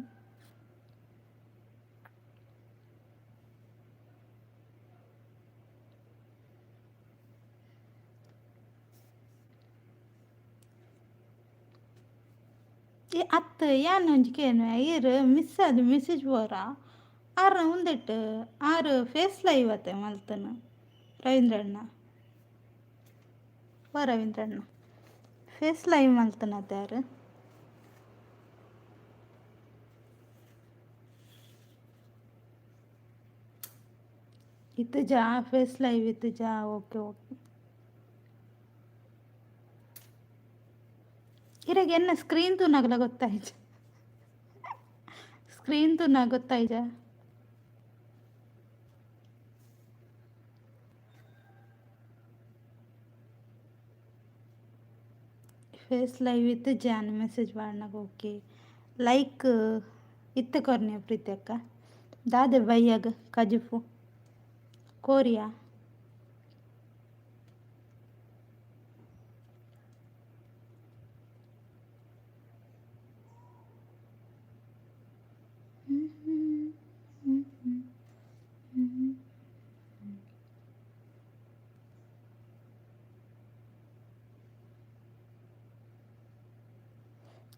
ಏ ಅತ್ತ್, ಯಾನ್ ಒಂಜಿ ಕೇನುವೆ, ಈರ್ ಮಿಸ್ ಆದ್ ಮೆಸೇಜ್ ಪೋರ ಆರ್ನ ಉಂದೆಟ್ ಆರ್ ಫೇಸ್ ಲೈವ್ ಅತೆ ಮಲ್ತನ ರವೀಂದ್ರಣ್ಣ? ಓ ರವೀಂದ್ರಣ್ಣ, ಫೇಸ್ ಲೈವ್ ಮಲ್ತನತೆ ಆರ್? ಇತ್ತುಜಾ? ಫೇಸ್ ಲೈವ್ ಇತ್ತುಜಾ? Okay okay. ಇರೆಗ್ ಎನ್ನ ಸ್ಕ್ರೀನ್ ತೂನಗಲ ಗೊತ್ತಾಯ್ಜ? ಸ್ಕ್ರೀನ್ ತೂನ ಗೊತ್ತಾಯ್ಜ? ಫೇಸ್ ಲೈವ್ ಇತ್ತುಜಾನ್ ಮೆಸೇಜ್ ಪಾಡ್ನಗ. ಓಕೆ, ಲೈಕ್ ಇತ್ತೆ ಕೊರ್ನೆ ಪ್ರೀತಿ ಅಕ್ಕ. ದಾದೆ ಬಯ್ಯಗ್ ಕಜಿಪು ಕೋರಿಯಾ?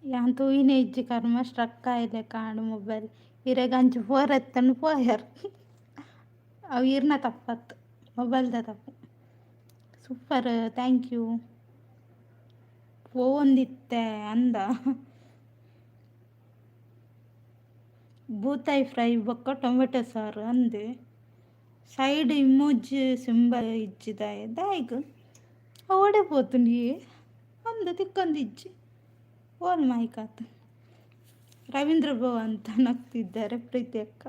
ಯಾನ್ ತೂಯಿನೆ ಇಜ್ಜಿ ಕರ್ಮ, ಸ್ಟ್ರಕ್ ಆಯಿಲೆ ಕಾಂಡ್ ಮೊಬೈಲ್. ಇರೆಗ್ ಅಂಚ ಪೋರೆತ್ತಂಡ ಪೋಯರ್. ಅವು ಇರ್ನ ತಪ್ಪತ್ತು, ಮೊಬೈಲ್ದ ತಪ್ಪು. Super, thank you. ಪೋವೊಂದಿತ್ತೆ ಅಂದ. ಬೂತಾಯಿ ಫ್ರೈ ಬೊಕ್ಕ ಟೊಮೆಟೊ ಸಾರು ಅಂದೆ. ಸೈಡ್ ಇಮೋಜಿ ಸಿಂಬಲ್ ಇಜ್ಜಿ ದಾಯೆ? ದಾಯೆಗ್? ಓಡೆ ಪೋತುಂಡು ಅಂದ, ತಿಕ್ಕೊಂದಿಜ್ಜಿ. ಓಲ್ ಮಾಯ್ಕಾತ್ ರವೀಂದ್ರ ಬ್ರೋ ಅಂತ ನಗ್ತಿದ್ದಾರೆ ಪ್ರೀತಿ ಅಕ್ಕ.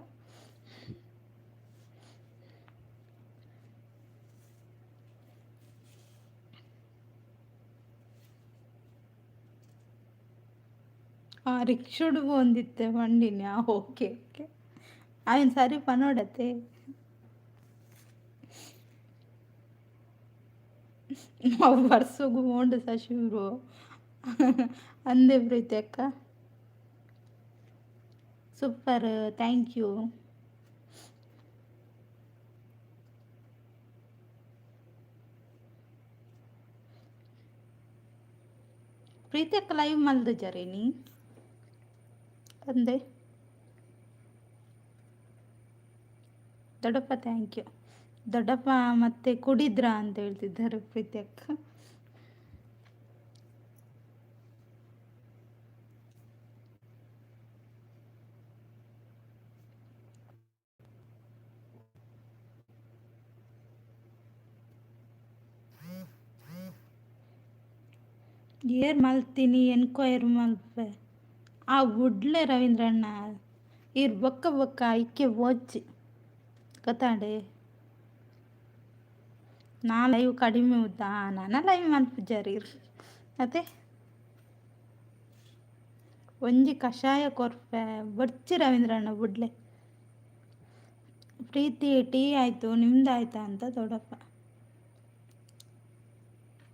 ಆ ರಿಕ್ಷಾಡ್ ಪೋವೊಂದಿತ್ತೆ ಪಂಡಿನಿ. ಆ ಓಕೆ ಓಕೆ, ಆಯ್ನ್ ಸರಿ ಪನೊಡತೆ. ಅವು ವರ್ಸೊಗು ಪೋಂಡು ಶಶಿ ಬ್ರೋ ಅಂದೆ ಪ್ರೀತಿ ಅಕ್ಕ. Super, thank you. ಪ್ರೀತಿ ಅಕ್ಕ ಲೈವ್ ಮಲ್ದುಜರೇನಿ ಅಂದೆ. ದೊಡ್ಡಪ್ಪ, thank you ದೊಡ್ಡಪ್ಪ. ಮತ್ತೆ ಕುಡಿದ್ರಾ ಅಂತ ಹೇಳ್ತಿದ್ದಾರೆ ಪ್ರೀತಿ ಅಕ್ಕ. ಏರ್ ಮಲ್ತೀನಿ ಎನ್ಕ್ವೈರ್ ಮಲ್ಪೆ. ಆ ಬುಡ್ಲೆ ರವೀಂದ್ರಣ್ಣ, ಈರ್ ಬೊಕ್ಕ ಬೊಕ್ಕ ಐಕೆ ಬೋಚ್ಚಿ ಗೊತ್ತಾಂಡೆ. ನಾ ಲೈವ್ ಕಡಿಮೆ ಉದ್ದ, ನಾನ ಲೈವ್ ಮಲ್ಪುಜಾರ್ ಇರ್ ಅತೆ. ಒಂಜಿ ಕಷಾಯ ಕೊರ್ಪೆ, ಬೊಡ್ಚಿ ರವೀಂದ್ರಣ್ಣ, ಬುಡ್ಲೆ. ಪ್ರೀತಿ, ಟೀ ಆಯಿತು, ನಿಮ್ದು ಆಯ್ತಾ ಅಂತ ದೊಡ್ಡಪ್ಪ.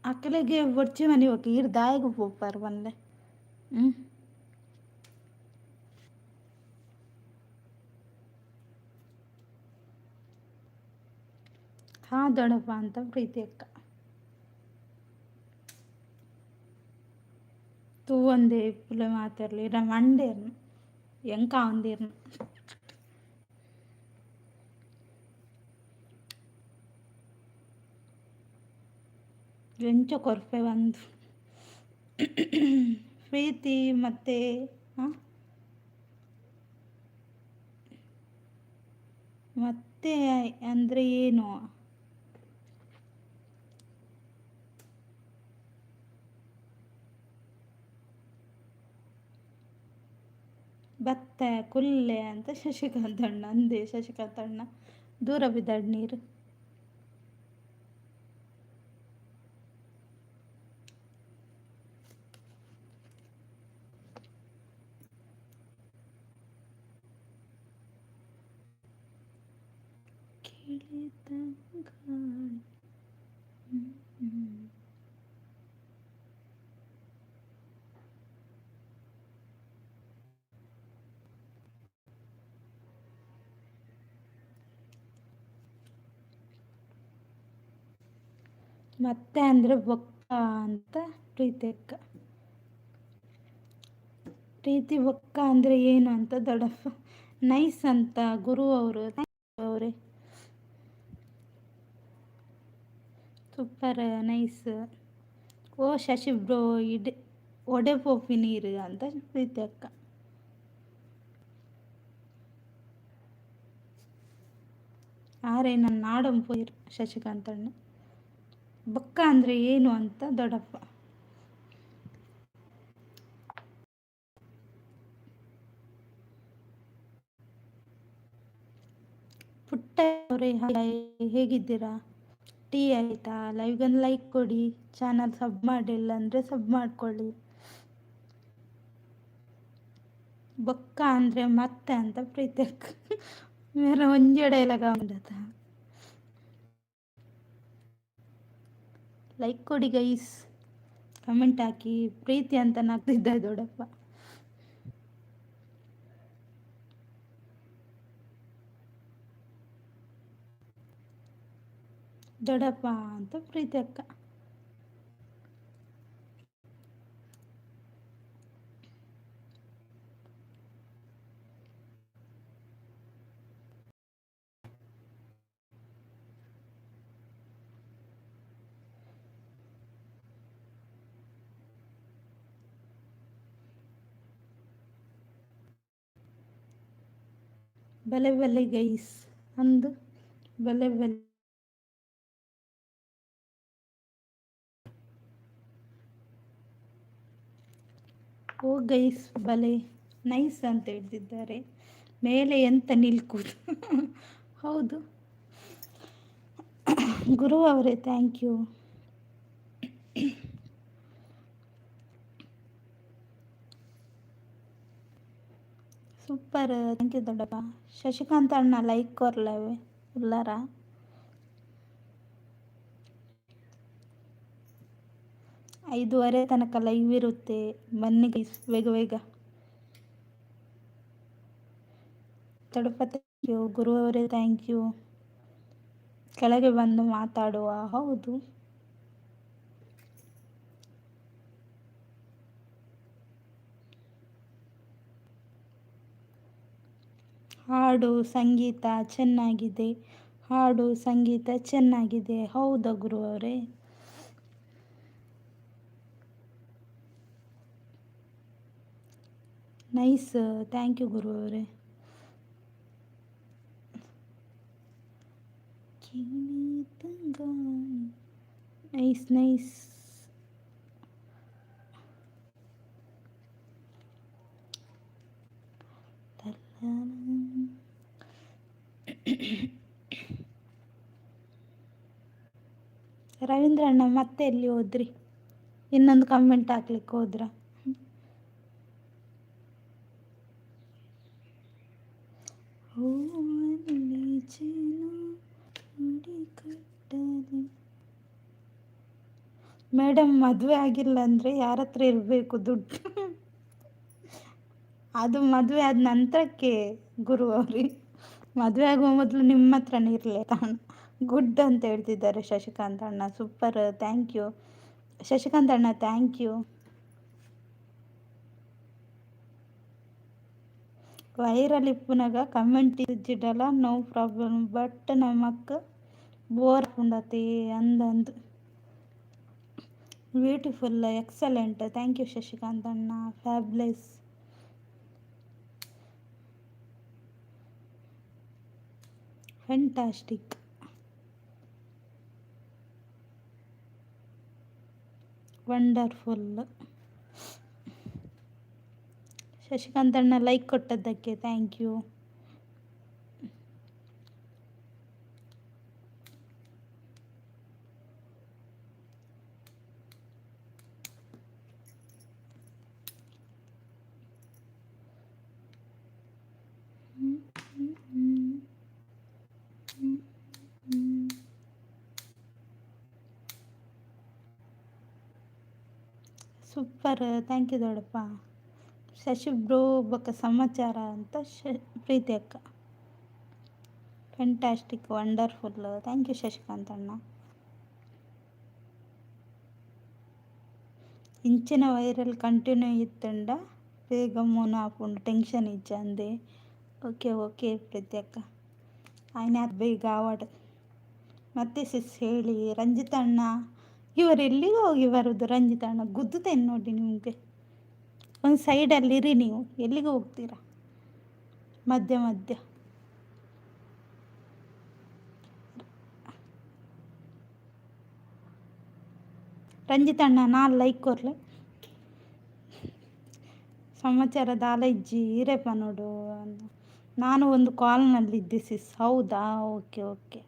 ಅಕ್ಕಲೆಗೆ ಬೊಡ್ಚಿ ಮನಿ ಹೋಗಿ ಈರ್ ದಾಯೆಗ್ ಪೋಪರ್ ಪನ್ಲೆ? ಹ್ಞೂ, ಹಾಂ ದೊಡ್ಡಪ್ಪ ಅಂತ ಪ್ರೀತಿ ಅಕ್ಕ. ತೂವಂದೆ ಇಪ್ಪುಲೆ ಮಾತೆರ್ಲ ಇರ ಮಂಡೇರ್ನ ಎಂಕ ಆವಂದಿರ್ನ. ಎಂಚ ಕೊರ್ಪೆ ಒಂದು ಪ್ರೀತಿ ಮತ್ತು ಹಾಂ. ಮತ್ತೆ ಮತ್ತೆ ಅಂದರೆ ಏನು? ಬತ್ತ ಕುಲ್ಲೆ ಅಂತ ಶಶಿಕಾಂತ್ ಅಣ್ಣ ಅಂದೆ. ಶಶಿಕಾಂತ್ ಅಣ್ಣ ದೂರ ಬಿದ್ದಾಡ್ ನೀರು. ಕೇಳಿದ ಗಾಳಿ. ಮತ್ತೆ ಅಂದರೆ ಬೊಕ್ಕ ಅಂತ ಪ್ರೀತಿ ಅಕ್ಕ. ಪ್ರೀತಿ, ಬೊಕ್ಕ ಅಂದರೆ ಏನು ಅಂತ ದೊಡ್ಡಪ್ಪ. ನೈಸ್ ಅಂತ ಗುರು ಅವರು ಅವರೇ. Super, nice. ಓ ಶಶಿ ಬ್ರೋ, ಇಡೆ ಒಡೆ ಪೋಪಿ ನೀರು ಅಂತ ಪ್ರೀತಿ ಅಕ್ಕ. ಆರೆ ನನ್ನ ನಾಡೊಂಪು ಶಶಿಕಾಂತ್ ಅಣ್ಣ. ಬೊಕ್ಕ ಅಂದರೆ ಏನು ಅಂತ ದೊಡ್ಡಪ್ಪ. ಪುಟ್ಟ ಅವರೇ, ಹೇಗಿದ್ದೀರಾ? ಟೀ ಆಯಿತಾ? ಲೈವ್ಗೊಂದು ಲೈಕ್ ಕೊಡಿ. ಚಾನಲ್ ಸಬ್ ಮಾಡಿಲ್ಲ ಅಂದರೆ ಸಬ್ ಮಾಡಿಕೊಳ್ಳಿ. ಬೊಕ್ಕ ಅಂದರೆ ಮತ್ತೆ ಅಂತ ಪ್ರೀತಿ ಅಕ್ಕ. ಮೇರೆ ಒಂಜಿ ಡೈಲಾಗ್ ಉಂಡತ. ಲೈಕ್ ಕೊಡಿ ಗೈಸ್, ಕಮೆಂಟ್ ಹಾಕಿ. ಪ್ರೀತಿ ಅಂತ ನಾಗ್ತಿದ್ದ ದೊಡ್ಡಪ್ಪ. ದೊಡ್ಡಪ್ಪ ಅಂತ ಪ್ರೀತಿ ಅಕ್ಕ. ಬಲೆ ಬಲೆ ಗೈಸ್ ಅಂದು ಬಲೆ ಬಲೆ. ಓ ಗೈಸ್, ಬಲೆ ನೈಸ್ ಅಂತ ಹೇಳ್ತಿದ್ದಾರೆ. ಮೇಲೆ ಎಂತ ನಿಲ್ಕುದು? ಹೌದು ಗುರು ಅವರೇ, Thank you. Super, thank you ದೊಡ್ಡಪ್ಪ. ಶಶಿಕಾಂತ್ ಅಣ್ಣ ಲೈಕ್ ಕೊರ್ಲವೆ ಉಲ್ಲಾರ? 5:30 ತನಕ ಲೈವ್ ಇರುತ್ತೆ. ಬನ್ನಿ ಗೈಸ್, ಬೇಗ ಬೇಗ. ದೊಡ್ಡಪ್ಪ, thank you. ಗುರು ಅವರೇ, thank you. ಕೆಳಗೆ ಬಂದು ಮಾತಾಡುವ. ಹೌದು. ಹಾಡು ಸಂಗೀತ ಚೆನ್ನಾಗಿದೆ. ಹಾಡು ಸಂಗೀತ ಚೆನ್ನಾಗಿದೆ. ಹೌದಾ ಗುರು ಅವರೇ? ನೈಸ್, thank you ಗುರು ಅವರೇ. Nice nice. Ravindra ಅಣ್ಣ, ಮತ್ತೆ ಎಲ್ಲಿ ಹೋದ್ರಿ? ಇನ್ನೊಂದು ಕಮೆಂಟ್ ಹಾಕ್ಲಿಕ್ಕೆ ಹೋದ್ರ? ಹೂವಲ್ಲಿ ಜೇನು ಕಟ್ಟಲಿ. ಮೇಡಮ್, ಮದುವೆ ಆಗಿಲ್ಲ ಅಂದರೆ ಯಾರ ಹತ್ರ ಇರಬೇಕು ದುಡ್ಡು? ಅದು ಮದುವೆ ಆದ ನಂತರಕ್ಕೆ ಗುರು ಅವ್ರಿ. ಮದುವೆ ಆಗುವ ಮೊದಲು ನಿಮ್ಮ ಹತ್ರನೇ ಇರಲಿ. ಗುಡ್ ಅಂತ ಹೇಳ್ತಿದ್ದಾರೆ ಶಶಿಕಾಂತ್ ಅಣ್ಣ. ಸೂಪರ್, thank you Shashikant ಅಣ್ಣ, thank you. Viral ಇಪ್ಪುನಗ ಕಮೆಂಟ್ ಇಜ್ಜಿಡಲ ನೋ ಪ್ರಾಬ್ಲಮ್, ಬಟ್ ನಮಕ್ ಬೋರ್ ಆಪುಂಡತೆ ಅಂದಂದು. Beautiful, excellent, thank you Shashikant ಅಣ್ಣ. Fabulous. Five Fantastic, wonderful. Shashikant ಅಣ್ಣ ಲೈಕ್ ಕೊಟ್ಟದ್ದಕ್ಕೆ thank you. Super, thank you ದೊಡ್ಡಪ್ಪ. ಶಶಿ ಬ್ರೋ ಬೊಕ್ಕ ಸಮಾಚಾರ ಅಂತ ಪ್ರೀತಿ ಅಕ್ಕ. Fantastic, wonderful, thank you Shashikant ಅಣ್ಣ. ಇಂಚಿನ ವೈರಲ್ ಕಂಟಿನ್ಯೂ ಇತ್ತಂಡ ಬೇಗ ಮೋನ ಆಪುಂಡು, ಟೆನ್ಷನ್ ಇಜ್ಜಂದೆ. ಓಕೆ ಓಕೆ ಪ್ರೀತಿ ಅಕ್ಕ, ಆಯ್ನ ಬೇಗ ಆವಡ್. ಮತ್ತೆ ಸಿಸ್ ಹೇಳಿ. ರಂಜಿತಣ್ಣ ಇವರು ಎಲ್ಲಿಗೆ ಹೋಗಿ ಬರೋದು? ರಂಜಿತಣ್ಣ ಗುದ್ದುತ್ತೇನೆ ನೋಡಿ ನಿಮಗೆ. ಒಂದು ಸೈಡಲ್ಲಿರಿ ನೀವು, ಎಲ್ಲಿಗೆ ಹೋಗ್ತೀರಾ ಮಧ್ಯ ಮಧ್ಯ? ರಂಜಿತಣ್ಣ ನಾನು ಲೈಕ್ ಕೊರ್ಲೆ. ಸಮಾಚಾರ ದಾಲ ಇಜ್ಜಿ ಇರೆಪ್ಪ ನೋಡು. ನಾನು ಒಂದು ಕಾಲ್ನಲ್ಲಿದ್ದೆ ಸಿಸ್. ಹೌದಾ? Okay okay,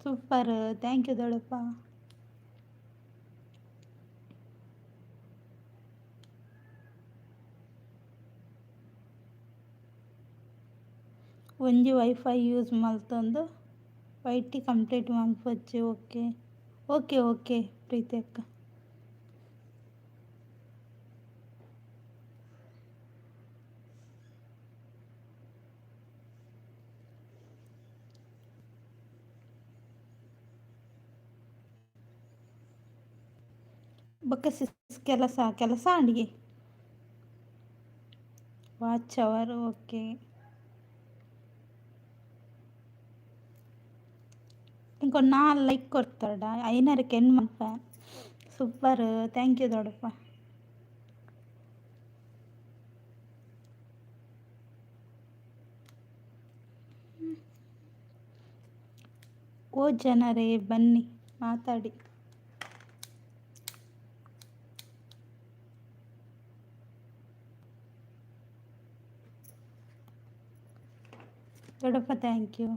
super, thank you ದೊಡ್ಡಪ್ಪ. ಒಂಜಿ ವೈಫೈ ಯೂಸ್ ಮಲ್ತೊಂದು ವೈಟಿ ಕಂಪ್ಲೀಟ್ ಮನ್ಪೊಚ್ಚಿ. ಓಕೆ ಓಕೆ ಓಕೆ ಪ್ರೀತಿ ಅಕ್ಕ. ಬೊಕ್ಕ ಸಿಸ್ ಕೆಲಸ ಕೆಲಸ ಅಡಿಗೆ ವಾಚ್ ಅವರ್. ಓಕೆ, ಇಂಕೊ ನಾಲ್ ಲೈಕ್ ಕೊಡ್ತಾಡ ಐನರಕ್ಕೆ ಎನ್ ಮಲ್ಪ. ಸೂಪರ್, thank you ದೊಡ್ಡಪ್ಪ. ಓ ಜನರೇ ಬನ್ನಿ ಮಾತಾಡಿ. ದೊಡ್ಡಪ್ಪ thank you.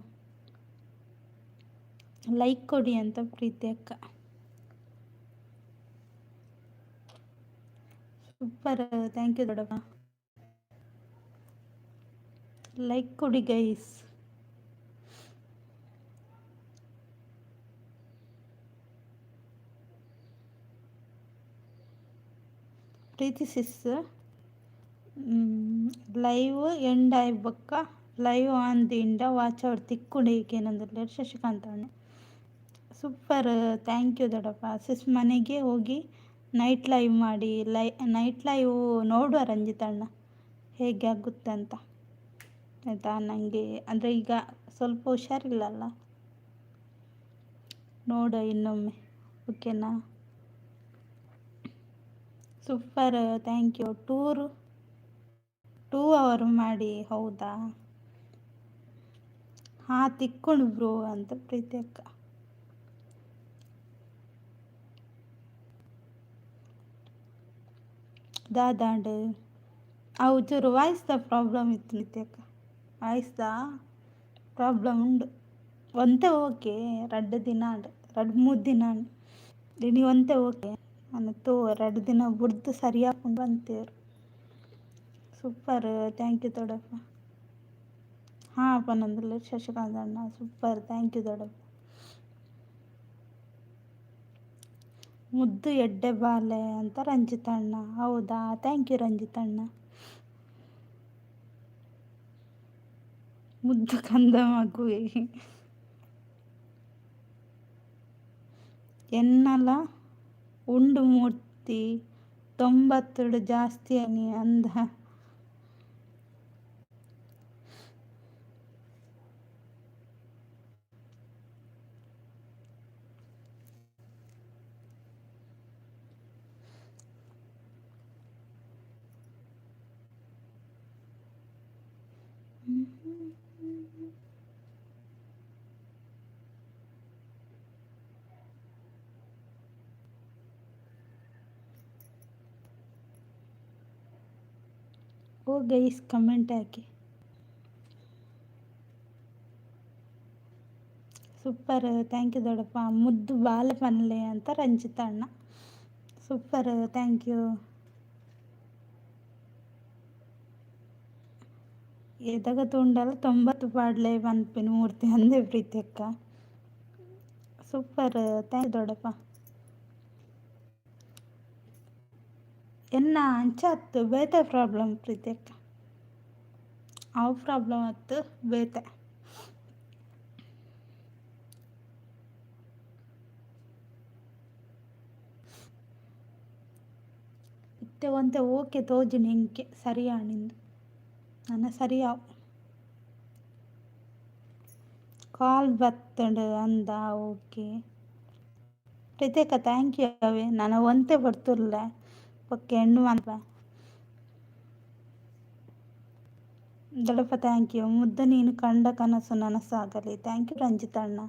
Like ಕೊಡಿ ಅಂತ ಪ್ರೀತಿ ಅಕ್ಕ. ಸೂಪರ್, thank you ದೊಡ್ಡಪ್ಪ. ಲೈಕ್ ಕೊಡಿ guys. Preethi sis live end ಆಯಿ ಬೊಕ್ಕ ಲೈವ್ ಆನ್ ದಿಂಡ ವಾಚ್ ಅವರ್ ತಿಕ್ಕುಂಡು ಏಕೇನಂದುಲ್ಲೆರ್ ಶಶಿಕಾಂತ್ ಅಣ್ಣೆ. ಸೂಪರ್, thank you ದೊಡ್ಡಪ್ಪ. ಸಿಸ್ ಮನೆಗೆ ಹೋಗಿ ನೈಟ್ ಲೈವ್ ಮಾಡಿ. ನೈಟ್ ಲೈವ್ ನೋಡುವ ರಂಜಿತಣ್ಣ, ಹೇಗೆ ಆಗುತ್ತೆ ಅಂತ ಆಯಿತಾ. ನನಗೆ ಅಂದರೆ ಈಗ ಸ್ವಲ್ಪ ಹುಷಾರಿಲ್ಲಲ್ಲ, ನೋಡುವ ಇನ್ನೊಮ್ಮೆ, ಓಕೆನಾ? Super, thank you. 2 hour ಮಾಡಿ. ಹೌದಾ? ಹಾಂ, ತಿಕ್ಕೊಂಡು ಬ್ರೋ ಅಂತ ಪ್ರೀತಿ ಅಕ್ಕ. ದಾದಾಂಡ್ ಅವು ಚೂರು ವಾಯ್ಸ್ದ ಪ್ರಾಬ್ಲಮ್ ಇತ್ತು ನಿತ್ಯಕ್ಕ, ವಾಯ್ಸ್ದ ಪ್ರಾಬ್ಲಮ್ ಉಂಡು. ಒಂತೆ ಓಕೆ, ರಡ್ಡ್ ದಿನ ಆಂಡ್, ರಡ್ಡ್ ಮೂರು ದಿನ ಆಂಡ್. ಇನಿ ಒಂತೆ ಓಕೆ ಅನ್ನ ತೂ ರಡ್ಡ್ ದಿನ ಬುಡ್ದು ಸರಿ ಆಪುಂಡು ಪಂತೇರು. ಸೂಪರ್, thank you ದೊಡ್ಡಪ್ಪ. ಹಾಂ ಪನೊಂದುಲ್ಲೆರ್ ಶಶಿಕಾಂತ್ ಅಣ್ಣ. ಸೂಪರ್, thank you ದೊಡ್ಡಪ್ಪ. ಮುದ್ದು ಎಡ್ಡೆ ಬಾಲೆ ಅಂತ ರಂಜಿತಣ್ಣ. ಹೌದಾ? Thank you ರಂಜಿತಣ್ಣ. ಮುದ್ದು ಕಂದ ಮಗುವೆ ಎನ್ನಲ ಉಂಡು ಮೂರ್ತಿ ತೊಂಬತ್ತುಡು ಜಾಸ್ತಿ ಅನಿ ಅಂದ. ಓ ಗೈಸ್, ಕಮೆಂಟ್ ಹಾಕಿ. ಸೂಪರ್, thank you ದೊಡ್ಡಪ್ಪ. ಮುದ್ದು ಬಾಲ ಪನ್ಲೆ ಅಂತ ರಂಜಿತ ಅಣ್ಣ. Super, thank you. ಎದಗ ತೂಂಡಲ 90 ಪಾಡ್ಲೆ ಪನ್ಪಿನ ಮೂರ್ತಿ ಅಂದೆ ಪ್ರೀತಿ ಅಕ್ಕ. ಸೂಪರ್, thank you ದೊಡ್ಡಪ್ಪ. ಎನ್ನ ಅಂಚ ಅತ್ತು ಬೇತೆ ಪ್ರಾಬ್ಲಮ್ ಪ್ರೀತಿ ಅಕ್ಕ. ಅವು ಪ್ರಾಬ್ಲಮ್ ಅತ್ತು ಬೇತೆ. ಇತ್ತೆ ಒಂತೆ ಓಕೆ ತೋಜುಂಡು ಎಂಕೆ ಸರಿಯಾಣಿಂದು ನನ್ನ ಸರಿಯಾವು. ಕಾಲ್ ಬತ್ತಂಡು ಅಂದ. ಓಕೆ ಪ್ರೀತಿಯಕ್ಕ, thank you. ಅವೇ ನಾನು ಒಂತೆ ಬರ್ತುರ್ಲೆ ಬೊಕ್ಕ ಎಣ್ಣು ಮನ್ಪ. ದೊಡ್ಡಪ್ಪ, thank you. ಮುದ್ದು ನೀನು ಕಂಡ ಕನಸು ನನಸಾಗಲಿ. Thank you ರಂಜಿತಣ್ಣ.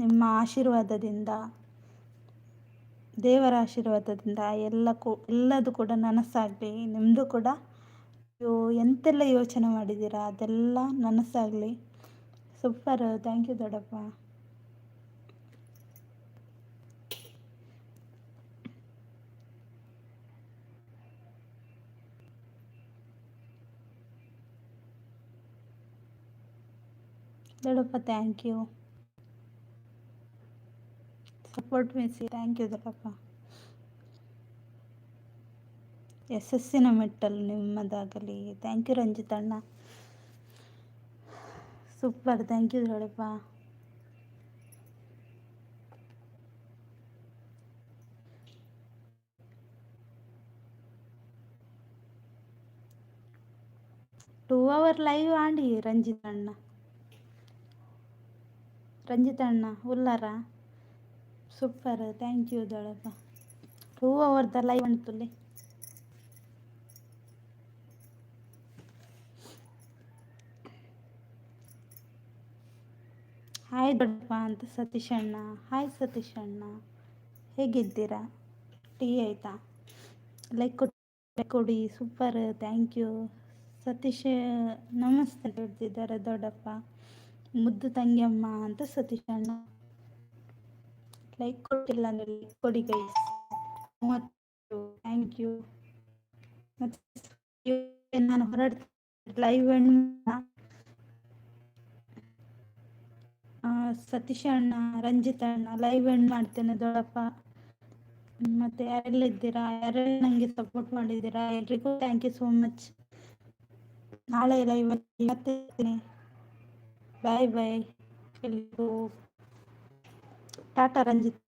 ನಿಮ್ಮ ಆಶೀರ್ವಾದದಿಂದ, ದೇವರ ಆಶೀರ್ವಾದದಿಂದ ಎಲ್ಲ ಎಲ್ಲದು ಕೂಡ ನನಸಾಗಲಿ. ನಿಮ್ಮದು ಕೂಡ ನೀವು ಎಂತೆಲ್ಲ ಯೋಚನೆ ಮಾಡಿದ್ದೀರಾ ಅದೆಲ್ಲ ನನಸಾಗಲಿ. ಸೂಪರ್, thank you ದೊಡ್ಡಪ್ಪ. ದೊಡ್ಡಪ್ಪ, thank you. Support Messi, thank you ದೊಡ್ಡಪ್ಪ. ಯಶಸ್ಸಿನ ಮೆಟ್ಟಲು ನಿಮ್ಮದಾಗಲಿ. Thank you ರಂಜಿತಣ್ಣ. ಸೂಪರ್, thank you ದೊಡ್ಡಪ್ಪ. 2 ಅವರ್ ಲೈವ್ ಆಂಡಿ ರಂಜಿತಣ್ಣ. ರಂಜಿತಣ್ಣ ಉಲ್ಲಾರ? ಸೂಪರ್, thank you ದೊಡ್ಡಪ್ಪ. 2 ಅವರ್ದ ಲೈವ್ ಅಂಟುಲೆ. ಹಾಯ್ ದೊಡ್ಡಪ್ಪ ಅಂತ ಸತೀಶ್ ಅಣ್ಣ. ಹಾಯ್ ಸತೀಶ್ ಅಣ್ಣ, ಹೇಗಿದ್ದೀರಾ? ಟೀ ಆಯಿತಾ? ಲೈಕ್ ಕೊಡಿ. Super, thank you Satish. Namaste ಹೇಳ್ತಿದ್ದಾರೆ ದೊಡ್ಡಪ್ಪ. ಮುದ್ದು ತಂಗಿಯಮ್ಮ ಅಂತ ಸತೀಶ್ ಅಣ್ಣ. ಲೈಕ್ ಕೊಟ್ಟಿಲ್ಲ ಅಂದರೆ ಲೈಕ್ ಕೊಡಿ ಗೈಸ್. 30, thank you. ಮತ್ತು ನಾನು ಹೊರಡ್ತೀನಿ, ಲೈವ್ ಎಂಡ್. ಸತೀಶ್ ಅಣ್ಣ, ರಂಜಿತ್ ಅಣ್ಣ, ಲೈವ್ ಎಂಡ್ ಮಾಡ್ತೇನೆ ದೊಡ್ಡಪ್ಪ. ಮತ್ತು ಯಾರೆಲ್ಲ ಇದ್ದೀರಾ, ಯಾರೆಲ್ಲ ನನಗೆ ಸಪೋರ್ಟ್ ಮಾಡಿದ್ದೀರಾ, ಎಲ್ರಿಗೂ thank you so much. ನಾಳೆ ಲೈವ್ ಮತ್ತೆ. ಬಾಯ್ ಬಾಯ್ ಎಲ್ರಿಗೂ. ಟಾಟಾ ರಂಜಿತ್.